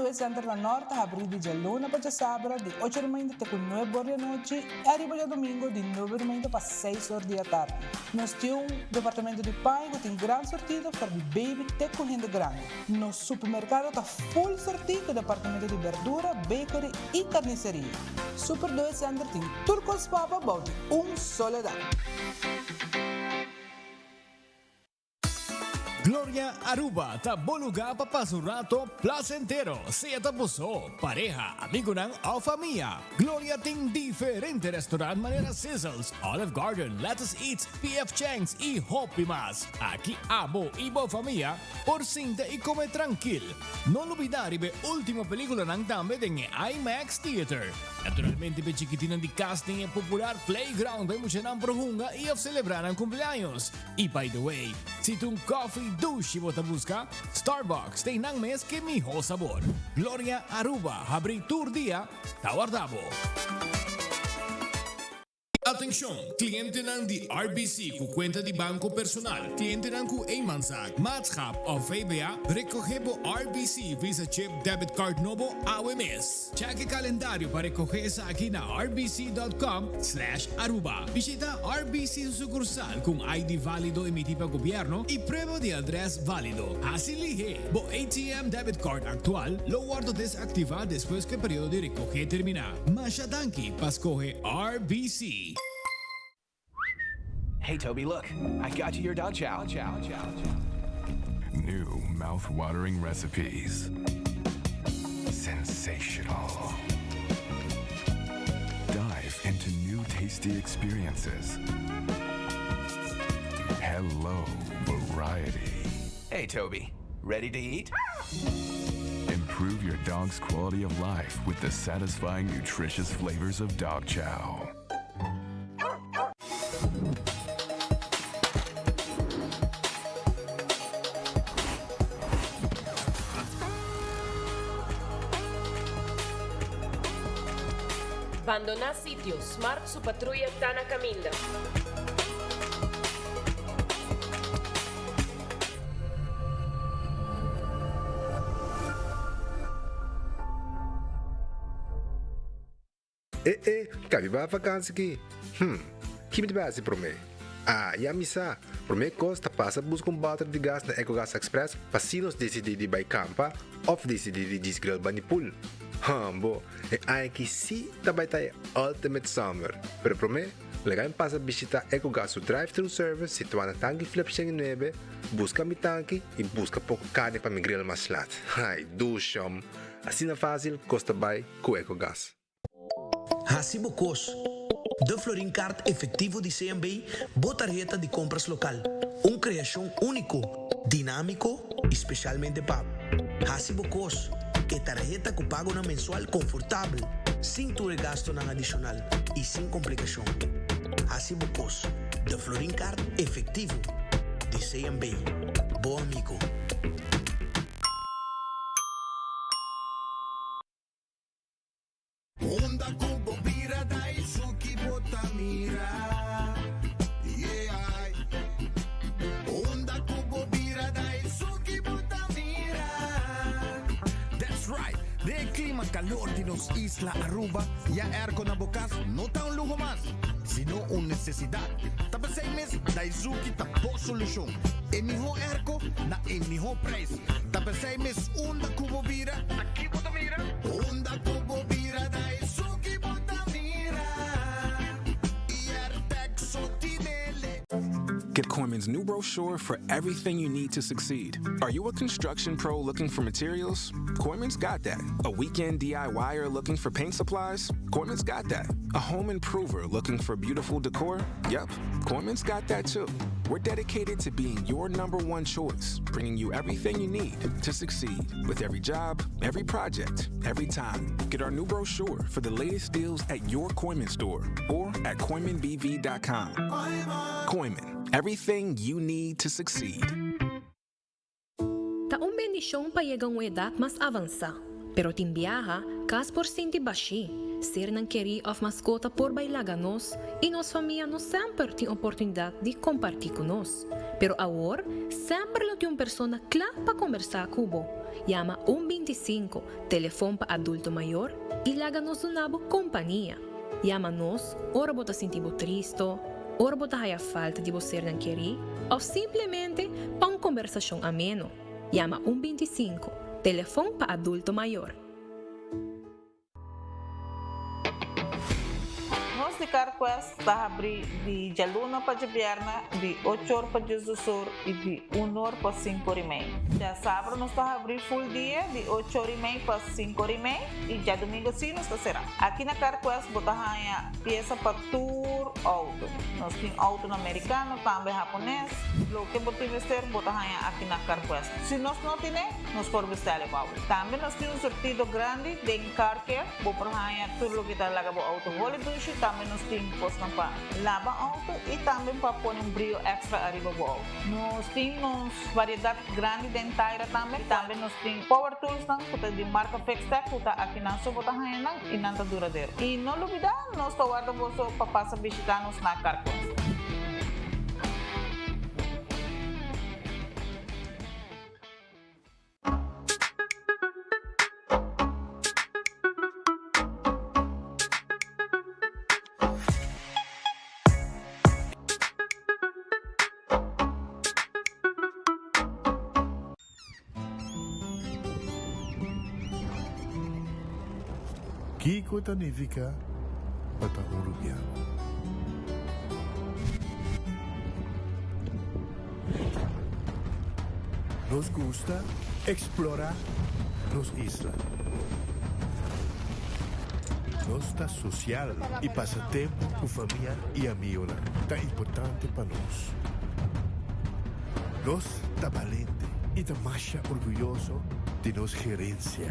Doe Center na Nort ta habrí di djaluna pa djasabra di ocho di mainta te ku nuebe or di anochi i ariba djadumingu di nuebe di mainta pa seis or di atardi. Nos tin un departamento di paña ku tin gran sortido for di baby te ku hende grandi. Nos supermerkado ta full sortí ku departamento di berdura, bakery i karniseria. Super Doe Center tin tur kos pa bo bou di un solo dak. Gloria Aruba ta bo lugar pa pasa un rato placentero, sea ta bo so, pareha, amigonan of famia. Gloria tin diferente restaurant manera Sizzles, Olive Garden, Lettuce Eats, PF Chang's y hopi mas. Aki abo y bo famia por sinta y come trankil. No lubida riba e ultimo peliculanan tambe den e IMAX Theater. Naturalmente p'e chikitinan di cas tin e popular playground pa e muchanan por hunga y of celebra nan cumpleaños. Y by the way, si ta un coffee dushi bo ta busca, Starbucks ta einan mes ke miho sabor. Gloria Aruba habri tur dia, ta warda bo. Atencion, clientenan di RBC cu cuenta di banco personal, clientenan cu eenmanszaak, maatschap of VBA, recoge bo RBC Visa Chip Debit Card nobo awe mes. Check e calendario pa recoge esaki na rbc.com/aruba. Bishita RBC su sucursal cu un ID valido emiti pa gobierno y prueba di adres valido. Haci lihe! Bo ATM debit card actual lo wordo desactiva despues cu e periodo di recoge termina. Masha danki pa scoge RBC! Hey Toby, look, I got you your dog chow. New mouth-watering recipes. Sensational. Dive into new tasty experiences. Hello, variety. Hey Toby, ready to eat? Improve your dog's quality of life with the satisfying, nutritious flavors of dog chow. Bandoná sitio, Smart su patruya ta na kaminda. E e, ka mi bai vakansi ki? Hm, ki mi ta bai hasi promé? Ah, ya mi sa! Promé kos ta pasa buska un bòter di gas na Ecogas Express pa si nos disidí di bai kampa òf disidí di djis grill bani pool. Hòmbo, e aña aki sí ta bai ta e ultimate summer! Pero promé, laga mi pasa bishitá Ecogas su drive-thru service situá na Tanki Flip 109, buska mi tanki i buska poko karni pa mi grill mas lat. Ai, dushòm! Asina fásil kos ta bai ku Ecogas. Hasi bo kos. De Florin Card Efectivo di CMB, bo tarheta di kompras lokal. Un kreashon úniko, dinámiko i spesialmente pa bo. Hasi bo kos. E tarheta ku pagonan mensual konfortabel, sin tur e gastunan adishonal i sin komplikashon. Hasi bo kos. De Florin Card Efectivo di CMB. Bo amigo. Unda ku bo bira Daisuki bo ta mira Yeah Unda ku bo bira Daisuki bo ta mira That's right! Den e klima kalor di nos isla Aruba, ya airco na bo kas no ta un luho mas, sino un nesesidat. Ta p'esei mes Daizuki ta bo solushon. E mihó airco na e mihó prijs. Ta p'esei mes unda ku bo bira, Aki bo ta mira. Unda ku bo bira ta esun ki bo ta mira. I Airtec so tinele. Get Kooyman's new brochure for everything you need to succeed. Are you a construction pro looking for materials? Kooyman's got that. A weekend DIYer looking for paint supplies? Kooyman's got that. A home improver looking for beautiful decor? Yep, Kooyman's got that too. We're dedicated to being your number one choice, bringing you everything you need to succeed with every job, every project, every time. Get our new brochure for the latest deals at your Kooyman store or at KooymanBV.com. Kooyman, everything you need to succeed. Ta un bendishon pa yega un edat mas avansá, pero tin biaha, kas por sinti bashí, sernan kerí òf maskota por bai laga nos i nos famia no semper tin oportunidat di kompartí ku nos. Pero awor, semper lo tin un persona kla pa kombersá ku bo. Yama un 25, telefon pa adulto mayor, y laga nos duna bo compania. Yama nos ora bo ta sinti bo tristo, ora bo ta haya falta di bo sernan keri, of simplemente pa un combersacion ameno. Yama un 25, telefon pa adulto mayor. Nos di CarQuest ta habrí di djaluna pa djabièrnè di ocho or pa diesdos or i di un or pa sinku or i mei. Djasabra nos ta habrí ful dia di ocho or i mei pa sinku or i mei i djadumingu sí nos ta será. Aki na CarQuest bo ta haña piesa pa tur outo. Nos tin outonan merikano, tambe hapones. Loke bo tin mester bo ta haña aki na CarQuest. Si nos no tine, nos por bestèl e pa bo. Tambe nos tin un surtido grandi den car care, bo por haña tur loke ta laga bo auto holi dushi, tambe nos tin kosnan pa laba auto y tambe pa pone un brio extra ariba bo auto. Nos tin nos variedad grandi den taira tambe, tambe nos tin power toolsnan ku ta di marka Fixtech ku ta akinan so bo ta haña nan y nan ta duradero. Y no lubida nos ta warda boso pa pasa bishita nos na Carquest. Kiko ta nifiká pa ta un rubiano? Nos gusta explora nos isla. Nos ta social y pasa tempo cu famia y amigonan ta importante pa nos. Nos ta balente y ta masha orguyoso di nos gerencia.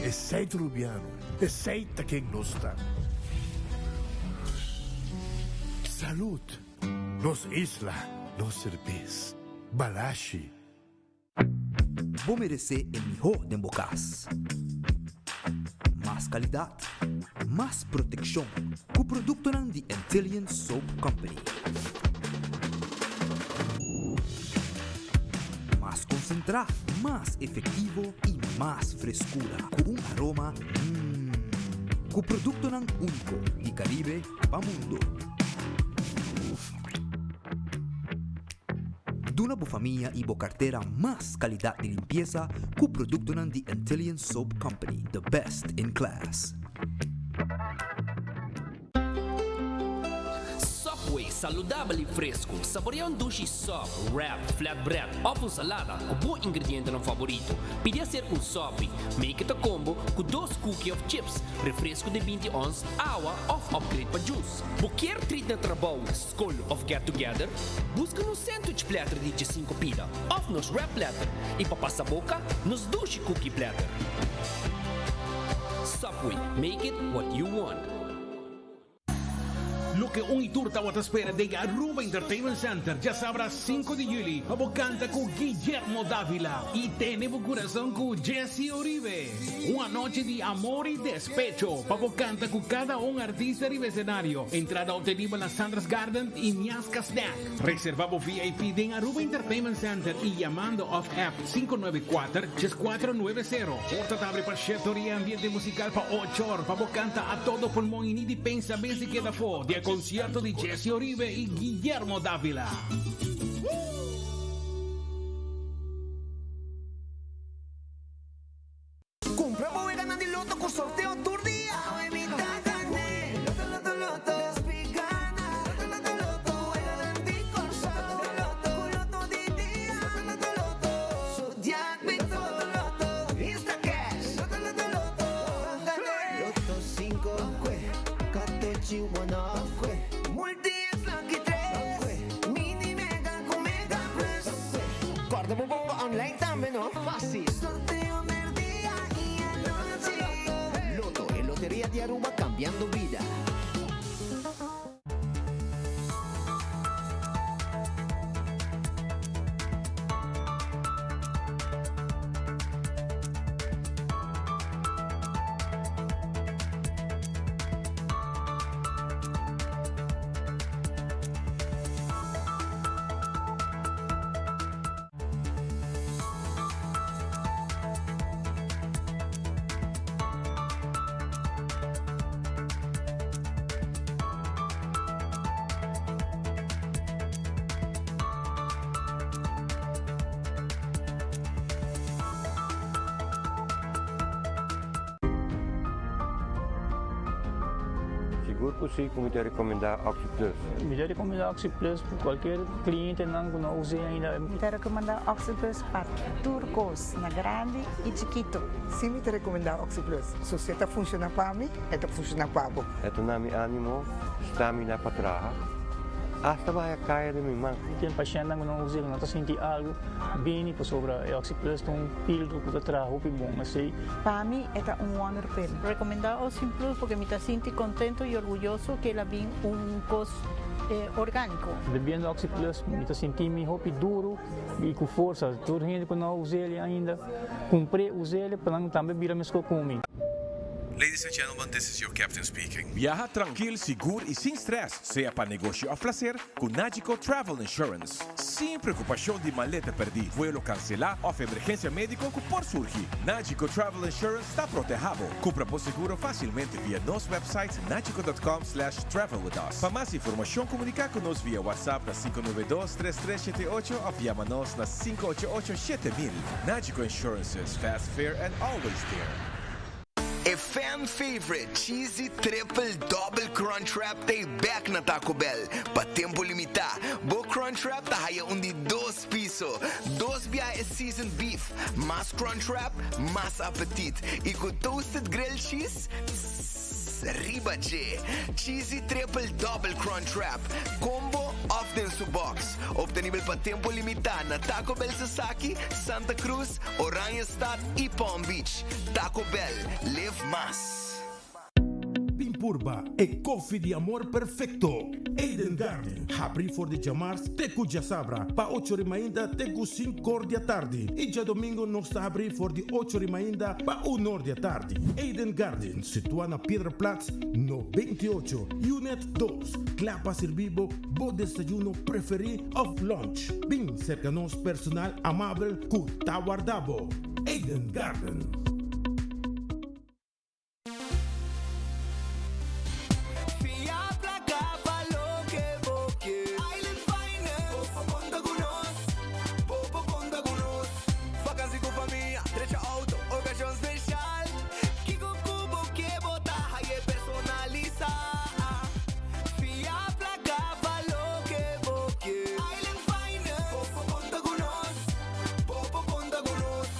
Esey ta Rubiano, esey ta ken nos ta. Salud! Nos isla, nos serbes. Balashi. Bo meresé e mihó den bo kas. Mas kalidat, mas protekshon ku produktonan di Antillian Soap Company. Mas konsentrá, mas efektivo i mas freskura ku un aroma mmm. Ku produktonan úniko di Karibe pa mundo. Duna bo famia i bo kartera mas kalidat di limpiesa ku produktonan di Antillian Soap Company, the best in class. Subway, saludabel y fresco. Saborea un dushi sub, wrap, flatbread of un salada cu bo ingredientenan favorito. Pidi hacer un sopi. Make it a combo cu dos cookie of chips, refresco di 20 ons, awa of upgrade pa juice. Bo kier treat na trabou, scol of get together? Busca nos sandwich platter di 15 pida of nos wrap platter y pa pasa boca, nos dushi cookie platter. Subway, make it what you want. Loke un y tur tawata spera den Aruba Entertainment Center djasabra 5 di juli pa bo canta cu Guillermo Davila y tene bo curason cu Jessy Uribe. Un anochi di amor y despecho pa bo canta cu cada un artista riba escenario. Entrada obtenibel na Sandra's Garden y Miasca Snack. Reserva bo VIP den Aruba Entertainment Center y yamando of app 594 3490. Porta ta abri pa shete or y ambiente musical pa ocho or pa bo canta a todo pulmon y ni di pensa mes di keda afo di e concierto di Jessy Oribe y Guillermo Davila. Cumpra bo weganan di loto cu sorteo tur dia. Awe mi ta gane. Loto loto loto. Despi gana. Loto loto loto. Weganan di Corsou. Loto loto. Cu loto di dia. Loto loto loto. Zodiac Big Four. Loto loto. Instacash. Loto loto loto. Ban gane. Loto cinco. Kwe. Katochi one off. Kwe. Multi X Lucky tres. Kwe. Mini Mega cu Mega Plus. Kwe. Corda bo bongo online tambe no. Facil. Sorteo merdia y anochi. Lotto, e loteria di Aruba cambiando bida. Sigur ku si ku mi ta rekomendá Oxi Plus. Mi ta rekomendá Oxi Plus pa kualkier klientenan ku no us'é ainda. Mi ta rekomendá Oxi Plus pa tur kos, na grandi i chikitu. Si mi ta rekomendá Oxi Plus. So si e ta funshoná pa mi, e ta funshoná pa bo. E ta na mi ánimo, stamina pa traha, asta bahaya kaya den mi man. Tin pashèntnan ku no us'é, ku no ta sinti algu, bini pasobra e Oxi Plus ta un pildo ku ta traha hopi bon. Esei. Pa mi e ta un wonder pill. Recomenda Oxi Plus porque mi ta sinti contento y orguyoso que el a bin un cos organico. Bebiendo Oxi Plus mi ta sinti mi hopi duro y cu forsa. Tur hende cu no a us'el ainda, cumpr'e, us'el pa nan tambe bira mesco cu mi. Ladies and gentlemen, this is your captain speaking. Biaha trankil, sigur i sin stress, sea pa negoshi òf plaser, ku Nagico Travel Insurance. Sin preokupashon di maleta pèrdí, vuelo kanselá òf emergensia médiko ku por surgi, Nagico Travel Insurance ta protehá bo. Kumpra bo seguro fásilmente via nos website nagico.com slash travel with us. Pa mas informashon komuniká ku nos via WhatsApp na 592 3378 òf yama nos na 588 7000. Nagico Insurances, fast, fair and always there. E fan favorite Cheesy Triple Double Crunch Wrap ta e bek na Taco Bell pa tempo limita. Bo Crunch Wrap ta haya un di dos piso, dos bia e seasoned beef, mas Crunch Wrap, mas apetit y cu toasted grilled cheese, tss, riba dje. Cheesy Triple Double Crunch Wrap, combo of den su box. Obtenibel pa tempo limita na Taco Bell Sasaki, Santa Cruz, Oranjestad y Palm Beach. Taco Bell, live mas. Bin purba e koffie di amor perfecto. Eden Garden, habri for di djamars te ku djasabra pa ocho ri mainta te ku sinkor di atardi i djadomingo nos ta habri for di ocho ri mainta pa unor di atardi. Eden Garden, situa na Piedra Plat no 28, Unit dos, kla pa sirbi bo bo desayuno preferi of lunch. Bin serka nos personal amabel ku ta warda bo. Eden Garden. Fia placa pa loke bo ke. Island Finance. Bo por conta cu nos. Bo por conta cu nos. Vakantie cu famia, drecha auto, ocasion special. Kico cu bo ke bo ta haye personalisa. Fia placa pa loke bo ke. Island Finance. Bo por conta cu nos. Bo por conta cu nos.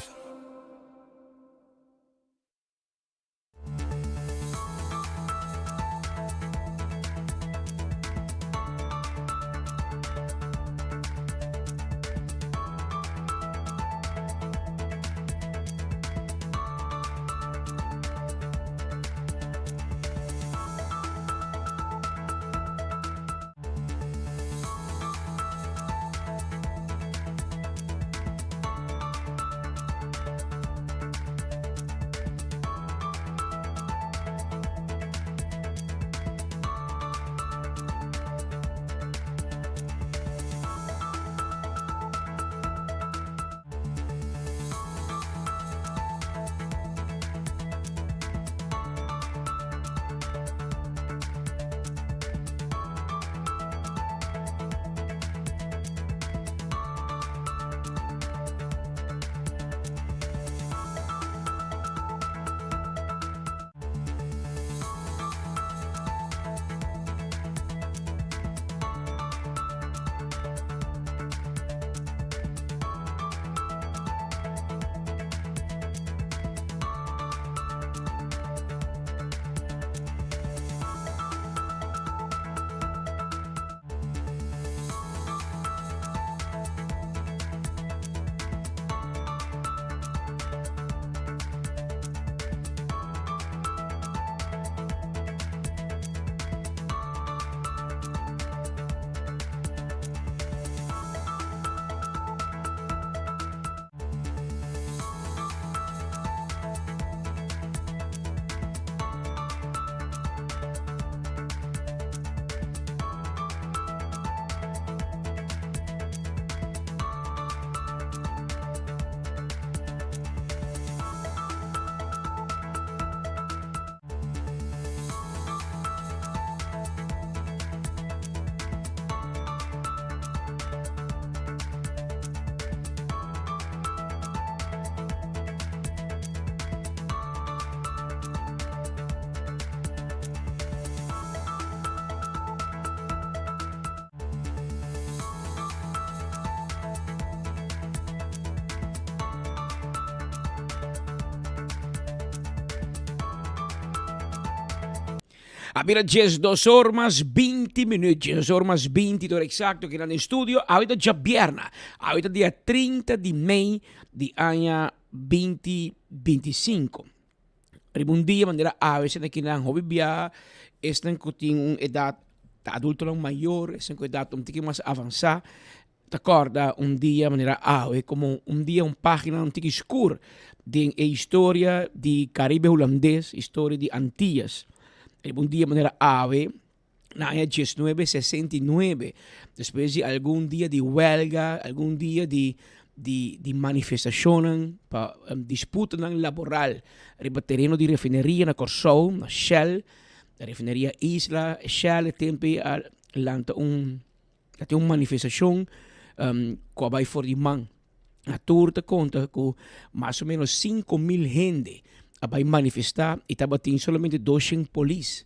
A bira 12 or mas 20 minuut, 12 or mas 20 tor exacto aki nan den studio. Awe ta djabierna, awe ta dia 30 di mei di aña 2025. Riba un dia manera awe esnan aki nan hopi bia esnan ku tin un edat ta adultonan mayor, esnan ku edat un tiki mas avansa Ta kòrda un dia manera awe komo un dia un página un tiki skur den e historia di Karibe Hulandes, historia di Antillas. Riba un dia manera awe na aña diesnuebe sesenta i nuebe, despues di algun dia di wèlga, algun dia di di di manifestashonnan pa disputanan laboral riba tereno di refineria na Kòrsou, na Shell, na refineria Isla, Shell e tempu ei a lanta un. Ta tin un manifestashon ku a bai for di man. Na tur ta konta ku mas o menos 5000 hende a bai manifestá i tabatin solamente 200 polis.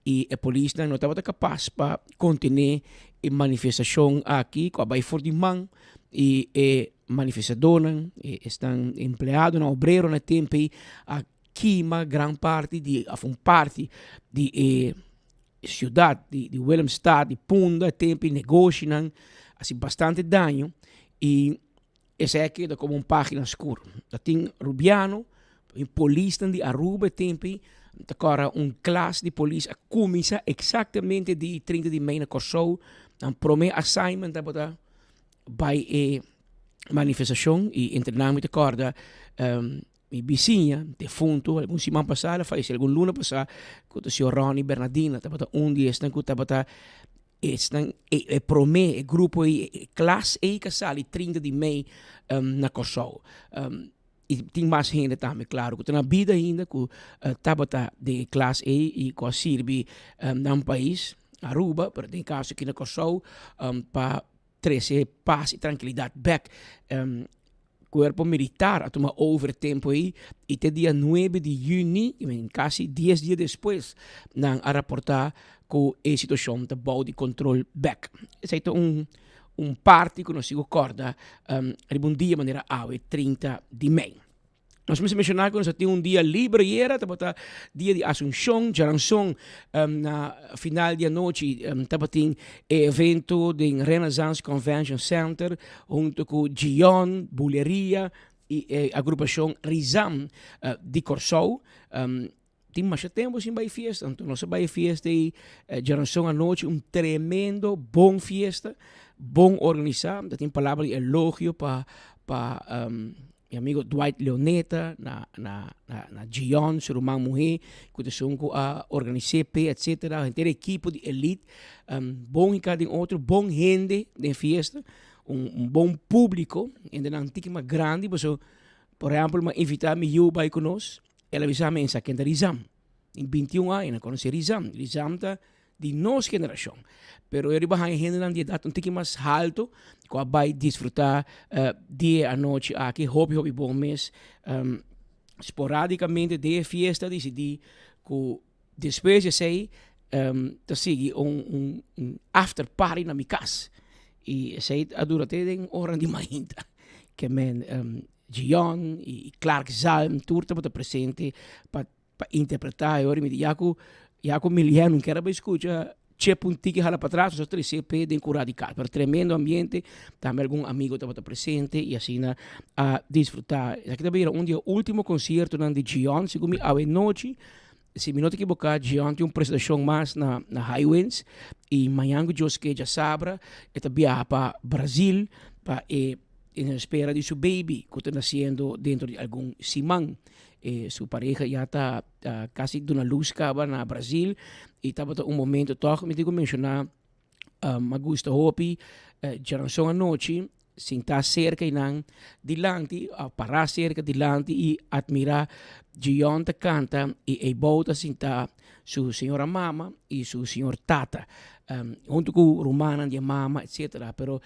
I e polisnan no tabata kapas pa kontené e manifestashon aki ku a bai for di man i e manifestadónan, e esnan empleadonan, obreronan e tempu ei a kima gran parti di òf un parti di e siudat di di Willemstad, di Punda, e tempu e negoshinan a hasi bastante daño i esei a keda komo un página skur. Ta tin rubiano, e polisnan di Aruba e tempu ei ta kòrda un klas di polis a kuminsá eksaktamente di 30 di mei na Kòrsou, nan promé assignment tabata bai e manifestashon i entre nan mi ta kòrda Mi bisiña, defuntu, algun siman pasá, el a falesé algun luna pasá, ku ta señor Ronnie Bernardina, tabata un di esnan ku tabata esnan e e promé, e grupo ei, e klas ei ku a sali 30 di mei na Kòrsou. I tin mas hende tambe, klaro, ku ta na bida ainda ku tabata den e klas ei i ku a sirbi nan pais, Aruba, pero den e kaso aki na Kòrsou, pa trese pas i trankilidat bèk. Kuerpo militar a tuma over e tempu ei i te dia nuebe di yüni, kasi dies dia despues, nan a raportá ku e situashon ta bou di kontrol bèk. Esei ta un un parti ku nos sigu kòrda riba un dia manera awe 30 di mei. Nos mester menciona cu nos a tin un dia liber ayera, tabata dia di Asunción, djaranson na final di anochi tabatin e evento den Renaissance Convention Center hunto cu Gion, Buleria y e agrupacion Rizam di Corsou. Tin masha tempo sin bai fiesta, anto nos a bai fiesta ei djaranson anochi, un tremendo bon fiesta, bon organisa, ta tin palabra di elogio pa pa mi amigo Dwight Leoneta, na na na Gion su ruman muhe ku ta esun ku a organis'é p'e etcetera, henter e ekipo di elite, bon hinká den otro, bon hende den fiesta, un un bon publico, hendenan tiki mas grandi pasobra por ehempel mi a invita mi yu bai ku nos. El a bisa mi esa ken ta Rizam. Tin 21 aña na konosé Rizam. Rizam ta di nos generashon. Pero e riba haña hendenan di edat un tiki mas haltu ku a bai disfrutá di e anochi aki. Hopi hopi bon mes. Sporadikamente den e fiesta disidí ku despues di esei ta sigui un un after party na mi kas. I esei a dura te den ora di mainta. Ke men Gion y Clark Zalm tur tabata presente pa pa interpreta e ora mi di ya cu ya cu Milian no kier a bay scucha chep un tiki hala patras nos a trece p'e den cura di cas pero tremendo ambiente tambe algun amigo tabata presente y asina a disfruta esaki ta bira un di e ultimo conciertonan di Gion segun mi awe nochi si mi no ta ekiboka Gion tin un presentacion mas na na Highwinds y mañan cu Dios ke djasabra e ta biaha pa Brazil pa e En espera di su baby cu ta naciendo dentro di algun siman. E su pareha ya ta casi duna luz caba na Brasil y tabata un momento toch mi tin cu menciona a gusta hopi djaranson anochi sinta cerca y nan dilanti of para cerca dilanti y admira Gion ta canta y eybou ta sinta su señora mama y su señor tata hunto cu rumannan di e mama etcetera pero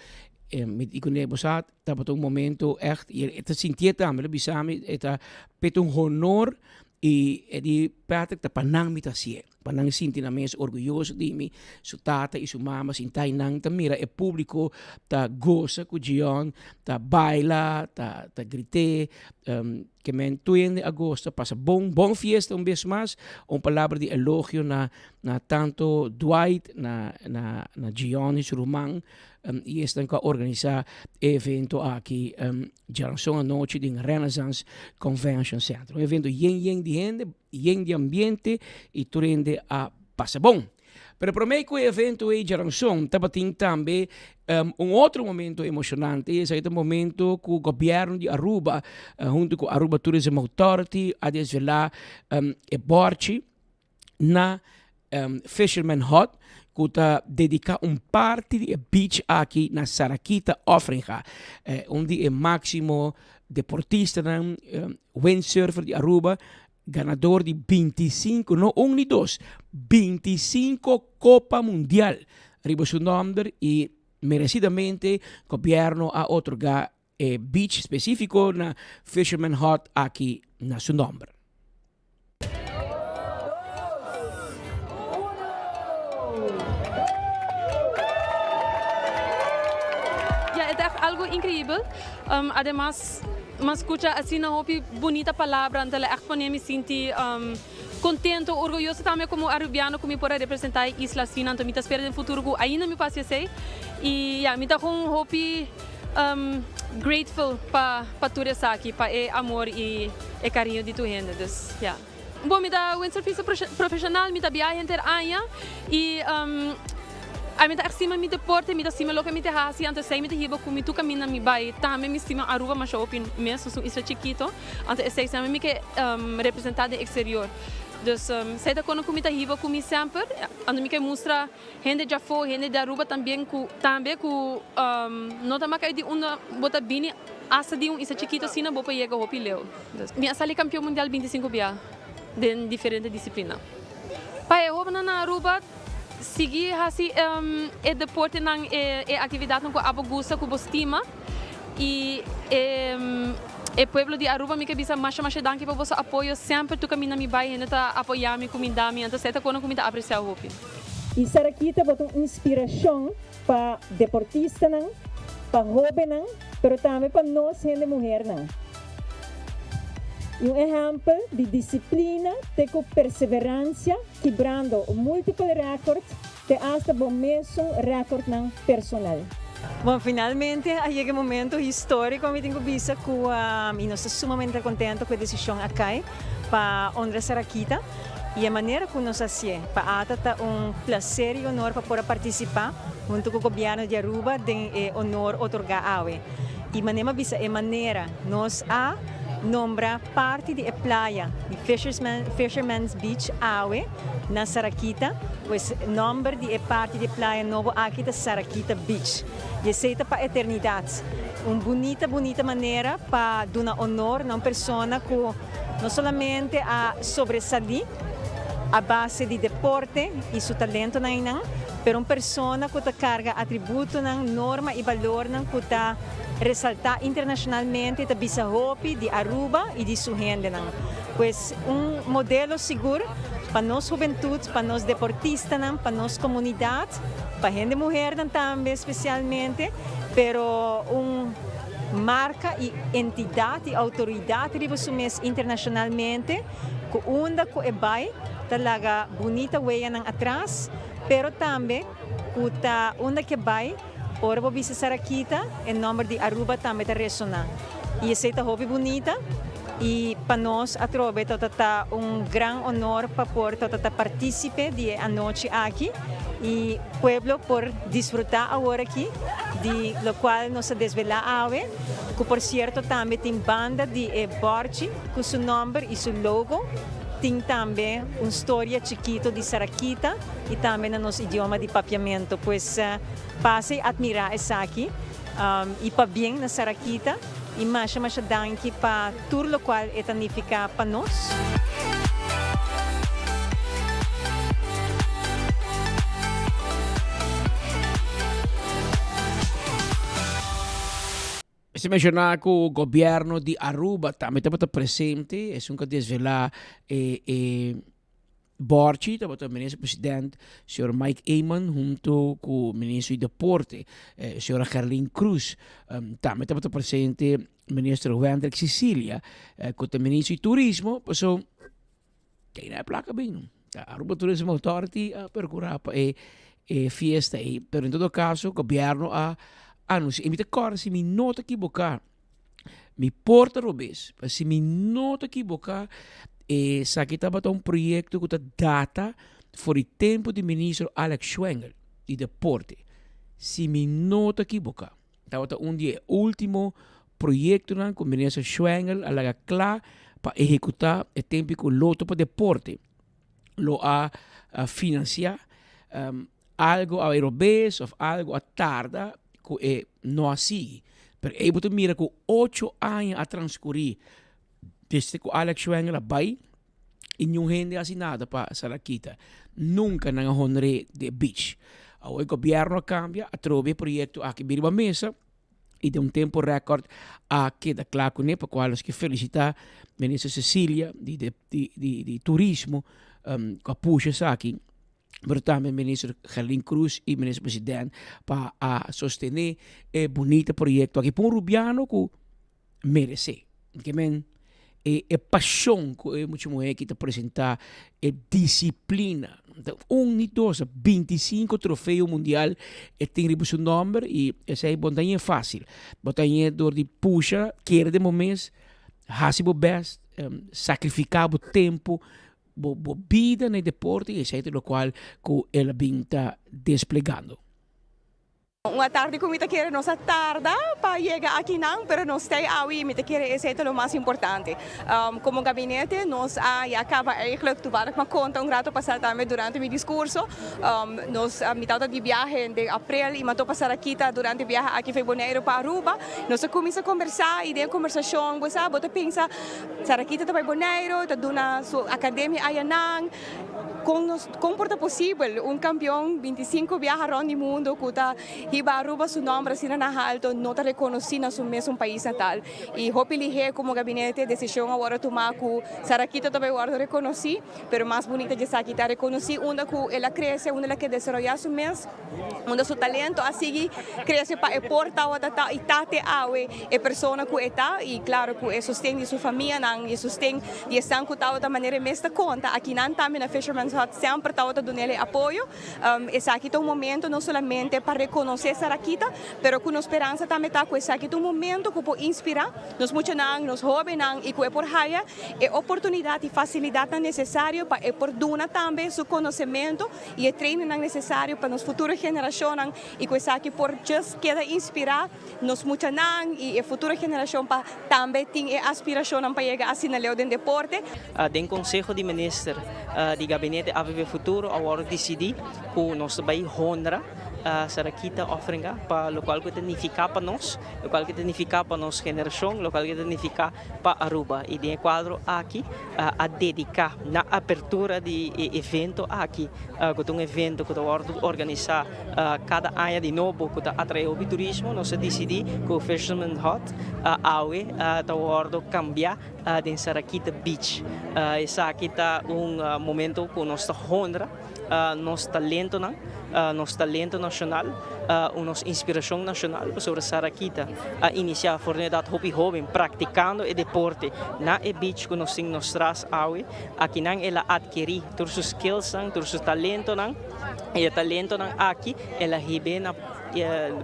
mi di cune bo sa tabata un momento echt y e ta sintié tambe el a bisa mi e ta p'e ta un honor y e di. Patrick ta pa nan mi ta hasié, pa nan sinti nan mes orguyoso di mi, su tata i su mama sinta i nan ta mira e públiko ta gosa ku Gion, ta baila, ta ta grit'é, ke men tur hende a gosta, pasa bon, bon fiesta un bes mas, un palabra di elogio na na tanto Dwight, na na na Gion i su ruman, i esnan ku a organisá e evento aki djaranson anochi den Renaissance Convention Center. Un evento yen yen di hende, yen di ambiente i tur hende a pasa bon. Pero promé ku e evento ei djaranson tabatin tambe un otro momento emoshonante i esaki ta un momento ku gobièrnu di Aruba huntu ku Aruba Tourism Authority a desvelá e bòrchi na Fisherman Hut ku ta dediká un parti di e beach aki na Sarakita Offringa, un di e máksimo deportistanan, windsurfer di Aruba, ganador di bintisinko, no un ni dos, bintisinko Kopa Mundial riba su nòmber i meresidamente gobièrnu a otorgá e beach spesífiko na Fisherman Hut aki na su nòmber. Ja, e ta echt algo increibel. Ademas, m'a scucha asina hopi bunita palabra, anto el a echt pone mi sinti contento, orguyoso tambe como Arubiano cu mi por a representa e isla asina. Anto mi ta spera den futuro cu ainda mi por haci esey. Y ja, mi ta con hopi grateful pa pa tur esaki, pa e amor y e cariño di tur hende. Dus ja. Bon, mi ta windsurfista profesional, mi ta biaha henter aña y a mi ta echt stima mi deporte, mi ta stima loke mi ta haci, anto esey mi ta hiba cu mi tur caminda mi bay. Tambe mi stima Aruba masha hopi mes, nos un isla chikito, anto esey semper mi ke representa den exterior. Dus esey ta kono cu mi ta hiba cu mi semper, anto mi ke mustra Hende djafó, hende di Aruba tambien ku tambe ku no ta makai di unda bo ta bini asta di un isla chikito asina bo por yega hopi leu. Mi a sali kampion mundial 25 bia den diferente disiplina. Pa e hóbennan na Aruba sigui hasi e deportenan, e aktividatnan ku abo gusta, ku bo stima i e pueblo di Aruba mi ke bisa masha masha danki pa boso apoyo semper tur kaminda mi bai hende ta apoya mi, kuminda mi, anto esei ta kona ku mi ta apresiá hopi. Y Sarakita bo ta un inspiracion pa deportistanan, pa hobennan, pero tambe pa nos hende muhernan. Y un ehempel di disciplina te cu perseverancia kibrando multiple record te hasta bo mesun recordnan personal. Bon, finalmente a yega e momento historico mi tin cu bisa cu y nos ta sumamente contento cu e decision a cay pa honra Sarakita. Y e manera cu nos hacié pa ata ta un placer y honor pa por a participa hunto cu Gobierno di Aruba den e honor otorga awe. Y manera mi a bisa e manera nos a nombra parti di e playa di Fisherman's Beach awe na Sarakita, pues nomber di e parti di e playa nobo aki ta Sarakita Beach. Y esey ta pa eternidad. Un bunita bunita manera pa duna honor na un persona cu. No solamente a sobresalí a base di deporte i su talentonan einan, pero un persona ku ta karga atributonan, norma i balornan ku ta resaltá internashonalmente i ta bisa hopi di Aruba i di su hendenan. Pues un modelo sigur pa nos hubentut, pa nos deportistanan, pa nos komunidat, pa hende muhernan tambe spesialmente, pero un. Marka i entidat i outoridat riba su mes internashonalmente ku unda ku e bai ta laga bunita weyanan atras, pero tambe ku ta unda ke bai ora bo bisa Sarakita e nòmber di Aruba tambe ta resoná i esei ta hopi bunita i pa nos atrobe ta ta un gran honor pa por ta ta partísipe di e anochi aki i pueblo por disfrutá awor aki di lokual nos a desvelá awe, ku por sierto tambe tin banda di e bòrchi ku su nòmber i su logo, tin tambe un storia chikito di Sarakita i tambe na nos idioma di Papiamento. Pues pasa i atmirá esaki i pabien na Sarakita i masha masha danki pa tur lokual e ta nifiká pa nos. Mester menshoná ku gobièrnu di Aruba tambe tabata presente, esun ku a desvelá e e. Borchi tabata Minister President señor Mike Eman hunto cu Minister di Deporte señora Gerlin Cruz. Tambe tabata presente Minister Wendrick Cecilia cu ta Minister di Turismo paso kei na e placa bin. Aruba Tourism Authority a percura pa e e fiesta ei. Pero en todo caso gobierno a anuncia y mi ta corda si mi no ta equivoca Mi por ta robes, pero si mi no ta ekiboká, esaki tabata un proyekto ku ta data for di tempu di ministro Alex Schwengle di deporte. Si mi no ta ekiboká, tabata un di e último proyektonan ku minister Schwengle a laga kla pa ehekutá e tempu ku Loto pa Deporte lo a finansiá. Algo a robes of algo a tarda ku e no a sigui. Pero ei bo ta mira ku ocho aña a transkurí desde ku Alex Schwengle a bai i niun hende a hasi nada pa Sarah-Quita. Nunka nan a honr'é di e beach. Awor e gobièrnu a kambia, a trobe e proyekto aki bin riba mesa i den un tempu rèkòrt a keda kla kuné pa kual nos ke felisitá Minister Cecilia di di Turismo ku a pusha esaki. pero tambe Minister Gerlin Cruz y Minister President pa a sostene e bunita proyecto aki pa un Rubiano cu merece. Ke men e e pasion cu e mucha muher aki ta presenta, e disciplina, un ni dos, 25 trofeo mundial e tin riba su nomber y esey bo no ta ñe facil, bo ta ñe door di pusha, kere den bo mes, haci bo best, sacrifica bo tempo, Bo bo bida na e deporte y esey ta locual cu el a bin ta desplegando. Un atardi cu mi ta kere nos a tarda pa yega akinan, pero nos stay awe y mi ta kere esey ta lo mas importante. Como gabinete nos a ya caba eigenlijk, toevallig m'a conta un rato pasa tambe durante mi discurso, nos mi tabata di biahe den april y m'a topa Sarah-Quita durante e biahe aki for Bonaire pa Aruba. Nos a cuminsa combersa y den e combersacion bo sa bo ta pensa, Sarah-Quita ta bai Boneiru, ta duna su academia ayanan. Con nos, con por ta posibel un campeon 25 biaha rond di mundo cu ta hiba Aruba su nomber asina na halto no ta reconoci na su mesun pais natal? Y hopi lihe como gabinete decision a wordo tuma cu Sarah-Quita ta bai wordo reconoci, pero mas bunita dje esaki ta reconoci unda cu el a crece, unda el a keda desaroya su mes. Unda su talento a sigui crece pa e por tawata ta y ta te awe e persona cu e ta y claro cu e sosten di su famianan y e sosten di esnan cu tawata manera e mes ta conta akinan tambe na Fisherman's Hut semper tawata dunel e apoyo. Esaki ta un momento no solamente pa reconoce Sarah-Quita pero cu nos speransa tambe ta cu esaki ta un momento cu por inspira nos muchanan, nos hobennan y cu e por haya e oportunidad y facilidadnan necesario pa e por duna tambe su conocemento y e trainingnan necesario pa nos futuro generacionnan y cu esaki por just keda inspira nos muchanan y e futuro generacion pa tambe tin e aspiracionnan pa yega asina leu den deporte. Den Conseho di Minister di Gabinete AVB Futuro a worde dicidi cu nos ta bay honra Sarah-Quita Offringa pa locual cu ta nifica pa nos, locual cu ta nifica pa nos generacion, locual cu ta nifica pa Aruba y den e cuadro aki a dedica na apertura di e evento aki cu ta un evento cu ta wordo organisa cada aña di nobo cu ta atrae hopi turismo nos a dicidi cu Fisherman Hut awe ta wordo cambia den Sarah-Quita Beach. Esaki ta un momento cu nos ta honra nos talentonan, nos talento nacional, nos inspiracion nacional pasobra Sarah-Quita a inicia for di un edad hopi hoben practicando e deporte na e beach cu nos tin nos tras awe. Akinan el a adkeri tur su skillsnan, tur su talentonan y e talentonan aki el a hibe na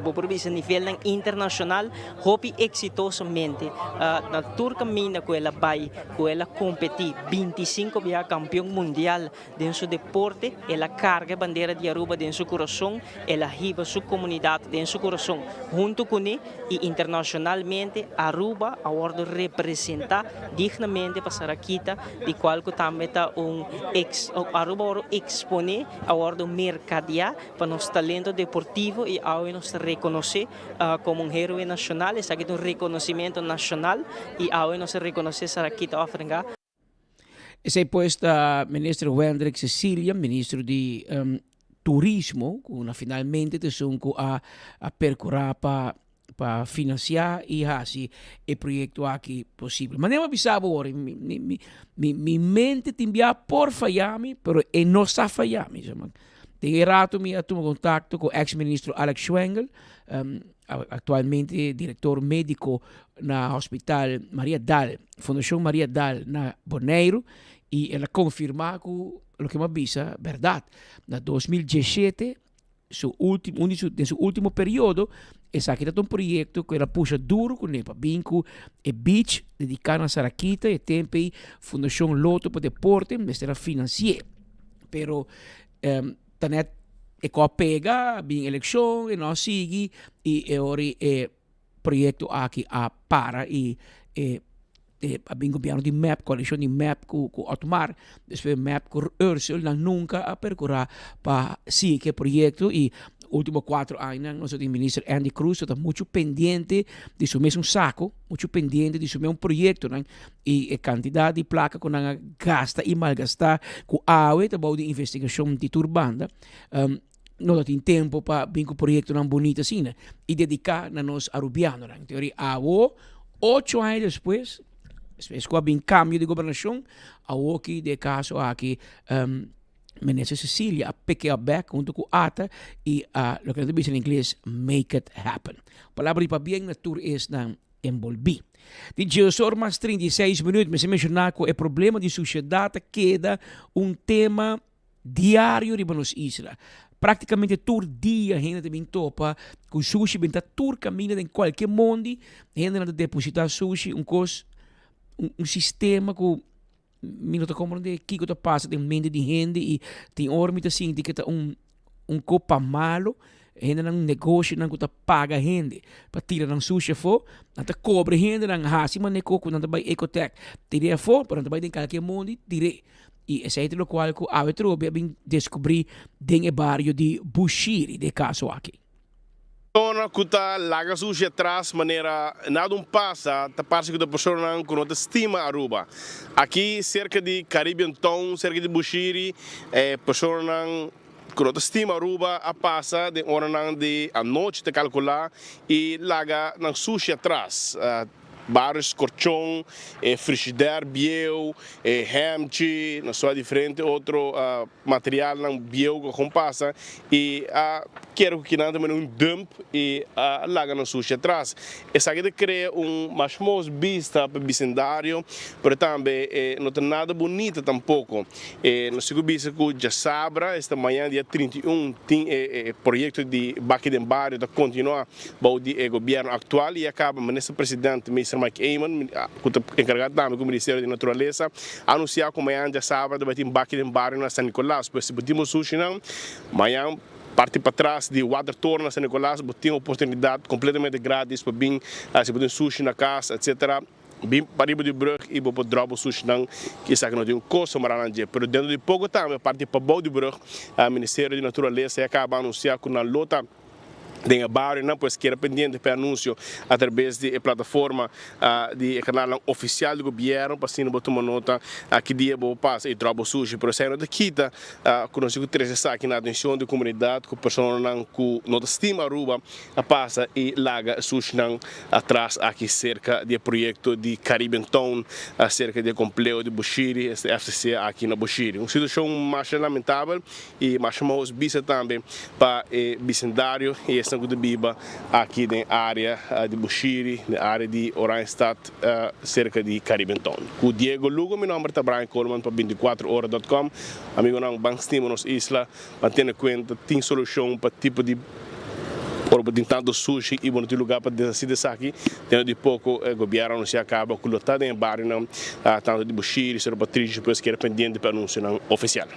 bo por bisa nivelnan internacional hopi exitosamente. Na tur caminda cu el a bay, cu el a competi, 25 biaha campeon mundial Den su deporte, el a carga e bandera di Aruba den su curason, el a hiba su comunidad den su curason hunto cune y internacionalmente Aruba a wordo representa dignamente pa Sarah-Quita, di cual cu tambe ta un ex, Aruba a wordo expone, a wordo mercadea pa nos talento deportivo y awe nos ta reconoce como un heroe nacional, esaki ta un reconocimento nacional y awe nos ta reconoce Sarah-Quita Offringa. Esei pues ta Minister Wendrick Cecilia, Ministro di Turismo, ku na finalmente ta esun ku a a perkurá pa. pa financia y haci e proyecto aki posibel. Manera mi a bisa bo ora, mi, mi, mi, mi, mi mente tin bia por faya mi, pero e no sa faya mi. Den e rato mi a tuma contacto cu ex ministro Alex Schwengle, um, actualmente director medico na Hospital Maria Dal, Fundacion Maria Dal na Boneiru, y el a confirma cu loke mi a bisa berdad. Na 2017 su ultimo, un di su, den su ultimo periodo, esaki ta un proyecto cu el a pusha duro cune pa bin cu e beach dedica na Sarakita, e tempo ey Fundacion Lotto pa Deporte mester a financi'e. Pero um, ta net e cu a pega, bin eleccion, e no a sigui y e ora e proyecto aki a para y e e a bin gobierno di mep, coalicion di mep cu cu Otmar, despues mep cu Ursel, nan nunca a percura pa sigui cu e proyecto y ultimo cuatro añanan nos a tin minister Endy Croes ta mucho pendiente di su mesun saco, mucho pendiente di su mesun proyectonan y e cantidad di placa cu nan a gasta y malgasta cu awe ta bou di investigacion di tur banda. No ta tin tempo pa bin cu proyectonan bunito asina y dedica na nos Arubianonan. Teoria awo, ocho aña despues, despues cu a bin cambio di gobernacion, awoki di e caso aki um, Minister Cecilia a pick it up back hunto cu ATA y a, loke nan ta bisa na ingles, make it happen. Palabra di pabien na tur esnan enbolbí. Di djeosor mas 36 minuut, mester menciona cu e problema di suciedad ta keda un tema Diario riba nos isla. Práktikamente tur dia hende ta bin topa ku sushi, benta tur kaminda den kualke mondi hendenan ta depositá sushi, un kos, un sistema ku mi no ta komprondé kiko ta pasa den mente di hende i tin ora mi ta sinti ke ta un un kopa malo, hendenan negoshonan ku ta paga hende pa tira nan sushi afó, nan ta kobra hendenan hasi manera ku nan ta bai Ecotec tir'é afó, pero nan ta bai den kalke mondi tir'é. Y esey ta locual cu awe trobe a bin descubri den e bario di Bushiri den e caso aki. Persona cu ta laga sushi atras manera nada un pasa ta parce cu ta personanan cu no ta stima Aruba. Aki cerca di Caribbean Town, cerca di Bushiri, e personanan cu no ta stima Aruba a pasa den oranan di anochi ta calcula y laga nan sushi atras. Baris korchon, e frishider bieu, e hemchi, nos a diferente otro materialnan bieu ku a kon pasa i a kere ku kinan ta manda un dump i a laga nan sushi atras. Esaki ta krea un mas mos bista pa bisindario, pero tambe e no ta nada bunita tampoko. E nos tin ku bisa ku djasabra, esta mañana dia 31, tin e proyekto di Baki den Bario ta kontinua. Bou di e gobierno actual y a caba Minister President Mister Mike Eman, cu ta encarga tambe cu Ministerio di Naturalesa, a anuncia cu mañan diasabra ta bay tin baki den bario na San Nicolas. Pues si bo tin bo sushinan, mañan parti patras di Watertoren na San Nicolas bo tin oportunidad completamente gratis pa bin si bo tin sushi na cas etc. Bin pariba di brug y bo por drop bo sushinan, ki esaki no tin un costo mara nan dje. Pero dentro di poco tambe parti pabou di brug, Ministerio di Naturalesa ya caba anuncia cu nan lo ta den e barionan, pues keda pendiente pa e anuncio a traves di e plataforma di e canalnan oficial di gobierno pa asina bo tuma nota ki dia bo por pasa y drop bo sushi. Pero esei no ta kita cu nos tin cu trece esaki na atencion di comunidad cu personanan cu no ta stima Aruba a pasa y laga e sushinan atras aki cerca di e proyecto di Caribbean Town cerca di e compleho di Bushiri, esta FCC aki na Bushiri. Un situacion masha lamentabel y masha mahos bisa tambe pa e bisindario y esnan cu ta biba aki den area di Bushiri, den area di Oranjestad cerca di Caribbean Town. Cu Diego Lugo, mi nomber ta Brian Koolman pa binticuatro ora dot com. Amigonan, ban stima nos isla, ban tene cuenta tin solucion pa tipo di ora bo tin tanto sushi y bo no tin lugar pa deshaci di esaki. Dentro di poco e gobierno anuncia caba cu lo ta den e barionan tanto di Bushiri, Cerro Patricio, pues keda pendiente pa e anuncionan oficial.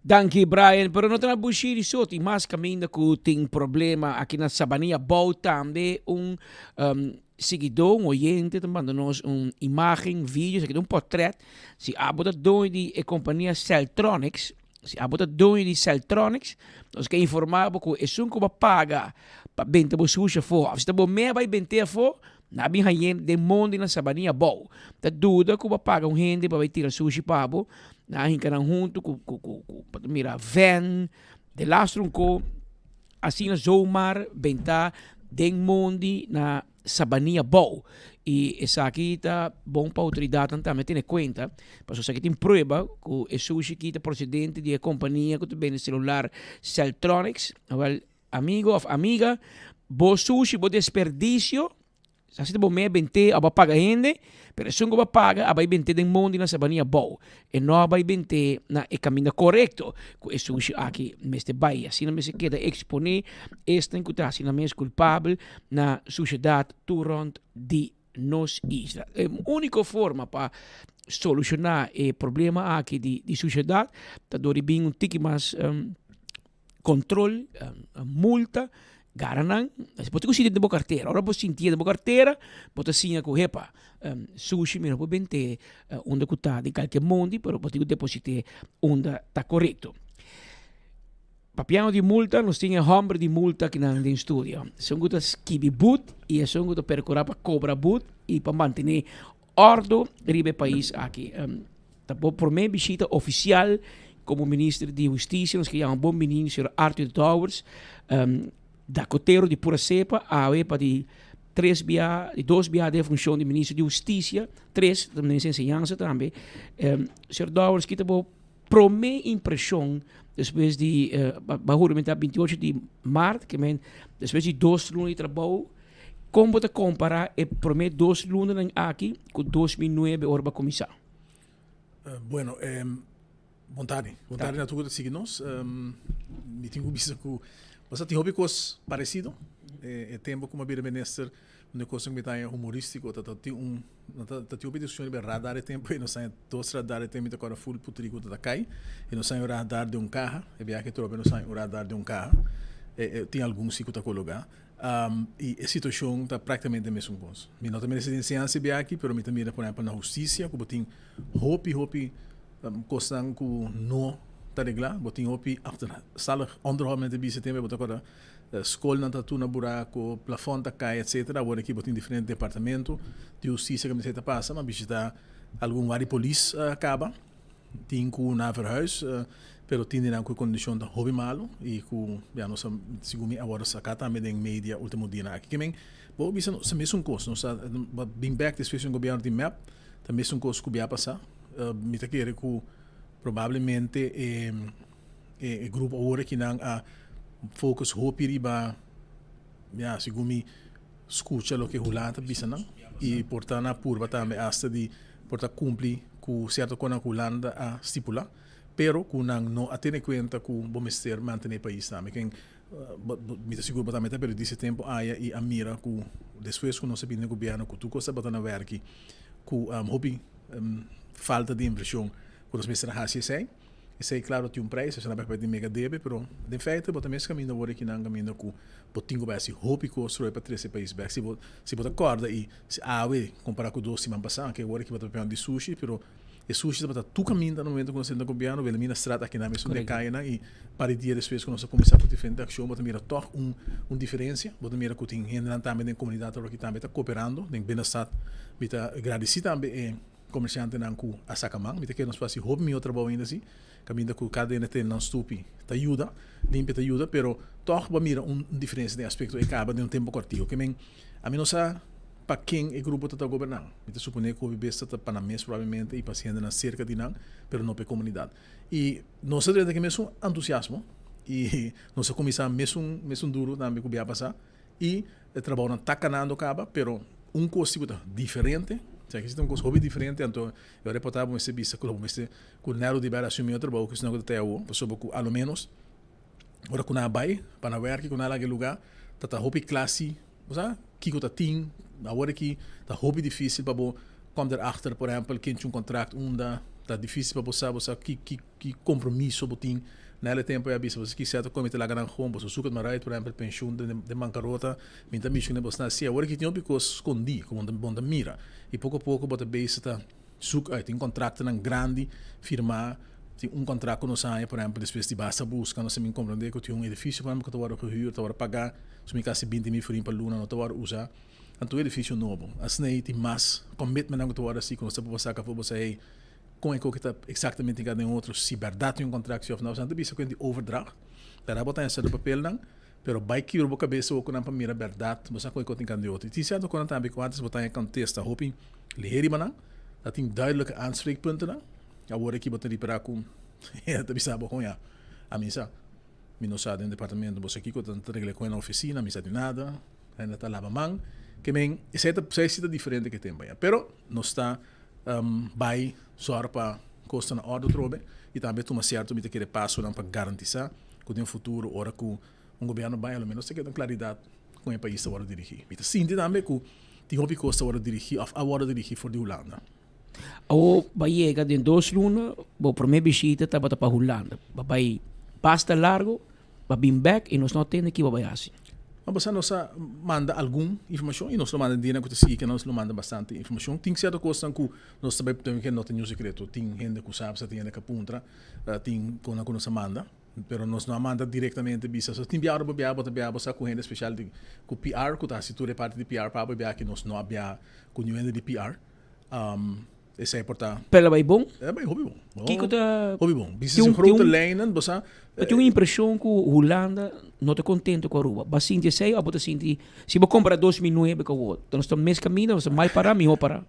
Danki Brian, pero no ta na Bushiri so, tin mas caminda cu tin problema aki na Sabanilla Bou tambe un um, siguidor, un oyente ta manda nos un imagen, video, esaki ta un portret, si abo ta doño di e compania Celtronics, si abo ta doño di Celtronics, nos ke informa bo cu esun cu bo paga pa benta bo sushi afo, of si ta bo mea bay bente afo, Na bin hañ'é den mondi na Sabanilla Bou. Ta duda ku bo a paga un hende pa bai tira sushi pa bo. Nan a hinka nan huntu ku ku ku ku pa ta mira vèn, de lastro un ko asina zomaar bentá. den mondi na Sabanilla Bou. Y esaki ta bon pa autoridadnan tambe tene cuenta, pasobra esaki tin prueba cu e sushi aki ta procedente di e compania cu ta bende celular Celtronics. Awel, amigo of amiga, bo sushi, bo desperdicio, Sa si ta bo mea bent'é a bo a paga hende, pero esun ku bo a paga a bai bent'é den mondi na Sabanilla Abou. E no a bai bent'é na e kaminda korekto ku e sushi aki mester bai. Asina mester keda eksponé esnan ku ta hasi nan mes kulpabel na sushedat tur rònt di nos isla. E úniko forma pa solushoná e problema aki di sushedat ta dor di bin un tiki mas Control, multa, gara nan. Bo tin cu sinti den bo cartera. Ora bo sinti den bo cartera, bo ta siña cu hepa, sushi mi no por bente unda cu ta den calke mondi, pero bo tin cu deposite unda ta corecto. Papiando di multa, nos tin e homber di multa kinan den studio. Esun cu ta skibi boet y esun cu ta percura pa cobra boet y pa mantene Ordo riba e pais aki. Ta bo prome bishita oficial como minister di Husticia. Nos ke yama bon bini señor Arthur Dowers, dakotero di pura cepa, awe pa di tres bia, di dos bia den funcion di minister di Husticia, tres, ta minister di Enseñansa tambe. Señor Dowers, kita bo prome impresion despues di, bo a huramenta 28 di maart, ke men despues di dos luna di trabou, Kon bo ta kompará e promé dos lunanan aki ku 2009 ora bo a kuminsá? Bueno, bon tardi. Bon tardi na tur ku ta sigui nos. Mi tin ku bisa ku bo sa tin hopi kos paresido. E tempu ku mi a bira minister, un di e kosnan ku mi ta haña humorístiko ta ta tin un ta tin hopi diskushon riba e radar e tempu ei. Nos haña dos radar e tempu mi ta kòrda ful putri ku ta ta kai. I nos haña un radar den un kaha. E biaha trobe nos haña un radar den un kaha. Tin algun si ku ta kologá. I e situashon ta praktikamente mesun kos. Mi no ta mira si tin siansia bia aki, pero mi ta mira por ehempel na hustisia ku bo tin hopi hopi kosnan ku no ta reglá. Bo tin hopi achterstallig onderhoud men ta bisa tempu bo ta kòrda skolnan ta tur na buraku, plafòn ta kai etsetera. Awor aki bo tin diferente departamento di hustisia ku mester ta pasa. Mi a bishita algun wari polis kaba. Tin ku na verhuis, pero tin di nan ku e kondishon ta hopi malu i ku ya nos a segun mi a wòrdu saká tambe den media ultimo dianan aki. Ke men bo a bisa nos ta mesun kos, nos a bin bèk despues di un gobièrnu di mep ta mesun kos ku bia pasá. Mi ta kere ku probablemente e e grupo awor aki nan a focus hopi riba ya segun mi skucha loke Hulanda ta bisa nan i por ta na purba tambe asta di por ta kumpli ku sierto konan ku Hulanda a stipulá, pero ku nan no a tene kuenta ku bo mester mantené e pais tambe. Ken mi ta sigur bo tambe ta periodista e tempu aya i a mira ku despues ku nos a bini den gobièrnu ku tur kos tabata na wèrki ku hopi falta di invershon ku nos mester a hasi esei. Esei klaro tin un prijs, esei nan bai mega debe, pero den feite bo ta mes kaminda wor aki nan kaminda ku bo tin ku bai hasi hopi kos trobe pa trese e pais bek. Si bo si bo ta kòrda i si awe kompará ku dos siman pasá, ke wor aki bo ta papia di sushi, pero e sushi tabata tur kaminda na momento ku nos a sinta gobièrnu, Wilhelminastraat aki nan mesun den kayenan i par di dia despues ku nos a kuminsá ku diferente akshon bo ta mira tòg un un diferensia, bo ta mira ku tin hendenan tambe den komunidat awor aki tambe ta koperando den Binnenstad. Mi ta gradisí tambe e. Komersiantenan ku a saka man, mi ta kere nos por hasi hopi mihó trabou ainda si, kaminda ku kada hende tene nan stupi ta yuda, limpia ta yuda, pero tòg bo a mira un diferensia den aspekto e kaba den un tempu kòrtiku. Ke men, ami no sa pa ken e grupo ta ta goberná. Mi ta suponé ku hopi bes ta ta pa nan mes probablemente i pa hasi hendenan serka di nan, pero no pa e komunidat. I nos a drenta ku e mesun antusiasmo i nos a kuminsá mesun mesun duru tambe ku bia pasá. I e trabounan ta kanando kaba, pero un kos si ku ta diferente, sa ki si ta un kos hopi diferente, anto e ora e por ta bo mester bisa ku lo bo mester ku Nero di bèrdad asumí otro trabou ku esnan ku ta tei awor, pasobra ku a lo ménos ora ku nan a bai pa nan wèrki ku nan a laga e lugá ta ta hopi kla si bo sa kiko ta tin awor aki ta hopi difísil pa bo kòm der achter por ehèmpel ken tin un kontrakt unda ta difísil pa bo sa bo sa ki ki Ki compromiso bo tin? Na el e tempo e a bisa boso ki cierto con mi ta laga nan gewoon, boso zoek het maar uit, por ehempel pensioen den bancarota, mi ta mishi cune boso na haci. Awor aki tin hopi cos scondi cu bo ta mira y poco poco bo ta bezig ta zoek uit. Tin contractonan grandi firma, tin un contract cu nos a haña por ehempel despues di basta busca nos a bin comprende cu tin un edificio por ehempel cu ta wordo gehuur, ta wordo paga, su mi casi binti mil florin pa luna no ta wordo usa, anto un edificio nobo. Asina ey tin mas commitmentnan cu ta wordo haci cu nos ta por saca afo bo sa hey, Kon e koke ta eksaktamente hinká den otro, si bèrdat tin un kontrakt si òf no. Nan ta bisa ku e di overdracht, bèrdat bo ta hesé de papelnan, Pero bai kibra bo kabes awor ku nan pa mira bèrdat, bo sa kon e kos tin kant di otro. I tin sierto kosnan tambe ku antes bo ta haña kontesta hopi lihé riba nan, ta tin duidelijke aanspreekpuntennan. Awor aki bo ta ripará ku hende ta bisa bo, Hoña, ami sa, mi no sa den departamento, bo sa kiko ta regla ku hende na ofisina, mi sa di nada, hende ta laba man. Ke men, esei ta esei si ta diferente ku e tempu aña. Pero nos ta bai sòru pa kos ta na òrdu atrobe i tambe tuma sierto mi ta kere pasonan pa garantisá ku den futuro ora ku un gobièrnu bai a lo menos ta keda un klaridat kon e pais ta wòrdu dirigí. Mi ta sinti tambe ku tin hopi kos ta wòrdu dirigí òf a wòrdu dirigí for di Hulanda. Awor bo a yega den dos luna, bo promé bishita tabata pa Hulanda. Bo bai basta largo, bo a bin bèk i nos no a tende ki bo bai hasi. Ma bo sa nos a manda algun informashon i nos lo manda dianan ku ta sigui ke nos lo manda bastante informashon. Tin sierto kosnan ku nos ta bai ke no ta niun sekreto. Tin hende ku sa, tin hende ku a puntra, tin konan ku nos a manda. Pero nos no a manda directamente bisa. So tin bia ora bo bia bo ta bia bo sa cu hende special di cu PR cu ta haci tur e parti di PR pa bo bia aki nos no a bia cu niun hende di PR. Um, esey por ta. Pero el a bay bon? El a bay hopi bon. Kico ta. Hopi bon. Bisa sin grote lijnen bo sa. Bo tin un impresion cu Hulanda no ta contento cu Aruba. Bo a sinti esey of bo ta sinti si bo compara 2009 cu awor nos ta mes caminda nos ta mal para miho para?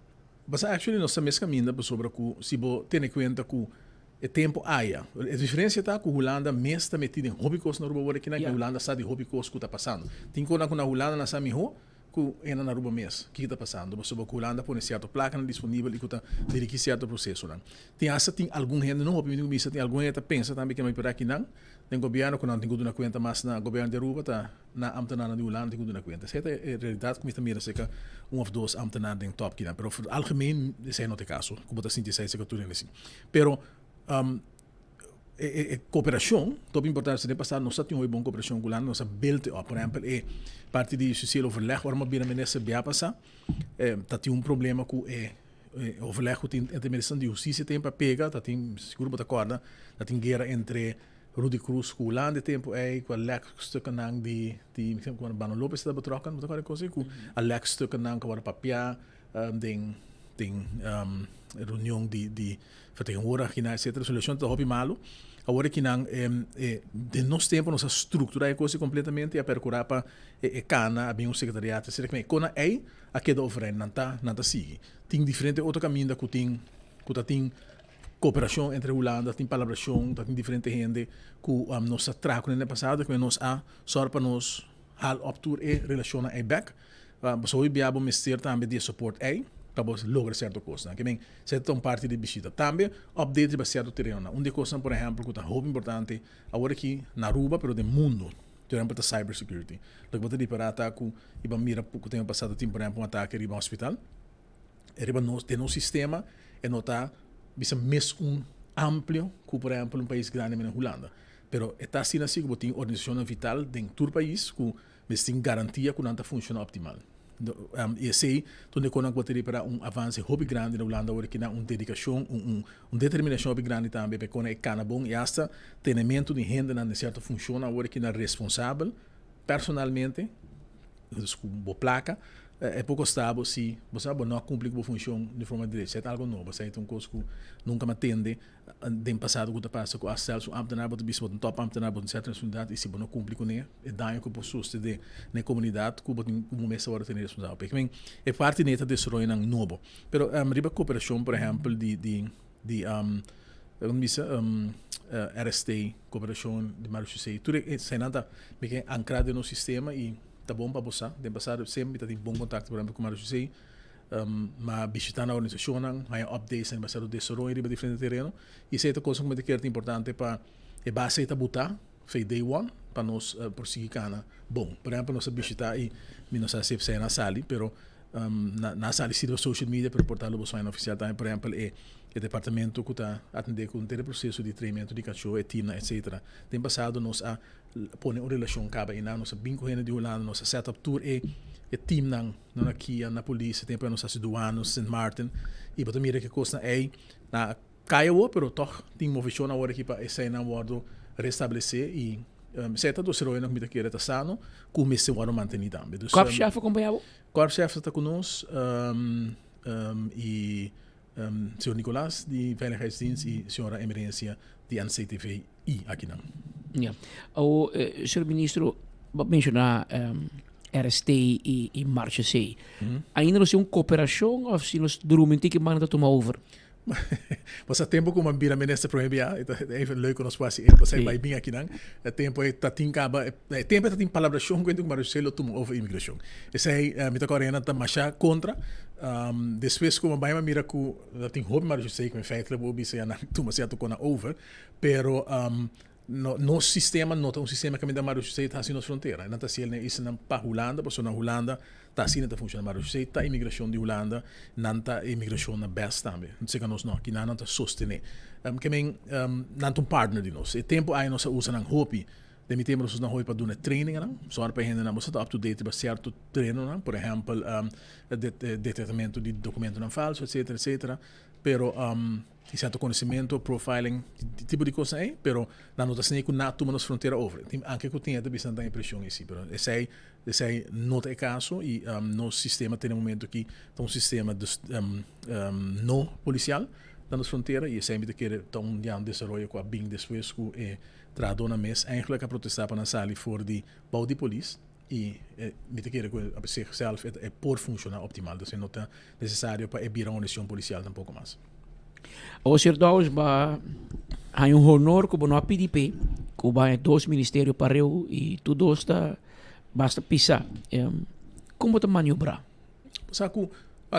Bo sa actually nos ta mes caminda pasobra cu si bo tene cuenta cu E tempo aya. E diferencia ta cu Hulanda mes ta meti den hopi cos na Aruba awor aki nan, Hulanda sa di hopi cos cu ta pasando. Tin cosnan cu na Hulanda nan sa miho cu hende na Aruba mes kico ta pasando, pasobra cu Hulanda pone cierto placanan disponibel y cu ta dirigi cierto procesonan. Tin hasta tin algun hende, no hopi mi tin cu bisa, tin algun hende ta pensa tambe kinan por aki nan den gobierno cu nan tin cu duna cuenta mas na gobierno di Aruba ta na ambtenarnan di Hulanda tin cu duna cuenta. Esey ta e realidad cu mi ta mira cerca un of dos ambtenar den top kinan, pero over het algemeen esey no ta e caso cu bo ta sinti esey cerca tur hende si. Pero e cooperacion ta hopi importante. Den pasado nos a tin hopi bon cooperacion cu Hulanda, nos a build it up. Por ehempel e parti di justicieel overleg ora mi a bira minister bia pasa ta tin un problema cu e overleg cu tin entre ministernan di husticia tempo a pega, ta tin sigur bo ta corda ta tin guera entre Rudy Cruz cu Hulanda e tempo ey cu a lek stukkennan di di Bano Lopez ta betrokken, bo ta corda e cos ey? Cu a lek stukkennan cu a worde papia den den reunion di di vertegenwoordiger etcetera. Su relacion ta hopi malo. Awor aki nan den nos tempo nos a structura e cos ey completamente y a percura pa e cana a bin un secretariat etcetera. E cona ey a keda overeind, nan ta nan ta sigui. Tin diferente otro caminda cu tin cu ta tin Cooperacion entre Hulanda, tin palabracion, ta tin diferente hende cu nos a traha cu nan den pasado, cu nos a sor pa nos haal op tur e relacionnan ey bek. Pasobra hopi bia bo mester tambe di e support ey pa bo logra cierto cosnan. Ke men, esey ta un parti di bishita. Tambe update riba cierto terenonan. Un di e cosnan, por ehempel, cu ta hopi importante awor aki na Aruba, pero den mundo, por ehempel ta cyber security. Loke bo ta ripara ta cu y bo a mira poco tempo pasa ta tin, por ehempel, un atake riba un hospital. Riba nos, den nos sistema e no ta bisa mes un amplio ku por ehempel un pais grandi manera Hulanda. Pero e ta asina si ku bo tin organisacionnan vital den tur pais ku mester tin garantia ku nan ta funciona optimal. I esei ta un di konan ku bo ta ripara un avance hopi grandi na Hulanda awor ki nan un dedicacion, un un determinacion hopi grandi tambe pa e kona e kana bon i hasta tenemento di hendenan den cierto funcionnan awor ki nan responsabel personalmente, dus ku bo plaka, e por kosta bo si bo sa bo no a kumpli ku bo funshon di forma direcho. Esei ta algo nobo, esei ta un kos ku nunka mi a tende den pasado ku ta pasa ku a sèls un ámtenar bo ta bisa bo ta un tòp ámtenar, bo tin sèrto responsabilidat i si bo no kumpli kuné e daño ku por sustedé na e komunidat ku bo tin ku bo mes ta wòrdu tene responsabel. P'e e parti nei ta desaroyonan nobo. Pero riba koperashon por ehèmpel di di di kon bisa RST, koperashon di Marechaussee, tur eseinan ta mi ke ankrá den nos sistema i ta bon pa bo sa. Den pasado semper mi ta tin bon kontakto por ehèmpel ku Marechaussee, m'a bishitá nan organisashonnan, haña updates riba sierto desaroyo riba diferente tereno i esei ta kosnan ku mi ta kere ta importante pa e base ei ta butá fe day one pa nos por sigui kana bon. Por ehèmpel nos a bishitá i mi no sa si esei nan a sali pero Nan a sali si riba social media pero por ta lo bo suena oficial tambe. Por ehempel e e departamento cu ta atende cu henter e proceso di traimento di cacho, e teamnan etcetera. Den pasado nos a pone un relacion caba eynan, nos a bin cu hende di Hulanda, nos a set up tur e e teamnan no na kia, na polis, e tempo nos a haci douane, Sint Maarten y bo ta mira cu e cosnan ey na a cay awor pero tog tin movecion awor aki pa eseynan wordo restablece y esey ta dos royonan cu mi ta kere ta sano cu mester wordo manteni tambe. Dus, Korpschef a compaña bo? Korpschef ta ku nos i señor Nicolas di Veiligheidsdienst i señora Emerencia di NCTV i akinan. Ya. Awo, señor ministro, Bo a menciona RST y Marchesee. Ainda nos tin un cooperacion of si nos drumi un tiki manda ta tuma over? Pasa tempo ku mi bira minister prome bia, e ta even leuk ku nos por hasi e pasai bai bin akinan. E tempo ei ta tin kaba, e tempo ei ta tin palabrashon ku hende ku Marchesee lo tuma over imigrashon. Esei mi ta kòrda hende ta masha kontra. Despues ku mi bai mi a mira ku ta tin hopi Marchesee ku in feitelijk bo bisa ya nan tuma sierto kona over, pero No, nos sistema no ta un sistema kaminda Marusei ta hasi nos frontera. Nan ta hasi el na e islanan pa Hulanda, pasobra na Hulanda ta asina ta funciona. Marusei ta imigracion di Hulanda, nan ta imigracion na bes tambe. Seka nos no, kinan nan ta sostene. Ke men, nan ta un partner di nos. E tempo ai nos a usa nan hopi. Den mi tempo nos usa nan hopi pa duna traininganan. Sòru pa e hendenan bo sa ta up to date riba sierto terenonan. Por ehempel, detectamento di documentonan falso, etcetera, etcetera. Pero. Tin cierto conocimento, profiling, di tipo di cosnan ey, pero nan no ta siña cu na tuma nos frontera over. Tin anke cu tin e ta bisa nan ta impresion ey si, pero esey esey no ta e caso y nos sistema te na e momento aki ta un sistema dus no policial na nos frontera y esey mi ta kere ta un ya un desaroyo cu a bin despues cu e trahadornan mes eigenlijk a protesta pa nan sali for di bou di polis. I mi ta kere ku op zichzelf e por funshoná optimal, dus e no ta nesesario pa e bira un organisashon polisial tampoko mas. Awor señor Dowers ba haña un honor ku bo no a pidi p'e, ku bo haña dos ministerio pareu i tur dos ta basta pisá. Kon bo ta maniobrá? Bo sa ku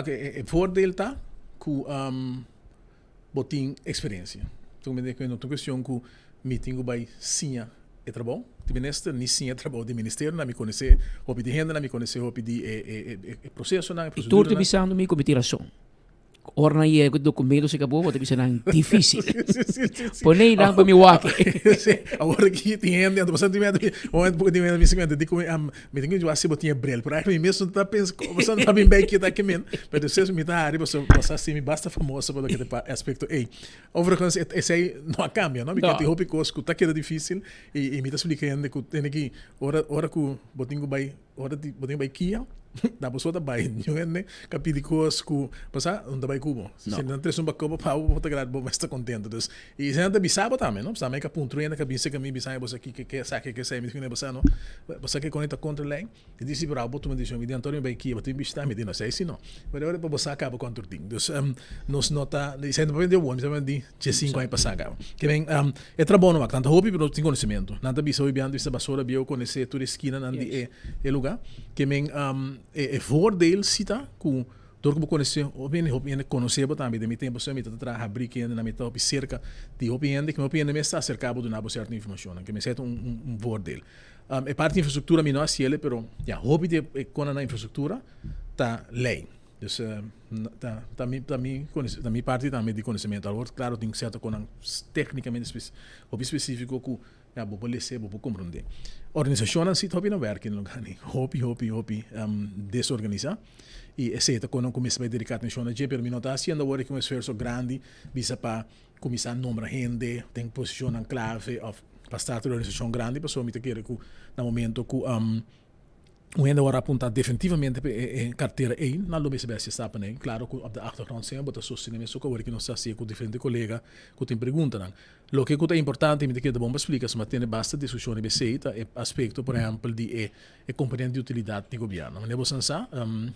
e voordeel ta ku bo tin experiencia. Tu mende cu no ta un cuestion cu mi tin cu bay siña e trabou di minister ni siña e trabou di ministerio nan. Mi conoce hopi di hendenan, mi conoce hopi di e procesonan, e I tur ta proceduranan. bisando mi cu mi tin rason. Ora nan yega cu documento cerca bo, bo ta bisa nan dificil. Pone nan pa mi wak. Sí, awor aki tin hende, anto bo sa tin hende, momento tin hende mi sa di cu mi, mi tin cu wak si bo tin e bril, pero eigenlijk mi mes no ta pensa, bo sa no ta bin bay kita aki men. Pero despues mi ta hari pasobra bo sa si mi basta famoso pa loke ta pa aspecto ey. Overigens esey no a cambia no, mi ke tin hopi cos cu ta keda dificil y mi ta splica hende cu tene ki ora ora cu bo tin cu bay ora di bo tin cu bay kia da bo so ta bay niun hende ka pidi cos cu bo sa no ta bay cu bo. Si nan trece un bacoba pa bo bo ta grad bo mes ta contento dus y esey nan ta bisa bo tambe no pasobra mi ka puntra un hende ka bin cerca mi bisa bo sa kico ke esaki ke esey mi di bo sa no bo sa ke con e ta contra ley. Mi di si pero bo tuma decision, mi di Antonio bay kia, bo tin bishita? Mi di no esei si no. Pero ora pa bo sa caba cuanto tin. Dus nos no ta, esei no papia di awor, mi ta papia di diescinco aña pasa caba. Ke men e trabou no wak tanto hopi pero tin conocimento. Nan ta bisa hopi biaha, nan ta bisa basora bieu conoce tur e skinanan di e lugar. Ke men e voordeel si ta cu dor cu bo conoce hopi hende, hopi hende conoce bo tambe. Den mi tempo mi ta traha habri cu hende, nan mi ta hopi cerca di hopi hende, ke men hopi hende mes ta acerca bo duna bo cierto informacionnan. Ke men esei ta un voordeel. E parti di infrastructura mi no a hasiel pero ya hopi di e konan na infrastructura ta ley. Dus ta ta mi ta mi ta mi parti tambe di conocimiento. Awor claro tin cierto konan tecnicamente hopi specifico cu ya bo por lese bo por comprende. Organisacionnan si ta hopi na werk in lugar ni hopi hopi hopi desorganisa y esey ta konan cu mester bay dedica atencion na dje pero mi no ta haciendo awor aki un esfuerzo grandi bisa pa Kuminsá nombra hende den posishonnan klave òf pa start un organisashon grandi pasobra mi ta kere ku na momento ku un hende wòrdu apuntá definitivamente pa e kartera ei nan lo mester bai hasi e stapnan ei. Klaro ku op de achtergrond semper bo ta sostené mesun ku awor ki nos ta hasié ku diferente kolega ku tin preguntanan. Loke ku ta importante i mi ta kere ta bon pa splika suma tene basta diskushon riba esei ta e aspekto por ehèmpel di e komponente di utilidat di gobièrnu. Manera bo san sa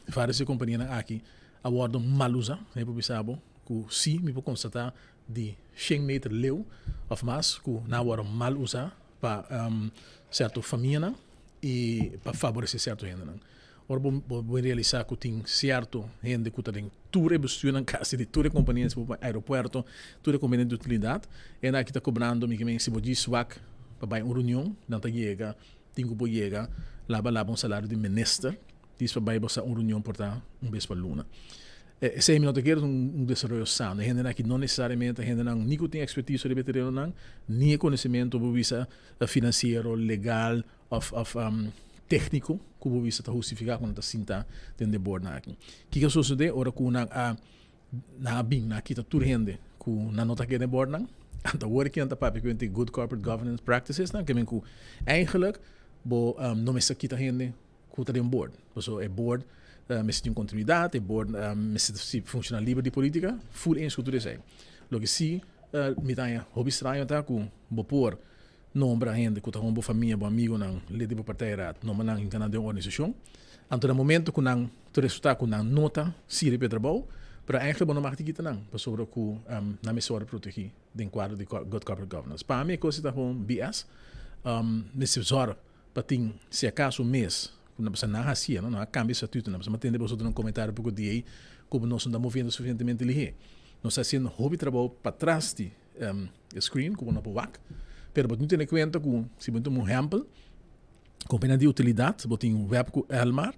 vários di e kompanianan aki a wòrdu mal usá, mi por bisa bo. Ku si mi por konstatá di shen meter leu òf mas ku nan a wòrdu mal usá pa sèrto famianan i pa faboresé sèrto hendenan. Ora bo bo realisá ku tin sèrto hende ku ta den tur e bestuurnan kasi di tur e kompanianan si bo bai aeropuerto, tur e kompanianan di utilidat, e hende aki ta kobrando mi ke men si bo djis wak pa bai un reunion nan ta yega tin ku por yega laba laba un salario di minister djis pa bai bo sa un reunion por ta un bes pa luna. Esei mi no ta kere ta un desaroyo sano. E hendenan aki no nesesariamente ta hendenan ni ku tin ekspertiso riba e terenonan, ni e konosementu bo bisa finansiero, legal òf òf tékniko ku bo bisa ta hustifiká ku nan ta sinta den de bordnan aki. Kiko a sosodé ora ku nan a nan a bin nan a kita tur hende ku nan no ta kere den e bordnan? Anto awor aki nan ta papia ku e good corporate governance practices nan, ke men ku eigenlijk bo no mester kita hende ku ta den board. Pasobra e board mester tin un kontinuidat, e board mester si funshoná liber di politika, ful eens ku tur esei. Loke si mi ta haña hopi straño ta ku bo por nombra hende ku ta hon bo famia, bo amigonan, lid di bo partijraad, nombra nan hinka nan den un organisashon. Anto na momento ku nan ta resulta ku nan no ta sirbi pa e trabou, pero eigenlijk bo no mag di kita nan pasobra ku nan mester wòrdu protegí den kuadro di good corporate governance. Pa mi e kos ei ta hon BS. Mester zòrg pa tin si akaso mes ku nan pasobra nan a hasié, no? Nan a kambia e statutonan. Pasobra mi a tende boso duna un komentario poko di ei ku nos no ta moviendo suficientemente lihé. Nos ta hasiendo hopi trabou patras di e screen ku bo no por wak, pero bo tin tene kuenta ku si bo tuma un ehèmpel, kompania di utilidat, bo tin web ku Elmar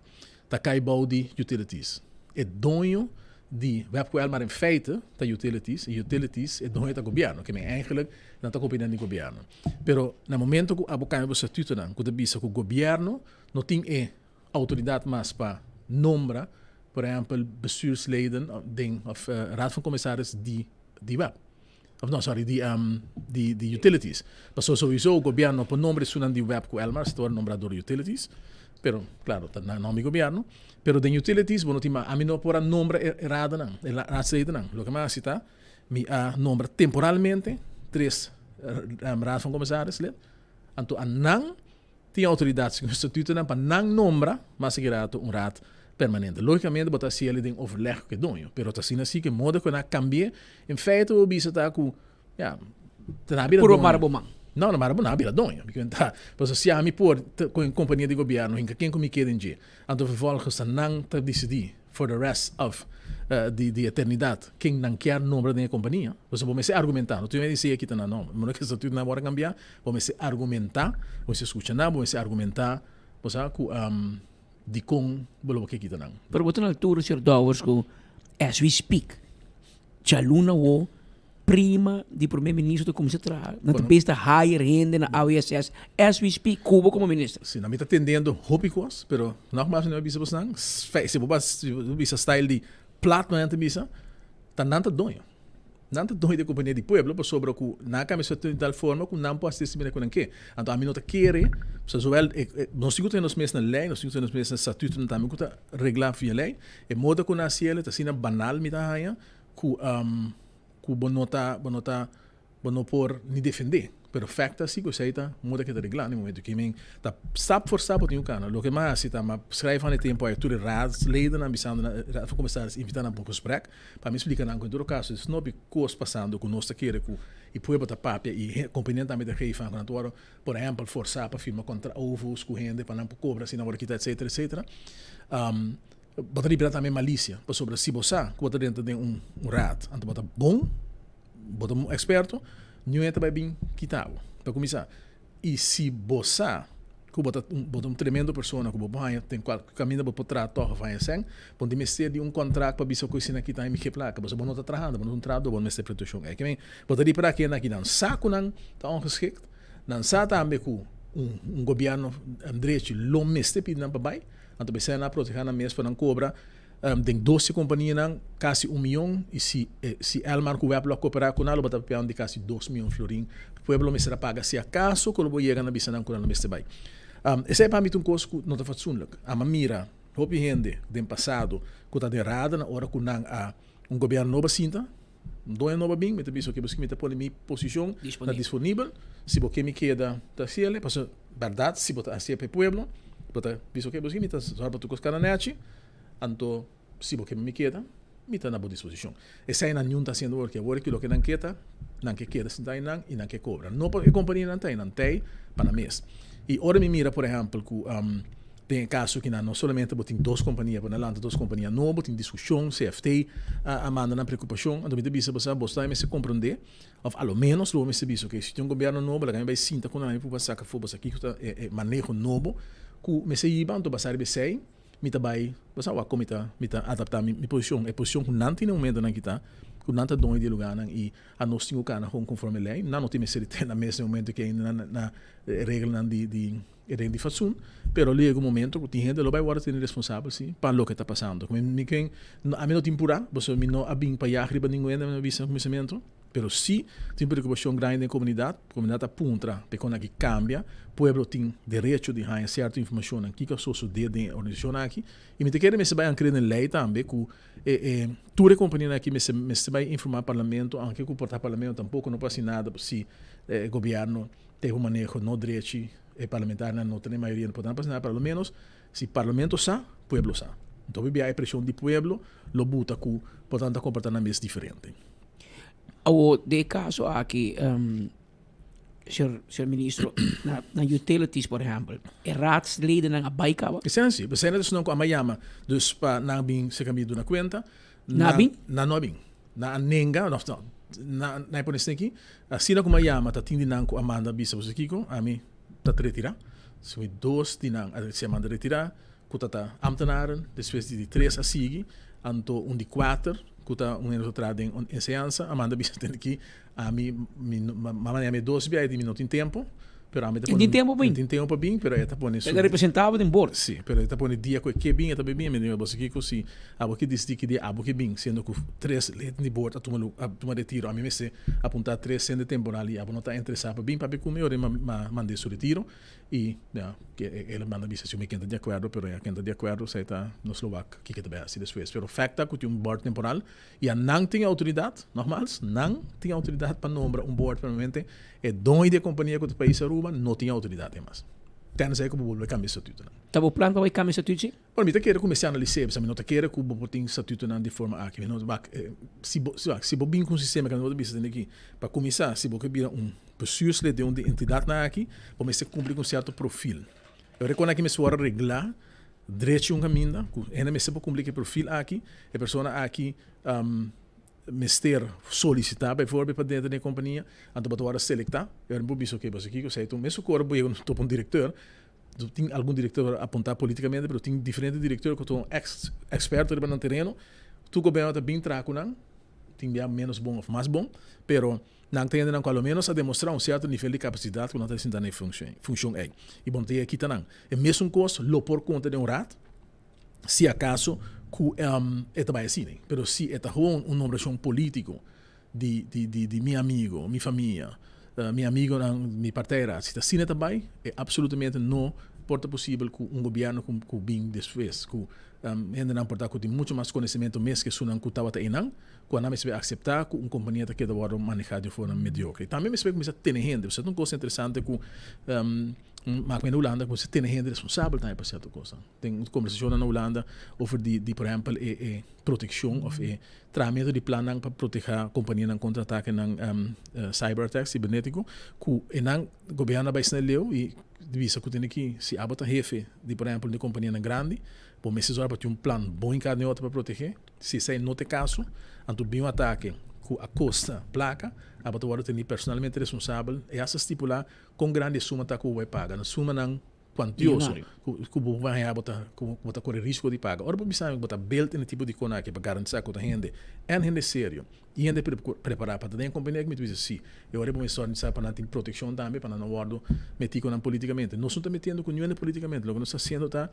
ta kai bou di utilities. E doño di web ku Elmar in feite ta utilities i utilities e doño ta gobièrnu, ke men eigenlijk nan ta kompania di gobièrnu. Pero na momento ku abo kambia bo statutonan ku ta bisa ku gobièrnu no tin e outoridat mas pa nombra por ehèmpel bestuursleden den òf raad van commissaris di di web of no sorry di di di utilities pasobra sowiso gobierno no por nombra esunnan di web ku Elmar si ta wòrdu nombra dor utilities pero claro ta na nomber di gobierno pero den utilities bo no tin mas ami no por a nombra e raadnan e raadsledennan loke mi a hasi ta mi a nombra temporalmente tres raad van commissaris lid anto a nan Tin outoridat segun statutonan pa nan nombra mas aki rato un raad permanente. Logicamente bo ta haci el'i den overleg cu e doño, pero ta asina si cu e modo cu nan a cambi'e, in feite bo bisa ta cu, ya, ta nan a bira Puro doño. mara bo man. No, no mara bo nan a bira doño. Mi ta, pasobra si ami por ta cu e compania di gobierno hinca ken cu mi keda den dje, anto vervolgens ta nan ta dicidi for the rest of di di eternidad ken nan kier nombra den e compania. Pasobra bo mester argumenta, no tur hende di si e kita nan nomber. Modo cu e statuto nan a worde cambia, Bo mester argumentá, bo mester skucha nan, bo mester argumentá, bo sa, ku dikon bo lo bo ke kita nan. Pero bo ta na altura, señor Dowers, ku as we speak, djaluna awo prima di prome minister ta kuminsá traha, nan ta bes ta hire hende na AWSS as we speak, ku bo komo minister. Si, nan mi ta tendiendo hopi kos, pero nogmaals mi ta bisa bosnan, si bo bisa style di plat nan ta bisa, ta nan ta doño. Nan ta doño di e kompania di pueblo pasobra ku nan a kambia su actitud di tal forma ku nan por hasi esei manera ku nan ke. Anto ami no ta kere, pasobra zowel e nos tin ku tene nos mes na lei, nos tin ku tene nos mes na statutonan tambe ku ta reglá via lei. E moda ku nan hasi el ta asina banal mi ta haña ku ku bo no ta bo no ta bo no por ni defendé. Pero fèkt ta si ku esei ta moda ke ta reglá na e momento ki men ta stap for stap bo tin ku kana. Loke mi a hasi ta mi a skrèf an e tempu ai tur e raadsledennan bisando nan raad van commissaris invitá nan pa un gesprek pa mi splika nan ku en todo kaso es no kos pasando ku nos ta kere ku e pueblo ta papia i kompanianan tambe ta geef an ku nan ta wòrdu por ehèmpel forsá pa firma kontra ovos ku hende pa nan por kobra si nan wòrdu kita etsetera etsetera. Bo ta ripitá tambe malisia pasobra si bo sa ku bo ta drenta den un raad anto bo ta bon. Bo ta un eksperto, niun hende ta bai bin kita bo, pa kuminsá. I si bo sa ku bo ta bo ta un tremendo persona ku bo por haña den kual kaminda bo por traha tòg òf haña sèn, bo no tin mester di un kontrakt pa bisa ku esei nan kita mi ke plaka, pasobra bo no ta trahando, bo no ta un trahadó, bo no mester protekshon. Ei ke men bo ta ripará kende aki nan sa ku nan ta ongeschikt, nan sa tambe ku un un gobièrnu drechi lo mester pidi nan pa bai, anto p'esei nan a protehá nan mes pa nan kobra. Den doce companianan casi un miyon y si si Elmar cu web lo a coopera cu nan lo bata papiando di casi dos miyon florin pueblo lo mester a paga si acaso cu lo bo yega na bisa nan cu nan lo mester bay. Esey pa mi ta un cos cu no ta fatsoenlijk. Ama mira hopi hende den pasado cu ta den rada na ora cu nan a un gobierno nobo a sinta, un doño nobo a bin, mi ta bisa oke boso mi ta pone mi posicion na disponibel si bo ke mi keda ta haciele pasobra berdad si bo ta hacié pa e pueblo bo ta bisa oke boso mi ta zorg pa tur cos cana nechi. Anto, si bo ke mi keda, mi ta na bo disposishon. Esei nan niun ta hasiendo awor ki. Awor ki loke nan ke ta, nan ke keda sinta einan i nan ke kobra. No pa e kompanianan ta ei, nan ta ei pa nan mes. I ora mi mira, por ehèmpel, ku den e kaso ki nan no solamente bo tin dos kompania, bo na lanta dos kompania nobo, tin diskushon, CFT a manda nan preokupashon, anto mi ta bisa bo sa, bo tambe mester komprondé, òf a lo ménos lo bo mester bisa, oke, si tin un gobièrnu nobo, laga mi bai sinta ku nan, mi por saka afó bo sa kiko ta e maneho nobo ku mester hiba, anto basá riba esei, Mi ta bai, bo sa wak kon mi ta, mi ta adaptá mi, mi posishon. E posishon ku nan tin na e momentonan aki ta ku nan ta doño di e lugánan i anos tin ku kana kon konforme lei. Nan no tin mester di tene nan mes na e momento ku ainda nan na e reglanan di di e regla di fatsoen. Pero lo yega un momento ku tin hende lo bai wòrdu tene responsabel si pa loke ta pasando. Mi mi ken, ami no tin purá, pasobra mi no a bin pa yag riba ningun hende, mi a bisa na kuminsamentu. Pero si tin preocupacion grandi den comunidad, comunidad ta puntra pe con aki cambia, pueblo tin derecho di haña cierto informacionnan kico a sosode den e organisacion aki y mi ta kere mester bay ancre den ley tambe cu e e tur e companianan aki mester mester bay informa parlamento aunke cu por ta parlamento tampoco no por haci nada si e gobierno. te un maneho no drechi, e parlamentarionan no tene mayoria no por nan pasa nada, pero a lo menos si parlamento sa, pueblo sa. Anto hopi bia e presion di pueblo lo buta cu por tanto a comporta nan mes diferente. Awor den e caso aki señor señor ministro na na utilities por ehempel e raadsledennan a bay caba? Esei si, esei ta esnan cu a yama dus pa nan bin cerca mi duna cuenta. Nan a bin? Nan no a bin. Nan a nenga, of no, nan a pone esaki, asina cu mi a yama ta tin di nan cu a manda bisa boso kico, ami ta retira. Si mi dos di nan a si a manda retira, cu ta ta ambtenaren, despues di di tres a sigui, anto un di cuater cu ta un hende cu ta traha den enseñansa a manda bisa tende aki, ami mi mama yama e dos bia e di mi no tin tempo, pero ami ta pone, tin tempo pa bin? tin tempo pa bin, pero e ta pone su. E ta representabo den bord. Si, pero e ta pone dia cu e ke bin, e ta bin, mi di boso kico si abo ke disidi ki dia abo ke bin, siendo cu tres leden di bord a tuma a tuma retiro, ami mester apunta tres hende temporal y abo no ta interesa pa bin papia cu mi, ora mi mande su retiro. Y ya, el a manda bisa si mi kenta di acuerdo, pero ya kenta di acuerdo, esey ta nos lo wak kiko ta bay haci despues. Pero fact ta cu tin un board temporal y a nan tin autoridad, nogmaals, nan tin autoridad pa nombra un board permanente, e doño di e compania cu ta pais Aruba no tin autoridad ei mas. Tenzij cu bo bolbe cambia statutonan. Ta bo plan pa bay cambia statuut si? Bueno, mi ta kere cu mester analis'é, pasobra mi no ta kere cu bo por tin statutonan di forma aki. Mi no wak, si bo, si bo bin cu un sistema cu mi bo ta bisa tende aki, pa cuminsa, si bo ke bira un Bestuurslid den un di entidadnan aki, bo mester cumpli cu un cierto profil. E ora cu nan aki mester worde regla drechi un caminda, cu hende mester por cumpli cu e profil aki, e persona aki mester solicita bijvoorbeeld pa dentro den e compania, anto bo ta worde selecta, e ora bo bisa ok, boso kico, esey ta un mesun cu ora bo yega topa un directeur, tin algun directeur apunta politicamente, pero tin diferente directeur cu ta un ex experto riba nan tereno, tur gobierno ta bin traha cu nan, tin bia menos bon of mas bon, pero. Nan ta hendenan ku a lo ménos a demostrá un sierto nivel di kapasidat ku nan ta sinta na e funshon ei. I bo no ta yega kita nan. E mesun kos lo por konta den un rat si akaso ku e ta bai asina. Pero si e ta gewoon un nombrashon polítiko di di mi amigo, mi famia, mi amigonan, mi partijraad, si ta asina e ta bai, e absolutamente no por ta posibel ku un gobièrnu ku bin despues ku hendenan por ta ku tin mucho mas konosementu mes ke esunnan ku tabata einan, Cu nan mester acepta cu un compania ta keda wordo maneha di un forma mediocre. Tambe mester cuminsa tene hende. Pasobra ta un cosa interesante cu maak na Hulanda cu mester tene hende responsabel tambe pa cierto cosnan. Den un conversacionnan na Hulanda over di di por ehempel e e proteccion of e trahamento di plannan pa proteha companianan contra atakenan cyber attacks cibernetico cu e nan gobierno a bay snel leu y bisa cu tene ki si abo ta hefe di por ehempel di companianan grandi bo mester zorga pa tin un plan bon hinca den otro pa protehe. Si esei no ta e kaso, anto bin un atake ku a kosta plaka, abo ta wòrdu teni personalmente responsabel i hasta stipulá kon grandi e suma ta ku bo bai paga. Na sumanan kuantioso ku bo por haña bo ta ku bo ta kore risko di paga. Ora bo bisa mi ku bo ta build in e tipo di kona aki pa garantisá ku ta hende en hende serio i hende prepará pa ta den e kompania aki mi ta bisa si. E ora bo mester organisá pa nan tin protekshon tambe pa nan no wòrdu metí ku nan politikamente. Nos no ta metiendo ku niun hende politikamente. Loke nos ta hasiendo ta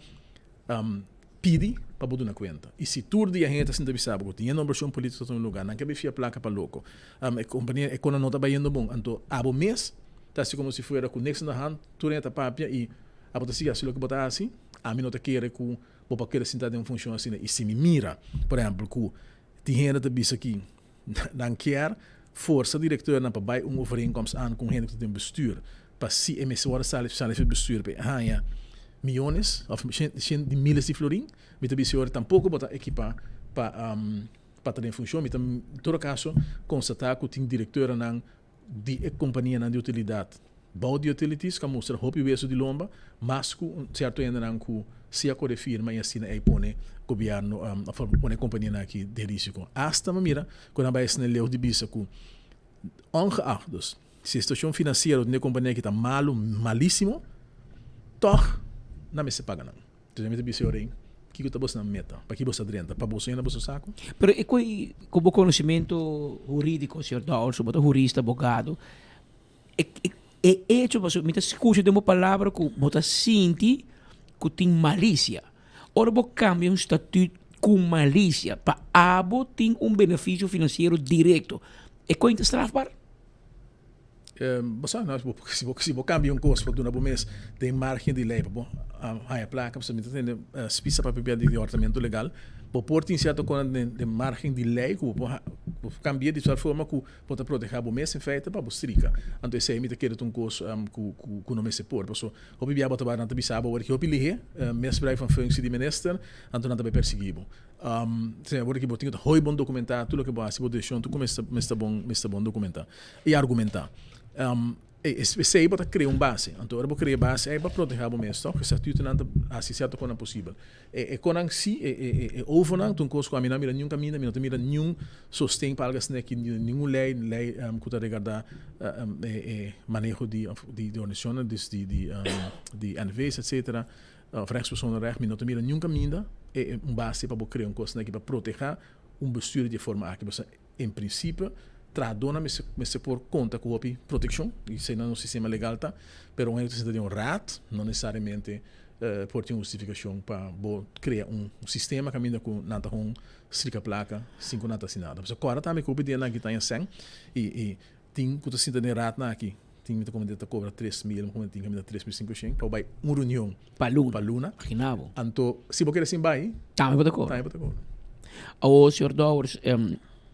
Pidi pa bo duna kuenta. I si tur dia hende ta sinta bisa bo ku tin e nombrashon polítiko ta tuma lugá, nan ke bai fia plaka pa loko. E kompania, e kona no ta bayendo bon. Anto abo mes ta hasi komo si fuera ku niks na hand, tur hende ta papia i abo ta sigui hasi loke bo ta hasi. Ami no ta kere ku bo por keda sinta den un funshon asina. I si mi mira, por ehèmpel, ku tin hende ta bisa ki nan kier forsa direktornan pa bai un overeenkomst aan ku un hende ku ta den bestuur pa si e mester wòrdu sali sali for bestuur pa e haña miyones òf shen di miles di florin mi ta bisa ora tampoko bo ta ekipá pa pa ta den funshon mi ta en todo kaso konstatá ku tin direktornan di e kompanianan di utilidat bou di utilities ku a mustra hopi wesu di lomba mas ku un sierto hendenan ku si a kore firma i asina ei pone gobièrnu òf pone e kompanianan aki den risiko. Asta mi mira ku nan bai asina leu di bisa ku ongeacht dus si e situashon finansiero den e kompania aki ta malu malisimo tòg nan mester paga nan. Entonces mi ta bisa ora kiko ta bosnan meta? Paki bo sa drenta? Pa boso yena boso saco? Pero e koe ku bo konosementu hurídiko, señor Dowers, bo ta hurista, abogado, e e echo pasobra mi ta skucha den bo palabra ku bo ta sinti ku tin malisia. Ora bo kambia un statut ku malisia pa abo tin un benefisio finansiero direkto, e koe ta strafbaar? Bo sa, no, si bo, si bo kambia un kos pa duna bo mes den margen di lei pa bo. haña plaka, pasobra mi ta tende spisa papia bia di departamento legal, bo por tin sierto konan den den margen di lei ku bo por bo por kambia di tal forma ku bo ta proteha bo mes in feite pa bo strika. Anto esei mi ta kere ta un kos ku ku ku no mester por, pasobra hopi bia bo ta bai nan ta bisa bo awor ki hopi lihé misbruik van functie di minister, anto nan ta bai persiguí bo. Esei awor ki bo tin ku ta hopi bon dokumentá tur loke bo hasi, bo desishon tur ku mester mester bon mester bon dokumentá i argumentá. Esei bo ta krea un base. Anto ora bo krea e base ei pa proteha bo mes tok. E statutonan ta hasi sierto konan posibel. E konan si, e ovonan ta un kos ku ami no a mira niun kaminda, mi no ta mira niun sosten pa algu asina aki, ningun lei, lei ku ta regarda e maneho di di organisashonnan, dus di di NV's etcetera, of rechtspersonenrecht, mi no ta mira niun kaminda e un base pa bo krea un kos asina aki pa proteha un bestuur di e forma aki. Pasobra En principe, trahadornan mester mester por conta cu hopi proteccion, y esey na nos sistema legal ta, pero un hende cu ta sinta den un raad no necesariamente por tin hustificacion pa bo crea un sistema caminda cu nan ta hon strica placa sin cu nan ta haci nada. Pasobra cora tambe cu hopi dia nan aki ta haña cen y y tin cu ta sinta den raadnan aki, tin mi ta comende ta cobra 3000, mi comende tin caminda 3500 pa bo bay un reunion Pa luna. Pa luna. Imagina bo. Anto, si bo kere sin bai. Tambe bo ta cobra. Tambe bo ta cobra. Awor, señor Dowers,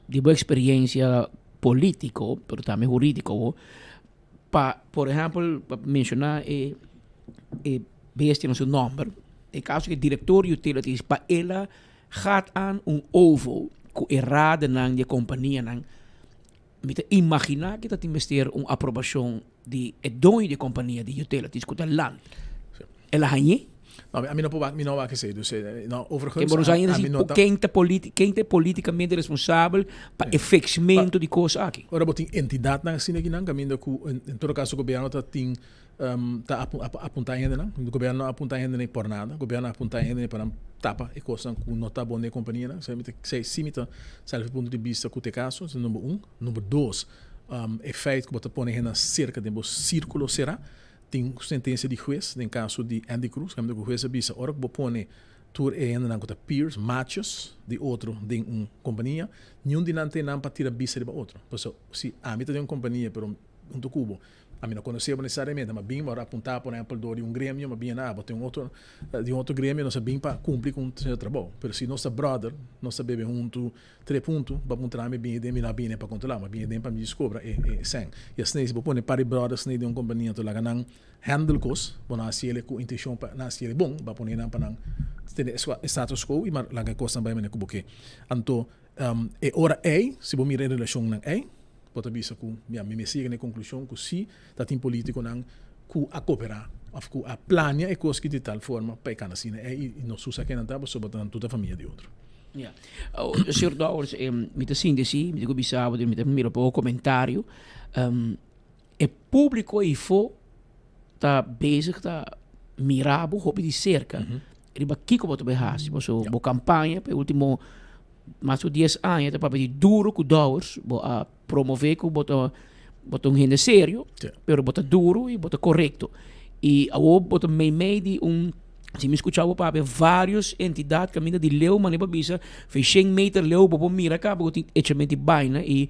di bo experiencia politico, pero tambe huridico, pa, por ehempel, pa menciona e e bestia na su nomber, e caso di director di utilities, pa el a gaat aan un ovo cu e radenan di e companianan, Mi ta imaginá ki ta tin mester un aprobashon di e doño di e kompania di utilities ku ta land. El a hañ'é? No, ami no por wak, mi no wak esei. Dus, no, overigens, Ken bo no sa ainda ami si no ta. ken ta politi, ken ta politikamente responsabel pa e fixmento di kos aki? Ora bo tin entidatnan asina akinan kaminda ku en todo kaso gobièrnu ta tin ta apuntá hendenan. Gobièrnu no a apuntá hendenan por nada. Gobièrnu a apuntá hendenan pa nan tapa e kosnan ku no ta bon den e kompanianan. So mi ta esei si mi ta sali for punto di bista ku ta e kaso. Esei number un. Number dos, e feit ku bo ta pone hendenan serka den bo sirkulo será. Tin sentensia di hues den kaso di Andy Cruz kaminda ku hues a bisa ora ku bo pone tur e hendenan ku ta peers, matches di otro den un kompania, niun di nan ten nan pa tira bisa riba otro. Pasobra si ami ta den un kompania pero huntu ku bo Ami no konosé bo nesesariamente, ma bin bo a apuntá por ehèmpel dor di un gremio, ma bin a bo tin un otro di un otro gremio, nos a bin pa kumpli ku un sierto trabou. Pero si nos ta bròder, nos ta bebe huntu, trep huntu, bo a puntra mi bin den, mi no a bini pa kontrolá, mi a bini den pa mi deskobra e e sèn. I asina si bo pone par di bròders nei den un kompania anto laga nan handle kos, bo no a hasi el ku intenshon pa nan hasi el bon, bo a pone nan pa nan tene e status quo i laga e kosnan bai manera ku bo ke. Anto E ora ei, si bo mira e relashonnan ei, bo ta bisa ku, ya, mi mester yega na e konklushon ku si ta tin polítikonan ku a koperá òf ku a plania e kos ki di tal forma pa e kana asina ei i nos usa kenan ta pasobra ta nan tur ta famia di otro. Ya. Señor Dowers, mi ta sinti si, mi ta ku bisa bo, mi ta mira poko komentario. E públiko eifó ta bezig ta mira bo hopi di serka riba kiko bo ta bai hasi. Pasobra bo kampaña pa e último mas ku dies aña ta papia di duro ku Dowers. Bo a promove ku bo ta bo ta un hende serio, pero bo ta duro i bo ta korekto. I awor bo ta meimei di un, si mi skucha bo papia, vários entidat kaminda di leu manera bo a bisa, fe shen meter leu bo por mira kaba ku tin echamento di baina i